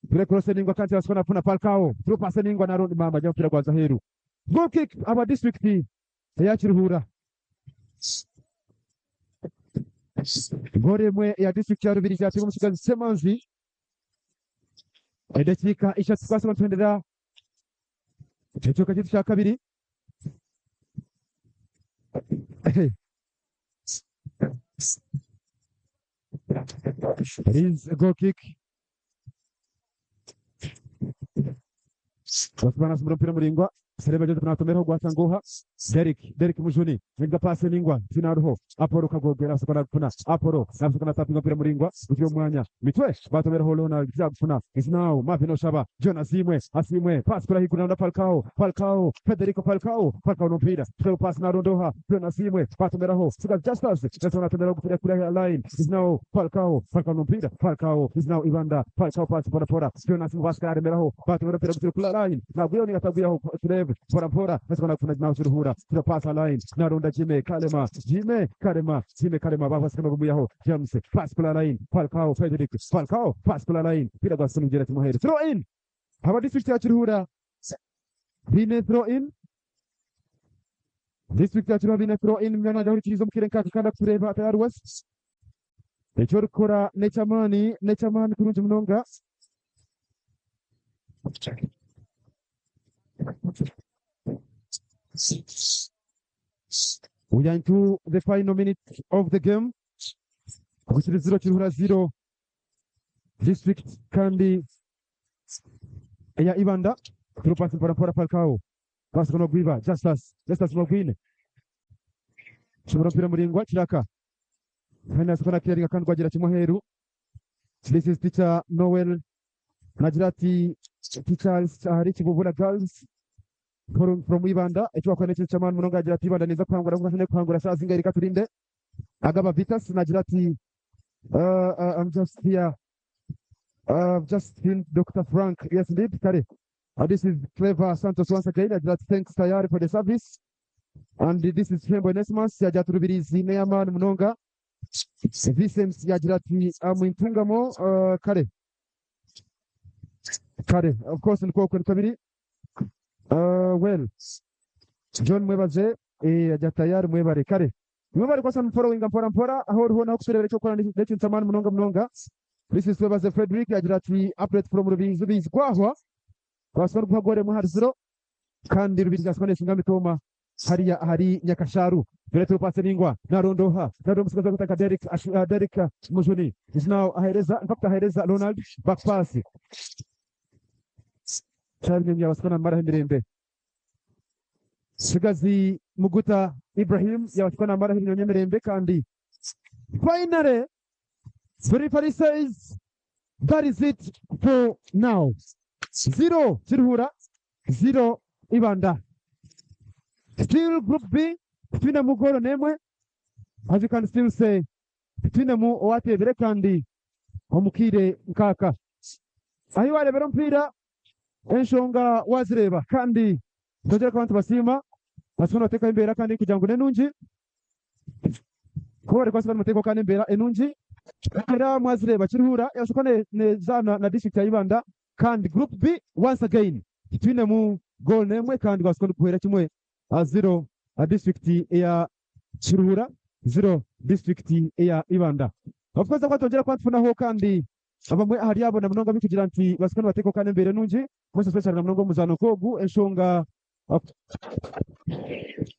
Ture cross eningwa kandi yabaasa kuba nafuna Falcao. Through pass eningwa narundi mama ajya omupiira gwaza aheeru. Goal kick aba district eya Kiruhura. Goal emwe ya district ya Rubirizi yateebwa omutsigazi Semanzi. Edakiika ishatu tukabaasa kuba nituhendera ekicweka kyaitu kya kabiri. It is a goal kick. Basiba nasimbura omupiira muraingwa. Sereba Joseph natomeraho gwasa ngoha. Derrick, Derrick Mujuni. Ninga pass eningwa. Tinaruho. Apollo Kagogera asoka nakufuna. Apollo nasoka natapinga omupiira muraingwa. Gutyo omwanya. Mitwe batomeraho Lona kufuna. Is now Marvin Oshaba. John Asimwe. Asimwe. Pass kula higuru na Falcao. Falcao. Federico Falcao. Falcao n'omupiira. Throw pass narondoha. John Asimwe. Batomeraho. Suga Justus. Nasoka natomeraho gupira kula line. Is now Falcao. Falcao n'omupiira. Falcao. Is now Ibanda. Falcao pass pora pora. John Asimwe pass karemeraho. Batomera omupiira gutyo kula line. Nagwiyo ni atagwiyaho Turebe. Pora pora. Nasoka nakufuna now Kiruhura. Throw pass line. Naronda Jime Kalema. Jime Kalema. Jime Kalema. Babasika babuyaho. James. Pass kula line. Falcao. Frederick. Falcao. Pass kula line. Pira gwasuna Timuhere. Throw in. Aba district ya Kiruhura. Bine throw in. District ya Kiruhura bine throw in. Mwana ajahurikiriza omukire nkaka kandi akutureba atayari west. Ekyo orikukora n'eky'amaani n'eky'amaani kurungi munonga. We are into the final minute of the game. Gushyira 0 Kiruhura 0. District kandi ya Ibanda. Through pass mpora mpora Falcao. Basi kuno gwiba Justus Justus Mwagwine shobora mpira muringwa Kiraka Hena sikona clearing kandi gwagira kimwe heru. This is teacher Noel nagira ati teachers ahari Kibubura Girls from Ibanda. Icyo wakora n'icyo cyamani munonga agira ati Ibanda neza kwangura kuko nshobora kwangura shazi ngairika turinde agaba Vitas nagira ati I'm just here, just seen Dr. Frank. Yes indeed, kare. This is Clever Santos once again. Agira ati thanks Tayari for the service. And this is Fembo Nesmas yagira ati Rubirizi Neyaman Munonga. Visems yagira ati amwintungamo kare kare. Of course niko kuri kabiri. Well, John Mwebaze ajya tayari mwebare kare mwebare kwasa following mpora mpora aho uriho naho kusurebera icyo ukora ndetse nsamani munonga munonga. This is Mwebaze Frederick agira ati update from Rubirizi Rubirizi kwahwa kwaswa guhagore mu hariziro kandi Rubirizi aswa neza ngami toma hariya hari Nyakasharu dore turupase ningwa narondoha narondoha musigaza gutaka Derek Derek Mujuni is now ahereza, in fact ahereza Ronald back pass cyane yabaswa na Marahe Mirembe Sigazi Muguta Ibrahim yabaswa na Marahe Mirembe kandi finally the referee says that is it for now. 0 Kiruhura, 0 Ibanda. Still group B twine mu goro nemwe, as you can still say twine mu owatebere kandi omukire nkaka ahi warebera omupiira enshonga wazireba kandi twongere abantu basiima basibona bateekaho embeera kandi kugira ngu nenungi kuba bari kubaasa muteekaho kandi embeera enungi era mwazireba Kiruhura yashoka nezaana na district ya Ibanda kandi group B once again twine mu goal nemwe kandi gwasiko kuhera kimwe 0 district ya Kiruhura, 0 district ya Ibanda. Of course kwatongera kwatufunaho kandi abamwe ahari abo na munonga bikugira nti basiko bateko kandi mbere nungi most especially na munonga muzano kogu enshonga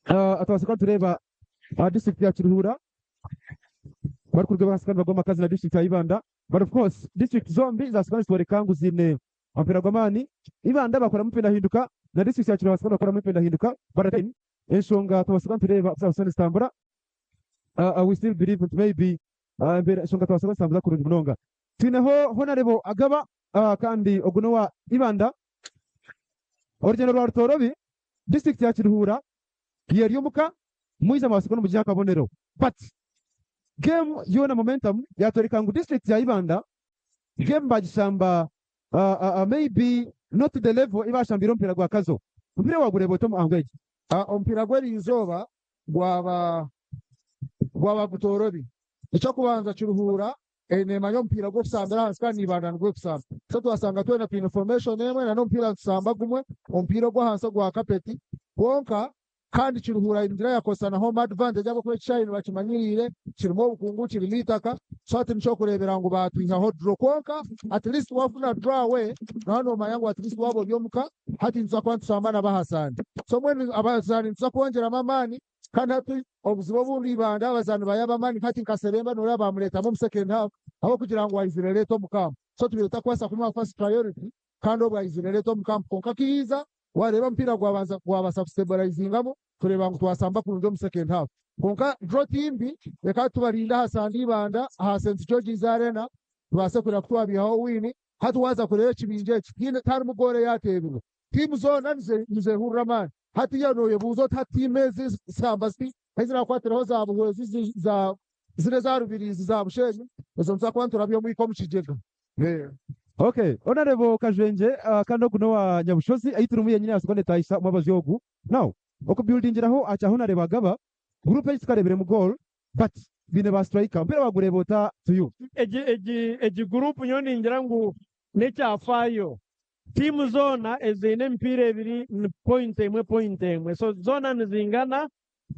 atawasika tureba district ya Kiruhura bari kurwe basika bagoma kazi na district ya Ibanda. But of course district zombi zasika zitwereka ngu zine omupiira gw'amaani. Ibanda bakora mupenda hinduka na district ya Kiruhura basika bakora mupenda hinduka, but again enshonga tubasika tureba zasika zitambura. We still believe that maybe mbere enshonga tubasika zitambura kurungi munonga. Twineho honorable agaba kandi oguno wa Ibanda orugendo rwa Rutorobi district ya Kiruhura yeri omuka mwiza mwasiko no mujya kabonero, but game yona momentum yatwereka ngu district ya Ibanda game bagishamba maybe not to the level ibashambira omupiira gwa Kazo. Omupiira wagureba otomu angweji? Omupiira gw'erizooba gwaba gutorobi. Ekyokubanza, Kiruhura enemanya omupiira gw'okusambira ahansi kandi Ibanda nigwo kusamba, so twasanga twena twine formation emwe na n'omupiira nitusamba gumwe, omupiira ogw'ahansi ogwa kapeti kwonka. Kandi Kiruhura ingira yakosa na home advantage ahabwokuba ekishaayi nibakimanyiriire, kirimu obukungu, kirimu itaka, so hati nikyo kureebera ngu batwihaho draw. Kwonka at least wafuna draw away naho nomanya ngu at least waba ori omuka. Hati nituza kuba nitusamba n'abahasani, so mbwenu abazaani nituza kwongyeramu amaani. Kandi hati obuzibu obundi, Ibanda abazaani bayo abamaani hati nka Seremba noreba bamuretamu omu second half ahabwokugira ngu aizire late omu camp, so tubiire tutakubaasa kumuha first priority kandi obwo aizire late omu camp. Kwonka kiiza wareeba omupiira gwabanza gwabasa kustabilizingamu, tureeba ngu twasamba kurungi omu second half. Kwonka draw timbi, reka tubarinda aha Sande Ibanda aha St George's Arena tubaase kureba ku twabihaho win. Hati waza kureeba ekibinja eki tiharimu goal eyateebirwe, tiimu zoona nizehurira amaani. Hati ya noyebuuza oti hati tiimu ezi zishamba ziti ezirakwatiraho za Buhwezi za zine za Rubirizi za Bushenyi, ezo nituza kuba niturabya omwika omu kigyega. Okay, honorable Kajwenje, kandi oguno wa Nyabushozi aiturimu yenyine yasiko netayisa mwabazi ogu now okubuildingiraho acha honorable agaba group egi tukarebere mu goal but bine ba striker mpira wagureba ota to you? Egi group nyo ningira ngu nekyafaayo. Tiimu zoona eziine emipiira ebiri ni point emwe, point emwe, so zoona nizingana.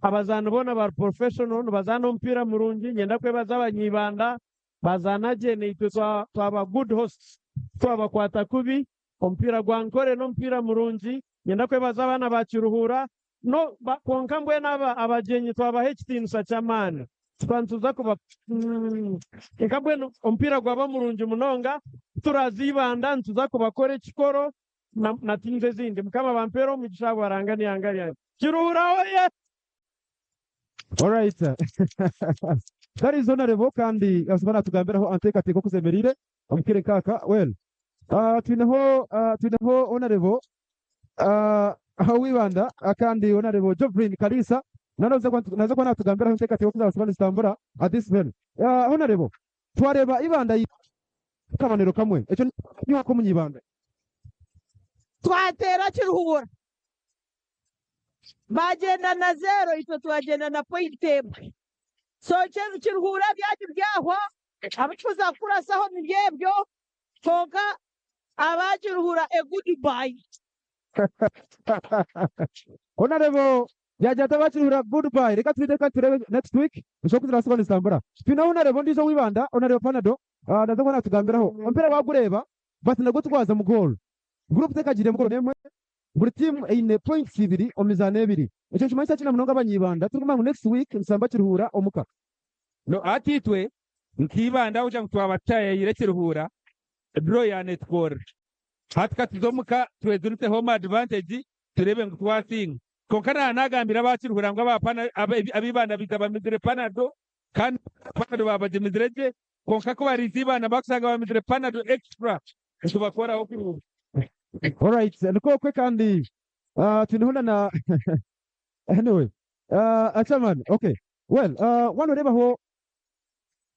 Abazaani boona bari professional, nibazaana omupiira murungi. Nyenda kwebaza abanyibanda bazaana gye, naitwe twaba good hosts, twabakwata kubi. Omupiira gwa Nkore n'omupiira murungi. Nyenda kwebaza abaana ba Kiruhura no kwonka mbwenu aba abagyenyi twabaha ekitiinisa ky'amaani twantuza kuba eka mbwenu omupiira gwaba murungi munonga. Turaza Ibanda nituza kubakora ekikoro. na, na teams ezindi. Mukama bampeere omugisha ahabwa Ruhanga n'eihanga ryangye. Kiruhura oye! Alright. That is honorable kandi asobola natugambiraho anteekateeka oku zemereire omu kaire nk'aka. Well, twineho twineho honorable ow'Ibanda kandi honorable Jovelyn Kaliisa nawe naza kuba natugambiraho enteekateeka oku zabaasa kuba nizitambura at this very. Honorable, twareeba Ibanda akabonero kamwe ekyo niwe nk'omunyibanda. Twateera Kiruhura bagyenda na zero itwe twagyenda na point emwe. So Kiruhura byanyu byahwa abu tukuza kukurasaho nibyo ebyo kwonka aba Kiruhura a good bye. Honorable yagira ati aba Kiruhura good bye reka turinde kandi turebe next week oku zirabaasa kuba nizitambura. Twineho honorable ondiijo ow'Ibanda honorable Panado naza kuba natugambiraho omupiira wagureeba but nagwo tigwaza mu goal. Group tekagiiremu goal n'emwe buri tiimu eine points ibiri omu mizaano ebiri. Ekyo nikimanyisa ki na munonga abanyibanda turikumanya ngu next week nitusamba Kiruhura omuka. No hati itwe nk'Ibanda ahabw'okugira ngu twaba tutayayire Kiruhura, draw yanetukorera. Hati katuze omuka twezunise home advantage tureebe ngu twasinga. Kwonka naaba nagambira aba Kiruhura ngu ab'Ibanda baija bamizire panado kandi panado baabagimizire gye kwonka ku bariija Ibanda bakushanga bamizire panado extra nitubakoraho kurungi. Alright, nikwo okwe kandi twineho na na anyway chairman okay well waaba noreebaho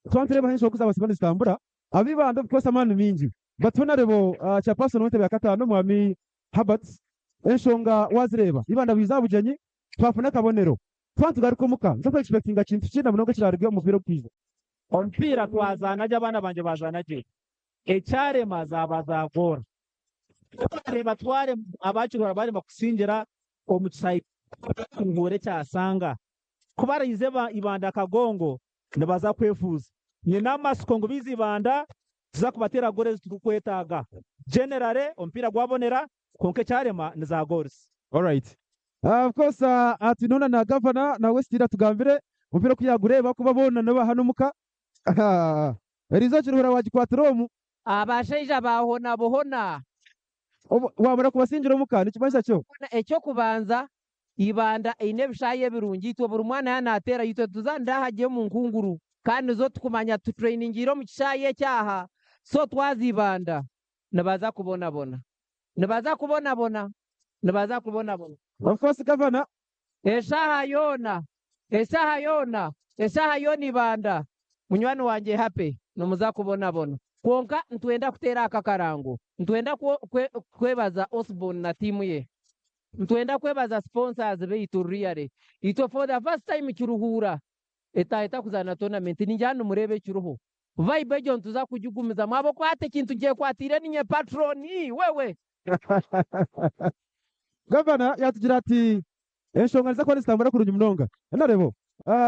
twaba nitureebaho enshonga oku zaabaasa kuba nizitambura ab'Ibanda of course amaani mingi but honorable chairperson w'entebe ya kataano omwami Herbert enshonga waazireeba Ibanda bwiza aha bugyenyi twafuna akabonero twaba nitugaruka omuka nituza ku expectinga kintu ki na munonga ekiraaruge omu mupiira ogurikwija. Omupiira twazaana gye abaana bangye baazaana gye ekyarema zaaba zagoora. Twareeba twarema aba Kiruhura barema kusingira omu kishaayi Kiruhura ekyasanga. Ku baraize Ibanda Kagongo nibaza kwefuuza. Nyine amatsiko ngu baiza Ibanda tuza kubateera goolo ezi turikwetaaga. Generally omupiira gwabonera kwonka ekyarema ni za goals. Alright. Of course twineho na na governor nawe still atugambire omupiira oku yagureeba kuba boona niba hanu omuka. Eriizooba Kiruhura wagikwatira omu. Abashaija baahona buhona. Wamara kubasingira omuka nikimanyisa ki? Eky'okubanza, Ibanda eine ebishaayi ebirungi itwe buri mwana yaaba naateera itwe tuzaanira aha gye omu nkunguru kandi nizo tukumanya tutureyiningiire omu kishaayi eki aha so twaza Ibanda nibaza kubonabona nibaza kubonabona nibaza kubonabona. Of course governor. Eshaaha yoona eshaaha yoona eshaaha yoona Ibanda munywani wangye Happy nimuza kubonabona kwonka nitwenda kuteera aka akarango nitwenda kwebaza Osborne na tiimu ye. Nitwenda kwebaza sponsors baitu really. Itwe for the first time Kiruhura etaaha etakuzaana tournament ningira nimureeba ekiriho. Vibe egyo nituza kugigumizamu ahabw'okuba hati ekintu nkyekwatiire ninye patron wewe. Gavana yatugira ati enshonga niziza kuba nizitambura kurungi munonga. Honorable,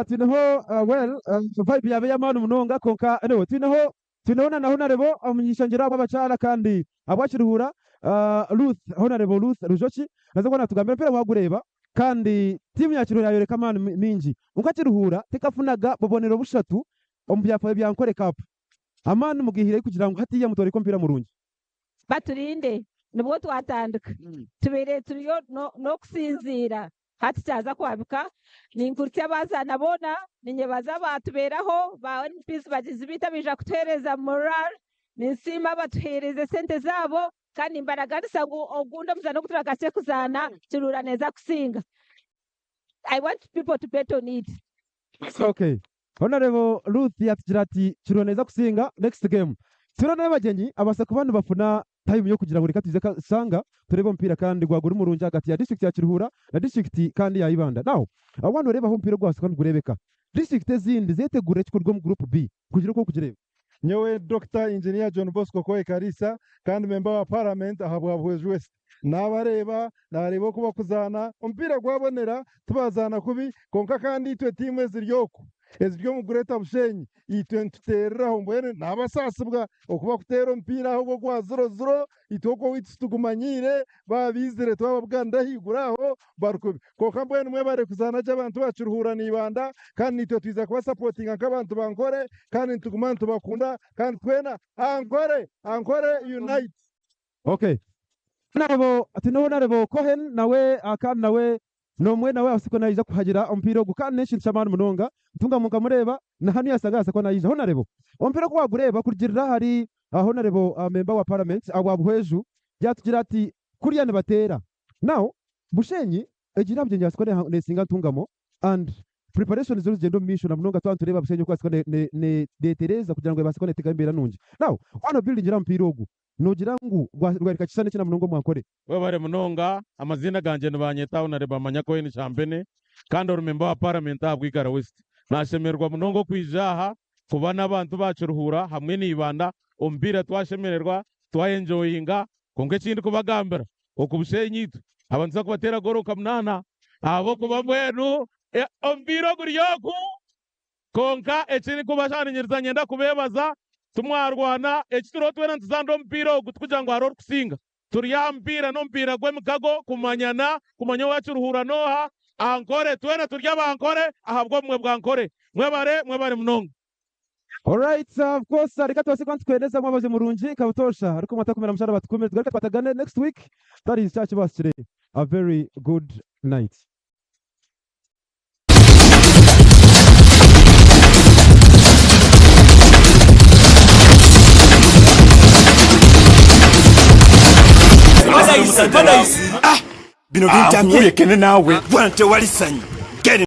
twineho well vibe yaaba ey'amaani munonga kwonka anyway twineho twineho na na Honorable omuny'ishengyero ahabw'abakyara kandi ahabwa Kiruhura Ruth Honorable Ruth Rujoki naza kuba natugambira omupiira wagureeba kandi tiimu ya Kiruhura yayoreka amaani mingi. Kwonka Kiruhura tekafunaga bubonero bushatu omu byafaayo bya Ankole Cup. Amaani mugaihirehi kugira ngu hatiiya mutworeke omupiira murungi? Baturinde nibwo twatandika tubaire turiyo n'okusinziira hati kyaza kwabika. Ninkurutsya abazaana boona, ninyebaza abaatubeeraho ba MPs bagyenzi baitu abaija kutuheereza morale, ninsiima abatuheereza esente zaabo kandi nimbaraganisa ngu ogundi omuzaano ogu turagaruke kuzaana Kiruhura neeza kusinga. I want people to bet on it. Okay. Honorable Ruth yatugira ati Kiruhura neeza kusinga next game. Turiho n'abagyenyi abaasa kuba nibafuna time y'okugira ngu reka twije kashanga tureebe omupiira kandi gwaba guri murungi ahagati ya district ya Kiruhura na district kandi ya Ibanda. Now, waaba nooreebaho omupiira ogu gwasuka nigureebeka, district ezindi zetegurire ki kuruga omu group B kugira oku orikugireeba? Nyowe Dokita Engineer John Bosco Kohe Kariisa kandi memba wa Parliament ahabwa Buhweju West. Nabareeba, nareeba oku bakuzaana, omupiira gwabonera, tibazaana kubi kwonka kandi itwe tiimu eziri oku eziri omu Greater Bushenyi itwe nituteereraho mbwenu nabasaasibwa oku bakuteera omupiira aho ogwo ogwa ziro ziro itwe okwo owaitu titugumanyiire baaba baizire twababuganira ahaiguru aho bari kubi kwonka mbwenu mwebare kuzaana gye abantu ba Kiruhura na Ibanda kandi naitwe twija kubasapotinga nk'abantu ba Ankole kandi nituguma nitubakunda kandi twena Ankole Ankole unite. Okay. Honourable Tino Honourable Cohen nawe kandi nawe nomwe nawe abaasa kuba naija kuhagira omupiira ogu kandi n'ekintu ky'amaani munonga Ntungamo nkamureeba na hanu yasanga yabaasa kuba naija. Honourable omupiira oku wagureeba kurugirira ahari Honourable member wa parliament awa Buhweju yatugira ati kuriya nibateera now Bushenyi egi nabugyenyi yabaasa kuba nesinga Ntungamo and preparation ziriyo nizigyenda omu maisho na munonga twaba nitureeba Bushenyi oku ebaasa kuba netereeza kugira ngu ebaase kuba neteekaho embeera nungi. Now waaba nobuildingira aha mupiira ogu Noogira ngu rwareka kishushani eki na munonga omu Ankole? Webare munonga, amaziina gangye nibanyeta Honare Bamanya Cohen Champene kandi ori memba wa paramenti aha Bwigara West. Nashemererwa munonga okwija aha kuba n'abantu ba Kiruhura hamwe na Ibanda, omupiira twashemererwa, twayenjoyinga, kwonka ekindikubagambira oku Bushenyi itwe aba nituza kubateera goolo nka munaana ahabw'okuba mbwenu omupiira oguri oku. Kwonka ekirikubashaninyiriza nyenda kubeebaza, timwarwana, eki turiho twena nituzaanira omupiira ogu tikugira ngu hariho orikusinga. Turi aha mupiira n'omupiira gw'emikago, kumanyana, kumanya owa Kiruhura n'oha, Ankore, twena turi Abankore ahabw'obumwe bwa Nkore. Mwebare, mwebare munonga. Alright, of course, reka tubaase kuba nitukwendeza omwabazyo murungi nka butoosha. Ariko mwatakumira mushara batukumire tugaruke tukwatagane next week. That is kyakibasikire. A very good night. Bino bintamye. Bwana tewali ssanyu.